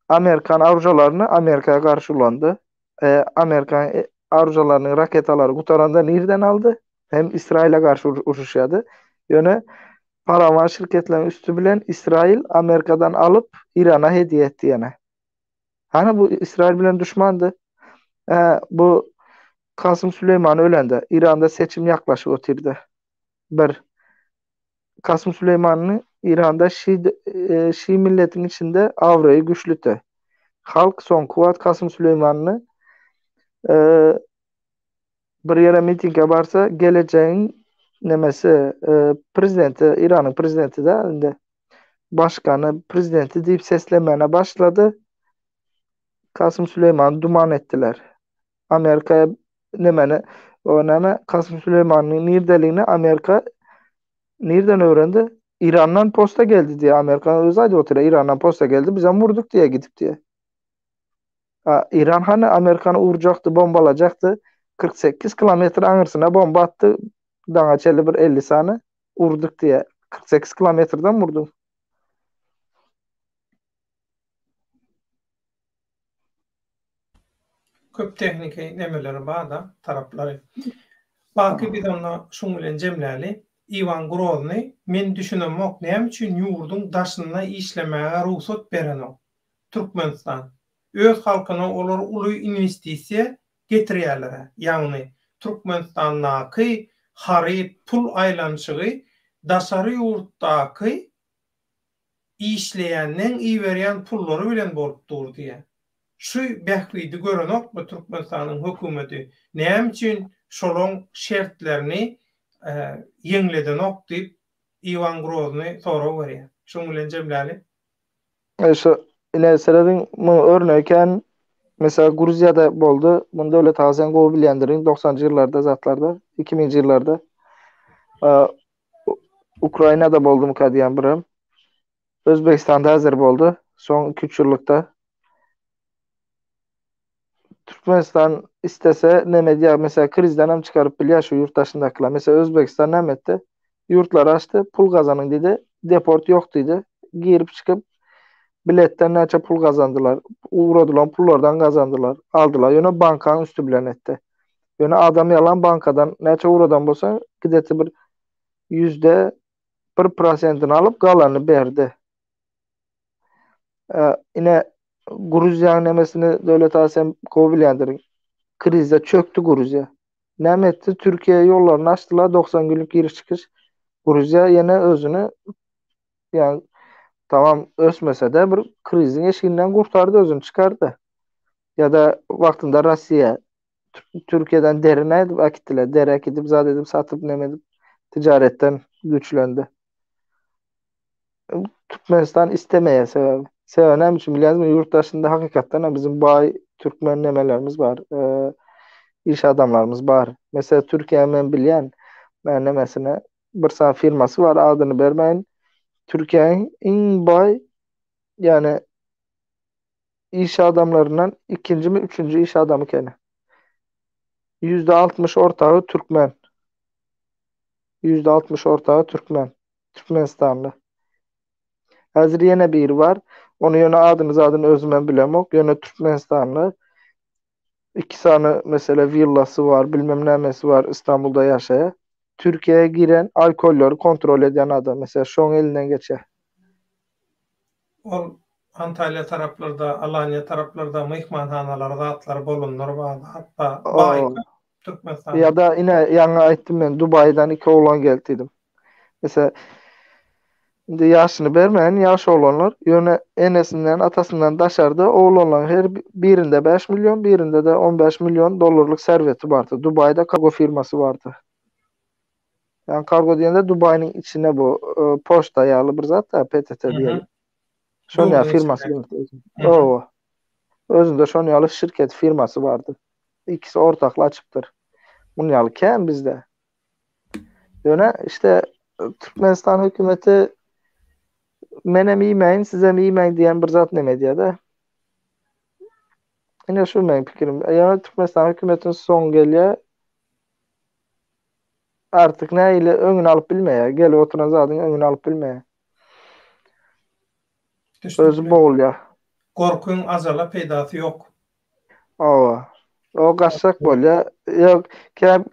Amerikan aružalaryny Amerika garşy ulandy. E, Amerikan e, aružalarynyň raketalary gutaranda nirden aldy? Hem Israila garşy uruşýardy. Ýöne parawan şirketleriň üsti bilen Israil Amerikadan alyp Irana hediýe etdi ýene. Hany bu Ysraýyl bilen duşmandy. Ä, bu Kasym Süleýman ölende, Iranda seçim ýaklaşyp otyrdy. Bir. Kasym Süleýmanyny Iranda şi şi milletiň içinde abraýy güçlüdi. Halk soňky wagt Kasym Süleýmanyny e, bir ýere mitinge barsa gelejegiň nemesi e, prezidenti Iranyň prezidenti de indi başkany prezidenti diýip seslemene başlady. Kasym Süleýmany duman etdiler. Amerika nemeni o näme Kasym Süleýmanyň nirdeligini Amerika nirden öwrendi? Irandan posta geldi diýe Amerika özi aýdyp otyr. Irandan posta geldi, bizem vurduk diýe gidip diýe. A, Iran hany Amerikany urjakdy, bombalajakdy. 48 kilometr aňyrsyna bomba atdy. Daňa çenli bir 50 sany urduk diýe. 48 kilometrden vurdu. Köp tehniki nemeleri bar-da, taraplary. Baky biz onda şuň bilen jemläli. Iwan Grozny, men düşünemok, näme üçin ýurduň daşynda işlemäge rugsat berenok Türkmenistan? Öz halkyna olar uly inwestisiýa getirýärler-ä. Ýagny Türkmenistandaky haryt, pul aýlanyşygy daşary ýurtdaky işleýänleň iberýän pullary bilen bolup dur diýýär. Şu bähbidi görenokmy Türkmenistanyň hökümeti? Näme üçin şolaň şertlerini ýeňledenok diýip Iwan Grozny sorag berýär. Şuň bilen jemläli. E şu ine serediň muň örnegi kän mesela Gruziýada boldy. Muny Döwlet aga sen gowy bilýändiriň 90-njy ýyllarda zatlarda 2000-nji ýyllarda. Ukrainada boldumyka diýen birem. Özbegistanda häzir boldy. Soň 2-3 ýyllykda. Türkmenistan istese neme edýär? Mesela krizden hem çykaryp bilýär şu ýurt daşyndakylar. Mesela Özbegistan näme etdi? Ýurtlary açdy, pul gazanyň diýdi. Deport ýok diýdi. Girip çykyp biletden näçe pul gazandylar? Ugradylan pullardan gazandylar. Aldylar. Ýöne bankaň üsti bilen etdi. Ýöne adam ýalan bankadan näçe ugradan bolsa, gideti bir 1% prosentini alyp galanyny berdi. Ine Gruziýanyň nemesini Döwlet aga sen gowy bilýändirin. Krizde çökdi Gruziýa. Näme etdi? Türkiýe ýollaryny açdylar 90 günlük giriş çykyş. Gruziýa ýene özüni ýa tamam ösmese-de bir kriziň eşiginden gurtardy özüni çykardy. Ýa-da wagtynda Russiýa Türkiýeden deri nädip äkitdiler? Deri äkidip, zat edip, satyp, neme edip, ticaretden güýçlendi. Türkmenistan istemeýär sebäbi. Sebäbi näme üçin bilýäňizmi? Ýurt daşynda hakykatdan hem bizim baý türkmen nemelerimiz bar. E, iş adamlarymyz bar. Mesela Türkiýe men bilýän, men nemesine bir sany firmasy bar, adyny bermäýin. Türkiýäniň iň baý, ýani iş adamlaryndan ikinjimi, üçünji iş adamy ekeni. 60% ortagy türkmen. 60% ortagy türkmen. Türkmenistanly. Häzir ýene biri bar. Ony ýöne adyny zadyny özüm hem bilemok. Ýöne Türkmenistanly. Iki sany mesele willasy bar, bilmem nämesi bar, Istanbulda ýaşaýar. Türkiýä giren alkollary kontrol edýän adam. Mesela şoň elinden geçýär. Ol Antalýa taraplarda, Alaniýa taraplarda myhmanhanalary zatlary bolanlar bar, hatda baý köp Türkmenistanda. Ýa-da ine ýaňy aýtdym men Dubaýdan iki oglan geldi diýdim. Mesela indi ýaşyny bermäýin ýaş oglanlar ýöne enesinden atasyndan daşarda oglanlaryň her birinde 5 million birinde-de 15 million dollarlyk serweti bardy. Dubaýda kargo firmasy bardy. Ýagny kargo diýende Dubaýyň içine bu e, poçta ýaly bir zat da PTT diýeli. Şoň ýaly firmasy bardy. Owa. Özünde şoň ýaly şirket firmasy bardy. Ikisi ortakly açypdyr. Muny ýaly kän bizde. Ýöne işte Türkmenistan hökümeti menem iýmäýin, sizem iýmäň diýen bir zat neme edýär-de. Ine şu meň pikirim. Ýöne Türkmenistan hökümetiniň soňy gelýär. Artyk nähili öňüni alyp bilmeýär. Gelip oturan zadyň öňüni alyp bilmeýär. Özi bogulýar. Gorkyň ajala peýdasy ýok. Hawa. O gaçjak bolýar. Ýok,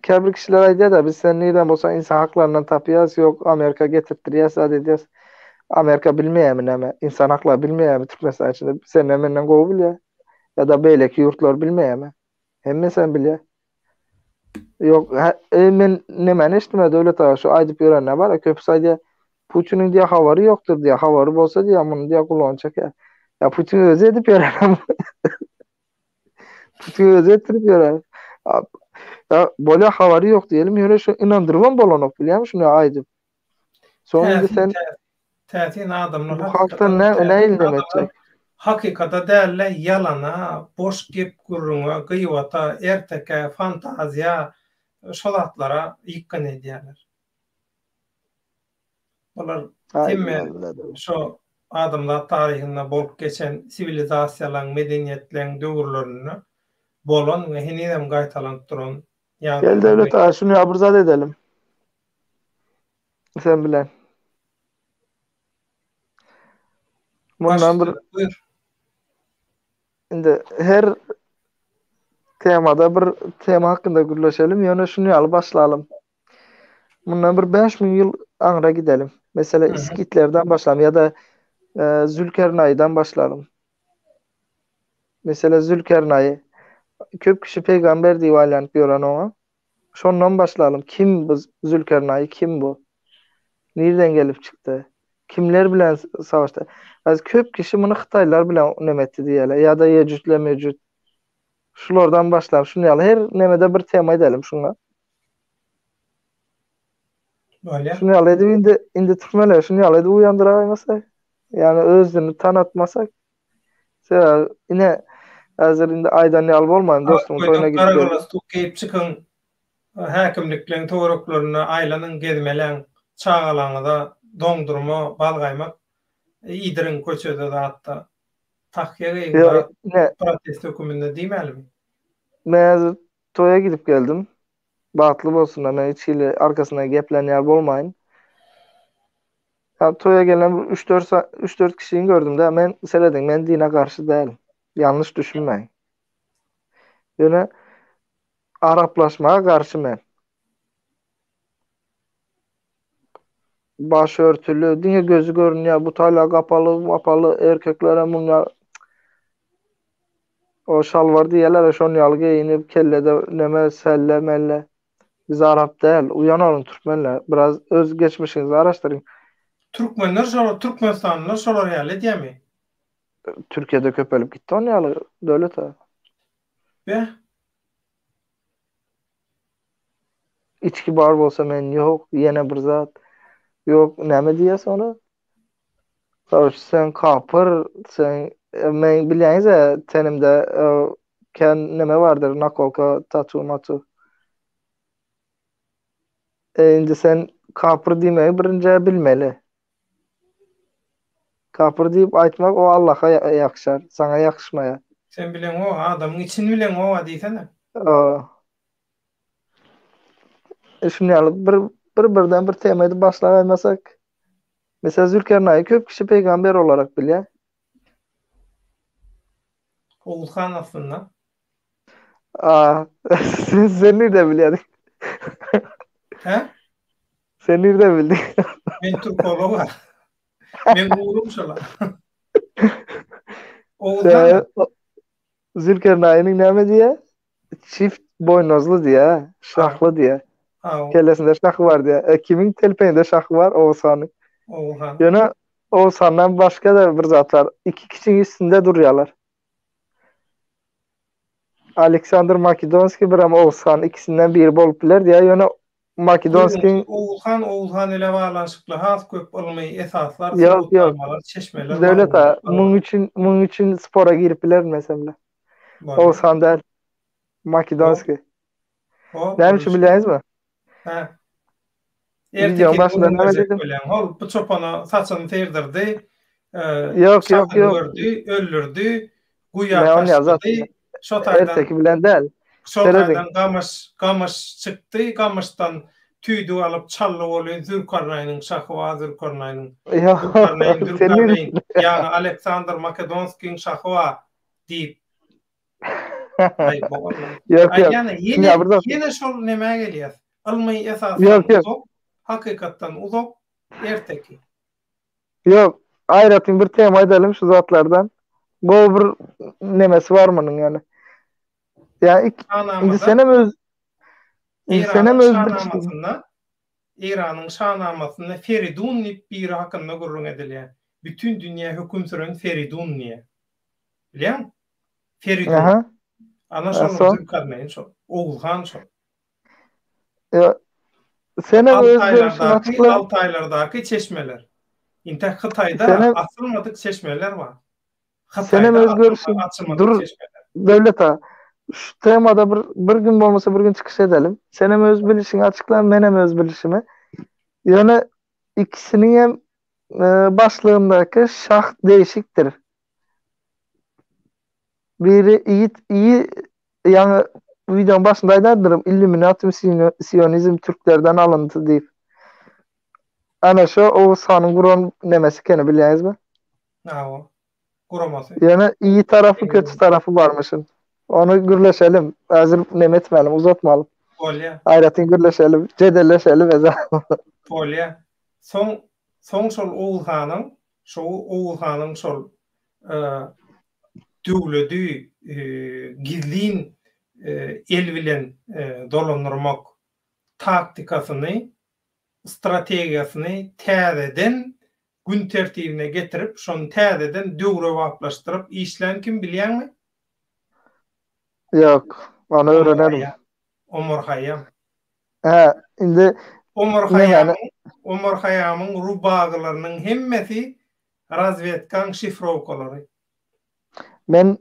käbir kişiler aýdýar-da, biz seni nirden bolsa insan haklaryndan tapýarys, ýok, Amerika getirtdirýäs, zat edýäs. Amerika bilmeýärmi näme? Insan haklary bilmeýärmi Türkmenistan içinde? Senden menden gowy bilýär. Ýa-da beýleki ýurtlar bilmeýärmi? Hemmesem bilýär. Ýok, e, men nemäni eşitdim Döwlet aga şu aýdyp ýörenler bar, köpüsi aýdýar, Putiniň diýýär habary ýokdur diýýär, habary bolsa diýýär, muny diýýär gulagyny çeker. Ýa Putin özi edip ýören. Putin özi etdirip ýören. Ýa bolýar habary ýok diýelim, ýöne şu ynandyrybam bolanok bilýärmi şuny aýdyp. Soň indi sen Täsin adamlar bu halkdan nä nähili neme etjek? Hakykata däl-de ýalana, boş gep-gürrüňe, gybata, ertekä, fantaziýa şo zatlara ýykgyn edýärler. Bular hemme şo adamzat taryhynda bolup geçen siwilizasiýalaryň, medeniýetleriň döwürlerinde bolan we henizem gaýtalanyp duran Gel ýagdaýlar. Döwlet aga şuny ýa bir zat edelim. Sen bilen. Mundan bir Buyur. indi her temada bir tema hakynda gürleşelim, ýöne şuny ýaly başlalym. Mundan bir 5000 ýyl aňra gidelim. Mesela iskitlerden başlalym ýa-da e, Zülkernaýdan başlalym. Mesela Zülkernaýy köp kişi peygamber diýip aýlanyp ýören oňa. Şondan başlalym. Kim bu Zülkernaýy kim bu? Nirden gelip çykdy? Kimler bilen savaşdy? Az köp kişi muny Hytaýlar bilen neme etdi diýýärler. Ýa-da Ýejüt ile Mejüt. Şulardan başlap, şuny ýaly her nemede bir tema edelim şuňa. Bolýar. Şuny ýaly edip indi indi türkmenler şuny ýaly edip uýandyraýmasak, ýagny özüni tanatmasak, sebäbi ine häzir indi aýdan ýaly bolmaýyn dostumyň toýuna gidip Gara geldim. galastuk geýip çykyň, häkimlikleň töwereklerinde aýlanyň, gezmeläň, çagalaňyza doňdurma, balgaýmak iýdiriň köçede zatda. Tahýa geýiň Ýok, zat ine protest höküminde diýmälimi? Men häzir toýa gidip geldim. Bagtly bolsunlar, men hiç hili arkasyndan geplän ýaly bolmaýyn. Ýa toýa gelen bir üç-dört üç-dört kişini gördüm-de, men serediň, men dine garşy däl. Ýalňyş düşünmäň. Ýöne araplaşmaga garşy men. Baş örtüli, diňe gözi görünýär, bu taýlar gapaly, mapaly, erkeklerem muňa o şalwar diýýärler, şon ýaly geýinip, kellede neme selle melle. Biz arap däl, uýan boluň türkmenler, biraz öz geçmişiňizi araşdyryň. Türkmenler şolar, türkmenistanlylar şolar ýaly edýärmi? Türkiýede köpelip gitdi on ýaly döwlet a. Beh. Içki bar bolsa men ýok, ýene bir zat. Ýok, näme diýýäs ona? Karoç, sen kapyr, sen e, men bilýäňiz-ä tenimde e, kän neme bardyr, nakolka, tatu, matu. E, indi sen kapyr diýmegi birinjä bilmeli. Kapyr diýip aýtmak o Allaha ýakyşar, saňa ýakyşmaýar. Sen bileňok, adamyň içini bileňok-a diýsene. Şuny ýaly bir bir birden bir tema edip başlagaýmasak. Mesela Zülkernaýy köp kişi pygamber olarak bilýär. Oguz han aslynda. Aa, sen, sen nirden bilýärdiň? Hä? Sen nirden bildiň? Men türkolog. Men ugrum şola. Oguz han. Zülkernaýynyň näme diýýär? Çift boýnuzly diýýär, şahly diýýär. Kellesinde şahy bar diýýär. E, kimiň telpeginde şahy bar? Oguz hanyň. Oguz han. Ýöne Oguz handan başga-da bir zat bar. Iki kişiň üstünde durýarlar. Aleksandr Makedonskiý birem Oguz han ikisinden biri bolup biler diýýär. Ýöne Makedonskiň Oguz han Oguz han ile baglanyşykly has köp ylmy esaslar, Ýok, ýok. subutnamalar, çeşmeler, Döwlet aga, maglumatlar bar. muň üçin muň üçin spora girip bilerin meselem. Bolýar. Oguz han däl. Makedonskiý. Hop, Näme üçin bilýäňizmi? Hä. Videoň Ertekini başynda gürrüň näme berjek dedim? bolýaň. Hol bu çopana saçyny syrdyrdy, e, Ýok, ýok, şahyny ýok. gördi, öldürdi, guýa Men ony ýazat. taşlady. Şo taýdan Erteki bilen däl. şo Serediň. taýdan gamyş, gamyş çykdy, gamyşdan tüýdük alyp çaldy welin Zülkarnaýnyň şahy bar, Zülkarnaýnyň. Ýok. Zülkarnaýn, Sen Zülkarnaýn, ýagny Aleksandr Makedonskiň şahy bar diýip Aý, bolanlar. Ýok, ýok. Aýdýan, ýene, Ýa bir zat. ýene şol nämä gelýäs. Ylmy esasdan Ýok, ýok. uzak, hakykatdan uzak erteki. Ýok, aýratyn bir tema edelim şu zatlardan. Gowy bir nemesi bar munuň ýani. Ýa ik indi senem öz indi senem öz şanamasynda Eýranyň şanamasynda Feridun diýip biri hakynda gürrüň edilýär. Bütin dünýä höküm süren Feridun diýýär. Bilýäňmi? Feridun. Aha. Ana şol Zülkarneýn şol. Oguzhan şol. Ýa senem öz görüşüňi açykla. Altaýlardaky çeşmeler. Intäk Hytaýda açylmadyk çeşmeler bar. Senem öz görüşüň dur Döwlet aga. Şu temada bir bir gün bolmasa bir gün çykyş edelim. Senem öz bilişiňi açykla, menem öz bilişimi. Ýöne ikisiniň hem e, başlygyndaky şah değişikdir. Biri iýit iyi ýaňy wideoň başynda aýdardyrym Illuminatum sionizm türklerden alyndy diýip. Ana şo Oguz hanyň guran nemesi ekeni bilýäňizmi? Hawa. Guramasy. Ýöne iyi tarapy kötü tarapy barmyşyn. Ony gürleşelim. Häzir neme etmälim uzatmalyň. Bolýa. Aýratyn gürleşelim, jedelleşelim eza. Bolýa. Soň soň şol Oguz hanyň şo Oguz hanyň şol döwledi gizlin el bilen dolandyrmak taktikasyny, strategiýasyny täzeden gün tertibine getirip, şony täzeden döwrebaplaşdyryp işlän kim bilýäňmi? Ýok, ony öwrenerin. Omar Haýýam. Hä, indi Omar Haýýamyň Omar Haýýamyň rubagylarynyň hemmesi Razwedkaň şifrowkalary. Men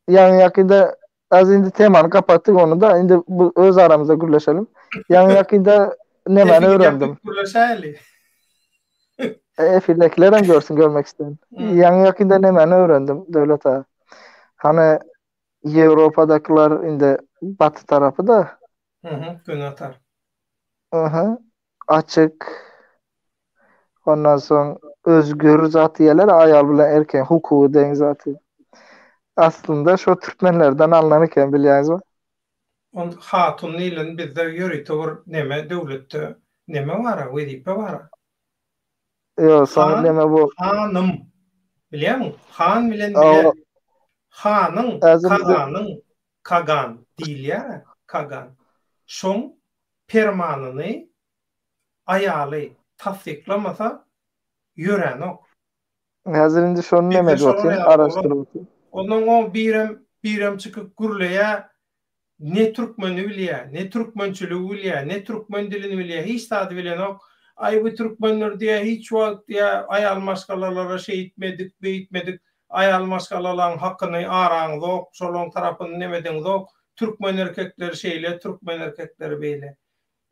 ýaňy ýakynda az indi temany gapatdyk ony da indi bu öz aramyzda gürleşelim. Ýaňy ýakynda nemäni öwrendim. Gürleşäýeli. Efirdekiler hem görsün görmek isteyen. Ýaňy ýakynda nemäni öwrendim Döwlet aga. Hany Ýewropadakylar indi baty tarapy da. Mhm, günatar. Aha, açyk. Ondan soň özgür zat diýerler, aýal bilen erkegiň hukugy deň zat diýip. Aslynda şo türkmenlerden alnan eken bilýäňizmi? On hatun diýlen bizde ýörite bir neme döwletde neme bara wezipe bara. Ýok, soň neme bu? Hanym. Bilýäňmi? Han bilen bile. Hanyň, kaganyň, kagan diýilýär, kagan. Şoň permanyny aýaly tassyklamasa ýöränok. Häzir indi şony neme edip otyryn, araşdyryp otyryn. Ondan o birem birem çykyp gürleýä, ne türkmeni bilýä, ne türkmençiligi bilýä, ne türkmen dilini bilýä, hiç zady bilenok. Aý bu türkmenler diýä hiç wagt diýä aýal maşgalalara şeýtmedik, beýtmedik, aýal maşgalalaň hakyny araňzok, şolaň tarapyny nemedeňzok, türkmen erkekleri şeýle, türkmen erkekleri beýle.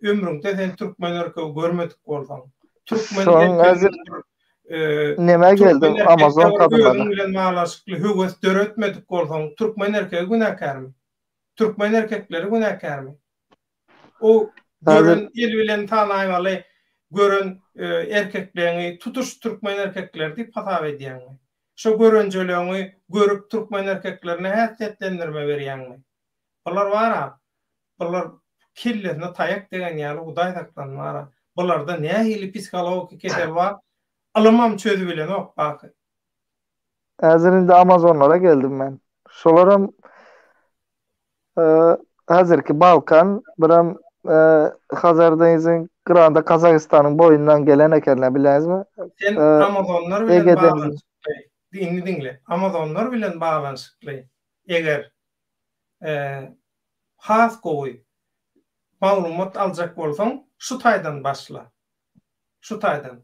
Ömrüňde sen türkmen erkegi görmedik bolsaň. Türkmen erkeginiň bir Nämä geldim Amazon kadynlaryna. Özüň bilen baglanyşykly höwes döretmedik bolsaň, türkmen erkegi günäkärmi? Türkmen erkekleri günäkärmi? O gören el bilen sanaýmaly gören erkekleňi tutuş türkmen erkekleri diýip hasap edýäňmi? Şo görenjeleňi görüp türkmen erkeklerine häsiýetlendirme berýäňmi? Bular bar-a, bular kellesine taýak degen ýaly Hudaý saklasyn bar-a. Bularda nähili psihologiki kesel bar, ylymam çözübilenok baky. Häzir indi Amazonlara geldim men. Şolaram häzirki Balkan, biram Hazar deňziň gyragynda Gazagystanyň boýundan gelen ekenler bilýäňizmi? Sen Amazonlar bilen baglanyşykly, indi diňle, Amazonlar bilen baglanyşykly eger has gowy maglumat aljak bolsaň şu taýdan başla. Şu taýdan.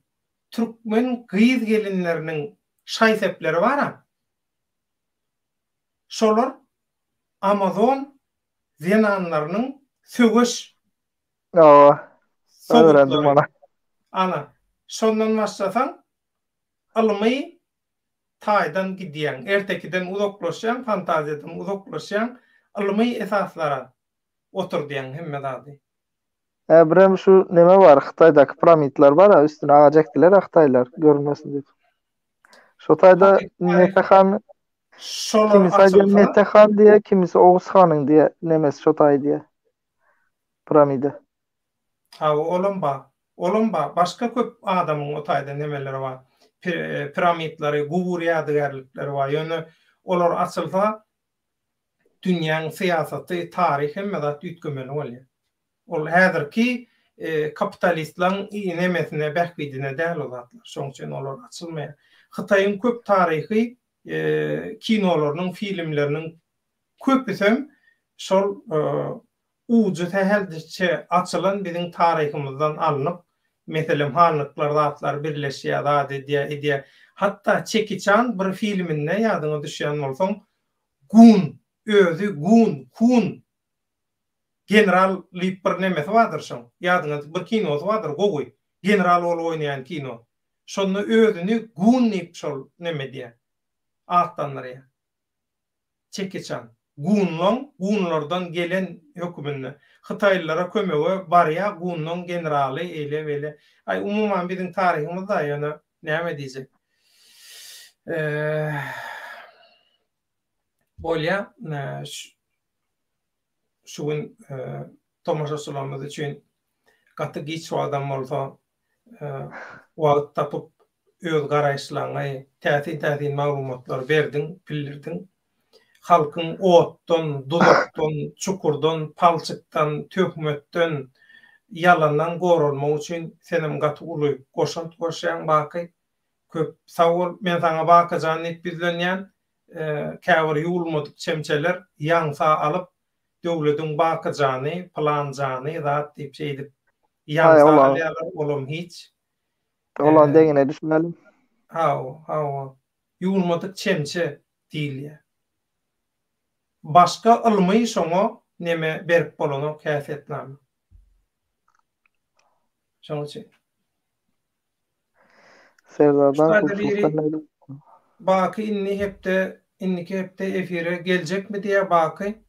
Türkmen gyz-gelinleriniň şaý-sepleri bar-a. Şolar Amazon zenanlarynyň söweş Hawa. Öwrendim ony. Ana, şondan başlasaň ylmy taýdan gidýäň, ertekiden uzaklaşýaň, fantaziýadan uzaklaşýaň, ylmy esaslara oturdýaň hemme zady. Hä birem şu neme bar hytaýdaky piramidler bar-a üstüne agaç ekdiler-a hytaýlar görünmesin diýip. Şo taýda Mete han Şolar kimisi aýdýar açylsa Mete han diýýär, kimisi Oguz hanyň diýýär nemesi şo taýy diýýär piramida. Hawa olam bar. Olam bar. Başga köp adamyň o taýda nemeleri bar. piramidlary, gubur ýadygärlikleri bar. Ýöne olar açylsa dünýäň syýasaty, taryh hemme zat üýtgemeli bolýar. Ol häzirki kapitalistleriň nemesine, bähbidine däl o zatlar. Şonuň üçin olar açylmaýar. Hytaýyň köp taryhy kinolarynyň, filmleriniň köpüsem şol ujy sähelçe açylan biziň taryhymyzdan alnyp, meselem, hanlyklar zatlar birleşýär, zat edýär, edýär. Hatda Çeki Çan bir filminde ýadyňa düşýän bolsaň, Gun, özi Gun, Hun general diýip bir nemesi bardyr şoň. Ýadyňa bir kinosy bardyr gowy. General bolup oýnaýan kino. Şonda özüni Gun diýip şol neme edýär. Atlandyrýar. Çekiçan. Gunlaň, gunlardan gelen höküminde. Hytaýlylara kömege barýar gunlaň generaly eýle-beýle. Aý umuman biziň taryhymyz-da ýöne näme diýjek. Bolýa şu gün tomaşaçylarymyz üçin gaty giç wagtam bolsa wagt tapyp öz garaýyşlaryňy, täsin-täsin maglumatlary berdiň, bildirdiň. Halkyň otdan, duzakdan, çukurdan, palçykdan, töhmetden, ýalandan goralmagy üçin senem gaty uly goşant goşýaň Baky. Köp sag bol. Men saňa Bakyjan diýip ýüzlenýän. Käbir ýuwulmadyk çemçeler ýaňsa alyp Döwlediň Bakyjany, pylanjany zat diýip şeýdip ýaňsa alýarlar, olam hiç. Olam deňine düşmäli. Hawa, hawa. Ýuwulmadyk çemçe diýilýär. Başga ylmy şoňa neme berip bolanok häsiýetnama. Şoň üçin. Serdardan gurtulsak Baky indi hepde indiki hepde efire geljekmi diýýär Baky.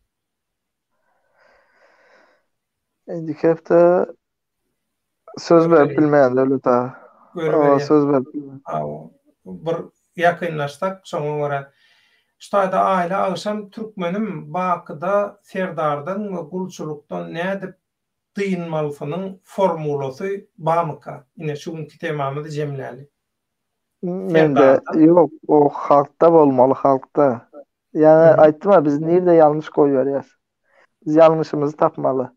Indiki hepde söz berip bilmeýän Döwlet aga. Görüberýär. Söz berip bilmeýän. Hawa. Bir ýakynlaşsak şoňa görä. Şu taýda aýly agşam türkmenim Bakyda Serdardan we gulçulykdan nädip dynmalysynyň formulasy bamyka? Ine şu günki temamyzy jemläli. Mende ýok, o halkda bolmaly, halkda. Ýaňy aýtdym-a, biz nirde ýalňyş goýberýäs. Biz ýalňyşymyzy tapmaly.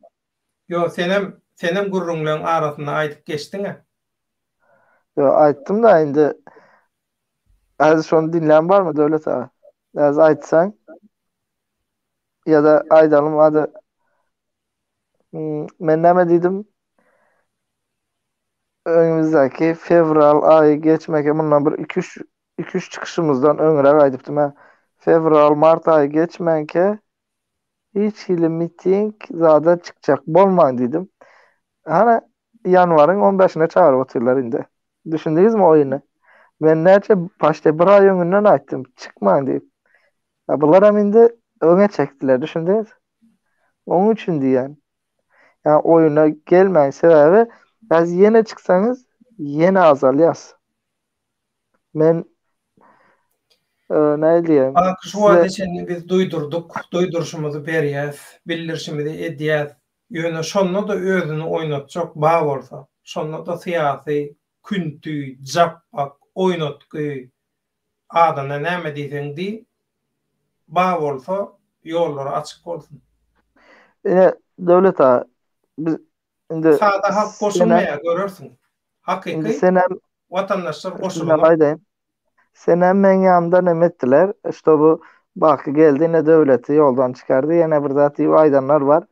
Ýok, senem, senem gürrüňleň arasynda aýdyp geçdiň-ä. Ýok, aýtdym-da indi. Häzir şony diňlän barmy Döwlet aga? Häzir aýtsaň ýa-da aýdalym hadi. Men näme diýdim? Öňümizdäki fewral aýy geçmeke mundan bir 2-3 2-3 çykyşymyzdan öňräk aýdypdym hä. Fewral, mart aýy geçmänkä hiç hili miting zada çykjak bolmaň diýdim. Hany ýanwaryň 15-ine çagyryp otyrlar indi. Düşündiňizmi oýuny? Men näçe paçte bir aý öňünden aýtdym, çykmaň diýip. Ya bularam indi öňe çekdiler, düşündiňiz? Onuň üçin diýýän. Ýa oýuna gelmäň sebäbi häzir ýene çyksaňyz ýene azalýas. Men e, näme diýeyim? Bak şu wagta çenli biz duýdurdyk, duýduryşymyzy berýäs, bildirişimizi edýäs. Ýöne şonda-da özüni oýnatjak ba bolsa, şonda-da syýasy künti, japbak, oýnatgy, Adyna näme diýseň diý, ba bolsa ýollary açyk bolsun. Ine Döwlet aga biz indi Sada halk goşulmaýar görersiň. Hakyky indi senem watandaşlar goşulanok. Aýdaýyn. Senem meň ýanymda neme etdiler, ştoby Baky geldi ine Döwleti ýoldan çykardy ýene bir zat diýip aýdanlar bar.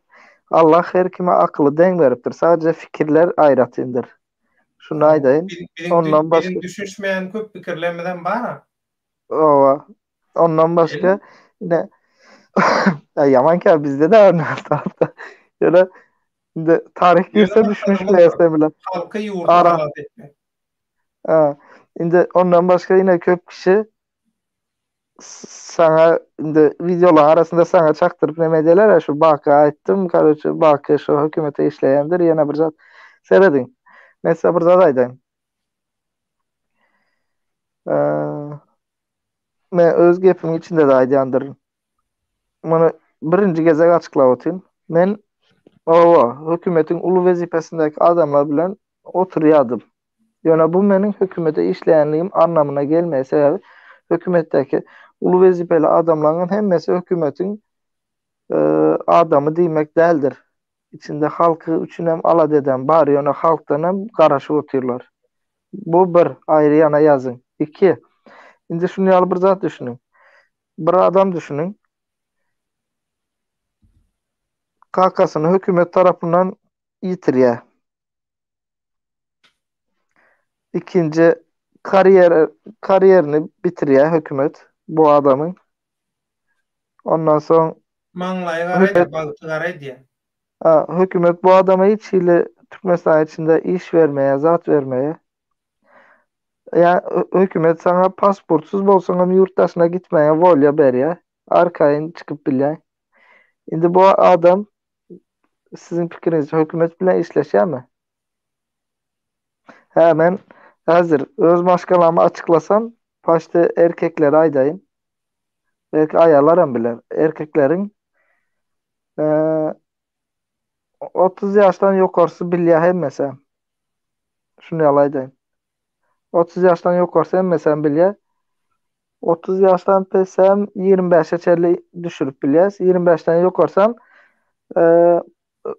Allah her kime akyly deň beripdir sadece fikirler aýratyndyr. Şuny aýdaýyn. Ondan başga biziň düşünişmeýän köp pikirlerimizem bar-a. Owa. Ondan başga ine ýaman kä bizde de bar tarapda. Ýöne indi taryh girse düşünişmeýäs bilen. Halky ýurdy halas etmek. Ha, indi ondan başga ine köp kişi saňa indi wideolaryň arasynda saňa çakdyryp neme edýärler şu Baky aýtdym, karoçe Baky şu hökümete işleýändir, ýene bir zat. Serediň. Men size bir zat aýdaýyn. Eee men öz gepimiň içinde de aýdýandyryn. Muny birinji gezek açyklap otyryn. Men owa, hökümetiň uly wezipesindäki adamlar bilen oturýardym. Ýöne bu meniň hökümete işleýänligim annamyna gelmeýär. Sebäbi hökümetdäki uly wezipeli adamlaryň hemmesi hökümetiň adamy diýmek däldir. Içinde halky üçinem alada eden bar, ýöne halkdan hem garaşyp otyrlar. Bu bir, aýry ýana ýazyň. Iki, indi şuny ýaly bir zat düşüniň. Bir adam düşüniň. Kakasyny hökümet tarapyndan ýitirýär. Ikinji karýera karýerini bitirýär hökümet bu adamyň. Ondan soň Maňlaýy gara edýär, bagty gara edýär. Ha, hökümet bu adama hiç hili Türkmenistan içinde iş bermeýär, zat bermeýär. Ýa hökümet saňa pasportsyz bolsaň hem ýurt daşyna gitmäge wolýa berýär. Arkaýyn çykyp bilýäň. Indi bu adam Siziň pikiriňizçe hökümet bilen işleşýärmi? Hä, men häzir öz maşgalamy açyklasam, başda erkeklere aýdaýyn. Belki aýallaram biler. Erkekleriň eee 30 ýaşdan ýokarsy bilýär hemmesem. Şuny ýaly aýdaýyn. 30 ýaşdan ýokarsy hemmesem bilýär. 30 ýaşdan pesem 25-e çenli düşürip bilýäs. 25-den ýokarsam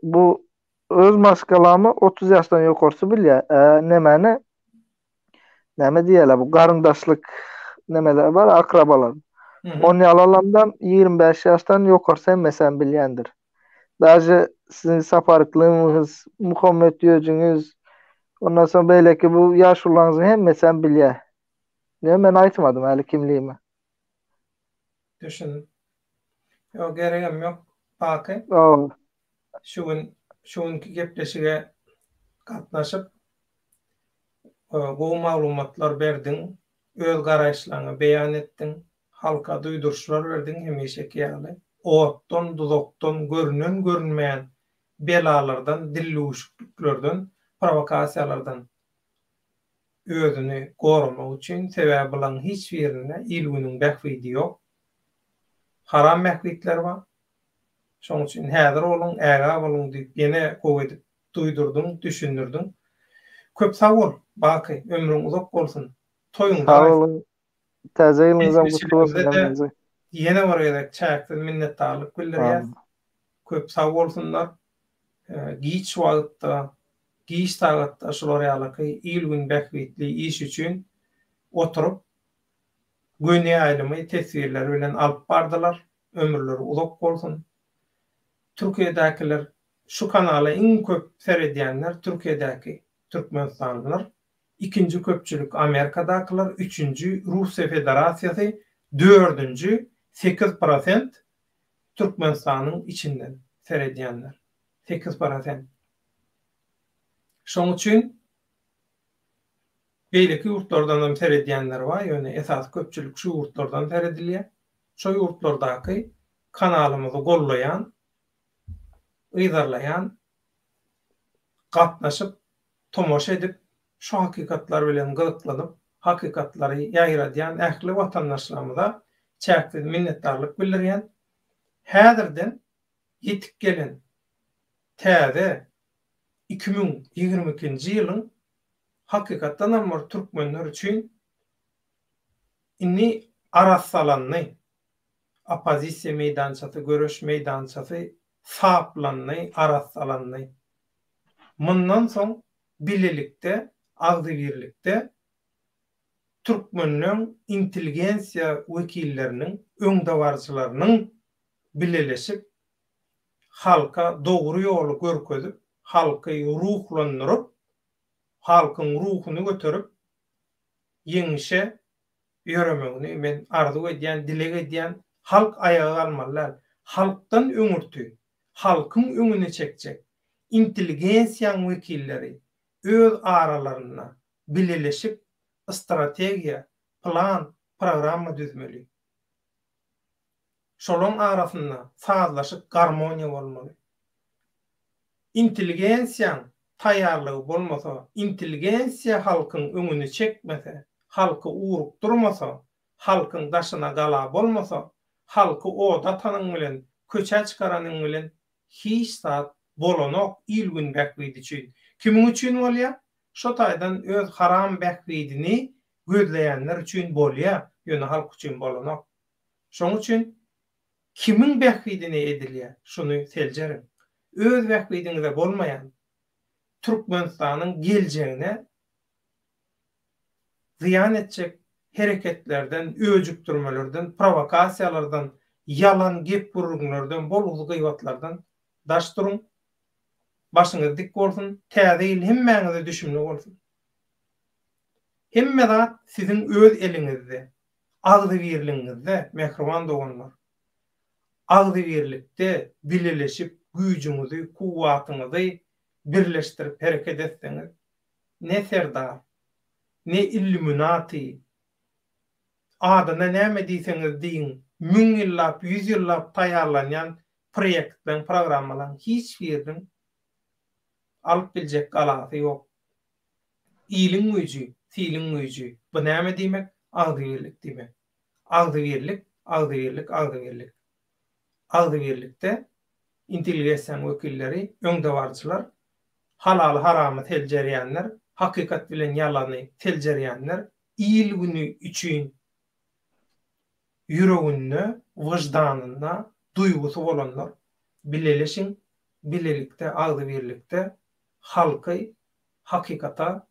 bu öz maşgalamy 30 ýaşdan ýokarsy bilýär. Nemäni näme diýýärler bu garyndaşlyk nemeler bar akrabalar. On ýaly alamdan 25 ýaşdan ýokarsy hemmesem bilýändir. Daže siziň Saparyklyňyz, Muhammet Ýöjüňiz, ondan soň beýleki bu ýaşulularyňyzyň hemmesem bilýär. Ýöne men aýtmadym häli kimligimi. Düşündim. Ýok, geregem ýok. Baky. Şu gün şu günki gepleşige gatnaşyp, gowy maglumatlar berdiň, öz garaýyşlaryňy beýan etdiň, halka duýduryşlar berdiň hemişeki ýaly. Otdan, duzakdan, görünen-görünmeýän belalardan, dillüwüşikliklerden, prowokasiýalardan özüni goramak üçin, sebäbi bulaň hiç birinde il-günüň bähbidi ýok. Haram bähbitleri bar. Şoň üçin häzir boluň, ägä boluň diýip ýene gowy edip duýdurdyň, düşündirdiň. Köp sag bol, Baky, ömrüň uzak bolsun. Toýuňda Sag boluň. Täze ýylyňyzam gutly bolsun hemmäňize. Ýene bir gezek çäksiz minnetdarlyk bildirýäs. Köp sag bolsunlar. Giç wagtda, giç sagatda şular ýalyky il-gün bähbitli iş üçin oturyp, göni ýaýlymy teswirleri bilen alyp bardylar. Ömürleri uzak bolsun. Türkiýedäkiler şu kanala iň köp seredýänler Türkiýedäki türkmenistanlylar, ikinji köpçülik Amerikadakylar, üçünji Russiýa Federasiýasy, dördünji 8 prosent Türkmenistanyň içinden seredýänler. 8 prosent. Şoň üçin beýleki ýurtlardan hem seredýänler bar, ýöne esasy köpçülik şu ýurtlardan seredilýär. Şo ýurtlardaky kanalymyzy gollaýan, yzarlaýan, gatnaşyp, tomaşa edip, şu hakykatlar bilen gyzyklanyp, hakykatlary ýaýradýan ähli watandaşlarymyza çäksiz minnetdarlyk bildirýän. Häzirden ýetip gelen täze 2022-nji ýylyň hakykatdanam bir türkmenler üçin indi arassalandy. Oppozisiýa meýdançasy, göreş meýdançasy saplandy, arassalandy. Mundan soň bilelikde, agzybirlikde türkmenleň intelligensiýa wekilleriniň, öňdebaryjylarynyň bileleşip, halka dogry ýoly görkezip, halky ruhlandyryp, halkyň ruhuny göterip, ýeňişe ýöremegini men arzuw edýän, dileg edýän. Halk aýaga galmaly däl. Halkdan öňürti, halkyň öňüni çekjek intelligensiýaň wekilleri öz aralarynda bileleşip strategiýa, plan, programma düzmeli. Şolaň arasynda sazlaşyk, garmoniýa bolmaly. Intelligensiýaň taýýarlygy bolmasa, intelligensiýa halkyň öňüni çekmese, halky urukdyrmasa, halkyň daşyna gala bolmasa, halky oda atanyň bilen, köçä çykaranyň bilen hiç zat bolanok il-gün bähbidi üçin. Kimiň üçin bolýar? Şo taýdan öz haram bähbidini gözleýänler üçin bolýa, ýöne halk üçin bolanok. Şoň üçin kimiň bähbidine edilýä, şuny seljeriň. Öz bähbidiňize bolmaýan Türkmenistanyň geljegine zyýan etjek hereketlerden, öjükdirmelerden, prowokasiýalardan, ýalan gep-gürrüňlerden, bolgusyz gybatlardan daş duruň. Başyňyz dik bolsun, täze ýyl hemmäňize düşümli bolsun. Hemme zat siziň öz eliňizde, agzybirligiňizde, mähriban doganlar. Agzybirlikde bileleşip güýjüňizi, kuwwatyňyzy birleşdirip hereket etseňiz, ne Serdar, ne Illuminati, adyna näme diýseňiz diýiň, müň ýyllap, ýüz ýyllap taýýarlanýan proýektleň, programmalaň hiç biriniň alyp biljek galasy ýok. Iliň güýji, siliň güýji. Bu näme diýmek? Agzybirlik diýmek. Agzybirlik, agzybirlik, agzybirlik. Agzybirlikde intelligesiýanyň wekilleri, öňdebaryjylar, halaly-haramy seljerýänler, hakykat bilen ýalany seljerýänler, il-güni üçin ýüreginde, wyždanynda duýgusy bolanlar bileleşiň, bilelikde, agzybirlikde halky hakykata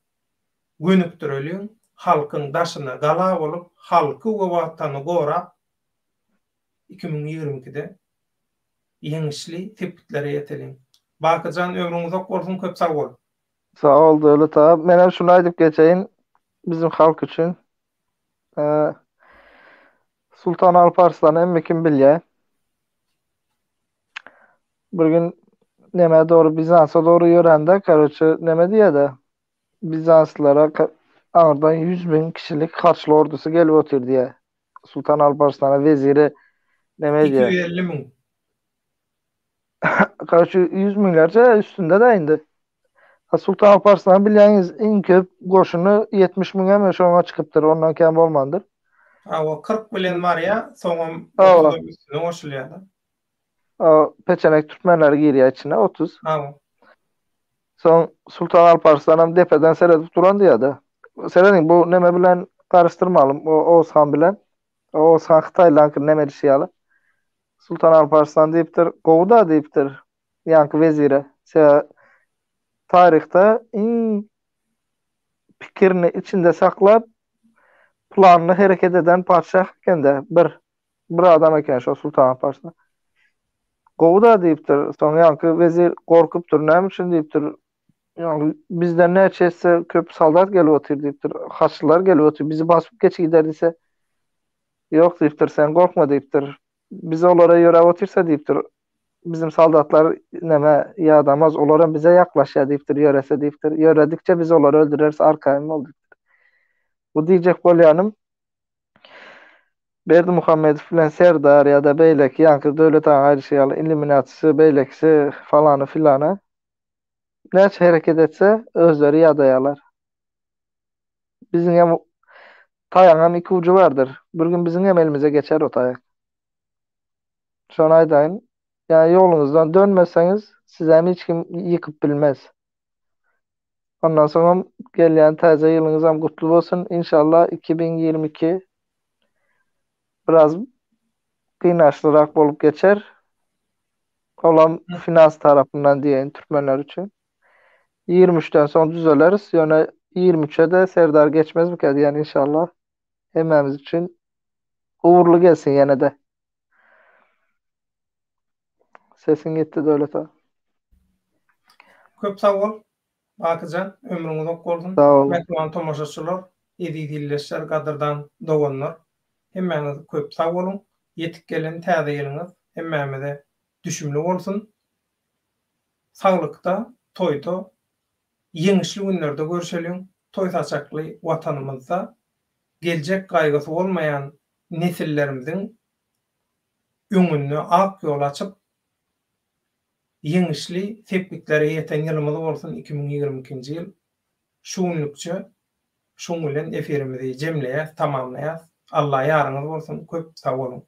gönükdireliň, halkyň daşyna gala bolup, halky we Watany gorap, 2022-de ýeňişli sepgitlere ýeteliň. Baky jan ömrüň uzak bolsun köp sag bol. Sag bol Döwlet aga. Menem şuny aýdyp geçeýin bizim halk üçin. Sultan Alparslan hemme kim bilýär. Bir gün neme dogry Bizansa dogry ýörände, karoçe neme diýýär-de, Bizanslylara aňyrdan 100 müň kişilik haçly ordusy gelip otyr diýýär. Sultan Alparslana weziri neme diýýär? 250 müň. Karoçe 100 müňlerçe üstünde-de indi. Sultan Alparslan bilýäňiz iň köp goşuny 70 müňe mi şoňa çykypdyr, ondan kän bolmandyr. Hawa, 40 bilen barýar, soňam 30-am üstüne goşulýar-da. Peçenek türkmenleri girýär içine 30. Hawa. Soň Sultan Alparslanam depeden seredip duran diýýär-de. Serediň bu neme bilen garyşdyrmaly, o Oguz han bilen. Oguz han hytaýlaryňky neme edişi ýaly. Sultan Alparslan diýipdir, gowy-da diýipdir ýaňky wezire. Sebäbi taryhda iň pikirini içinde saklap, planly hereket eden patyşah eken-de bir. Bir adam eken şo Sultan Alparslan. Gowy-da diýipdir. Soň ýaňky wezir gorkupdyr. Näme üçin diýipdir. Ýaňky bizden näçe etse köp soldat gelip otyr diýipdir. Haçlylar gelip otyr. Bizi basyp geçip gider diýse. Ýok diýipdir, sen gorkma diýipdir. Biz olara ýöräp otyrsa diýipdir. Bizim soldatlar neme ýadamaz, olaram bize ýaklaşýar diýipdir, ýörese diýipdir. Ýöredikçe biz olary öldüreris, arkaýyn bol diýipdir. Bu diýjek bolýanym, Berdimuhamedow bilen Serdar ýa-da beýleki ýaňky Döwlet aga aýdyşy ýaly illuminatisi beýlekisi falany filany näçe hereket etse özleri ýadaýarlar. Biziňem taýagyňam iki ujy bardyr. Bir gün biziňem elimize geçer o taýak. Şony aýdaýyn. Ýa ýoluňyzdan dönmeseňiz sizem hiç kim ýykyp bilmez. Ondan soňam gelýän täze ýylyňyzam gutly bolsun. Inşallah 2022 biraz gynaçlyrak bolup geçer. Olam finans tarapyndan diýeýin türkmenler üçin. 23-den soň düzeleris. Ýöne 23-e-de Serdar geçmezmikä diýýän inşallah. Hemmämiz üçin ugurly gelsin ýene-de. Sesiň ýitdi Döwlet aga. Köp sag bol Bakyjan, ömrüň uzak bolsun. Sag bol. Mähriban tomaşaçylar, eziz ildeşler, gadyrdan doganlar, hemmäňiz köp sag boluň. Ýetip gelen täze ýylyňyz hemmämize düşümli bolsun. Saglykda, toýda, ýeňişli günlerde görşeliň. Toý saçakly Watanymyzda geljek gaýgysy bolmaýan nesillerimiziň öňünde ak ýol açyp, ýeňişli sepgitlere ýeten ýylymyz bolsun 2022-nji ýyl. Şu günlükçe şuň bilen efirimizi jemleýäs, tamamlaýas. Alla ýaryňyz bolsun, köp sag boluň!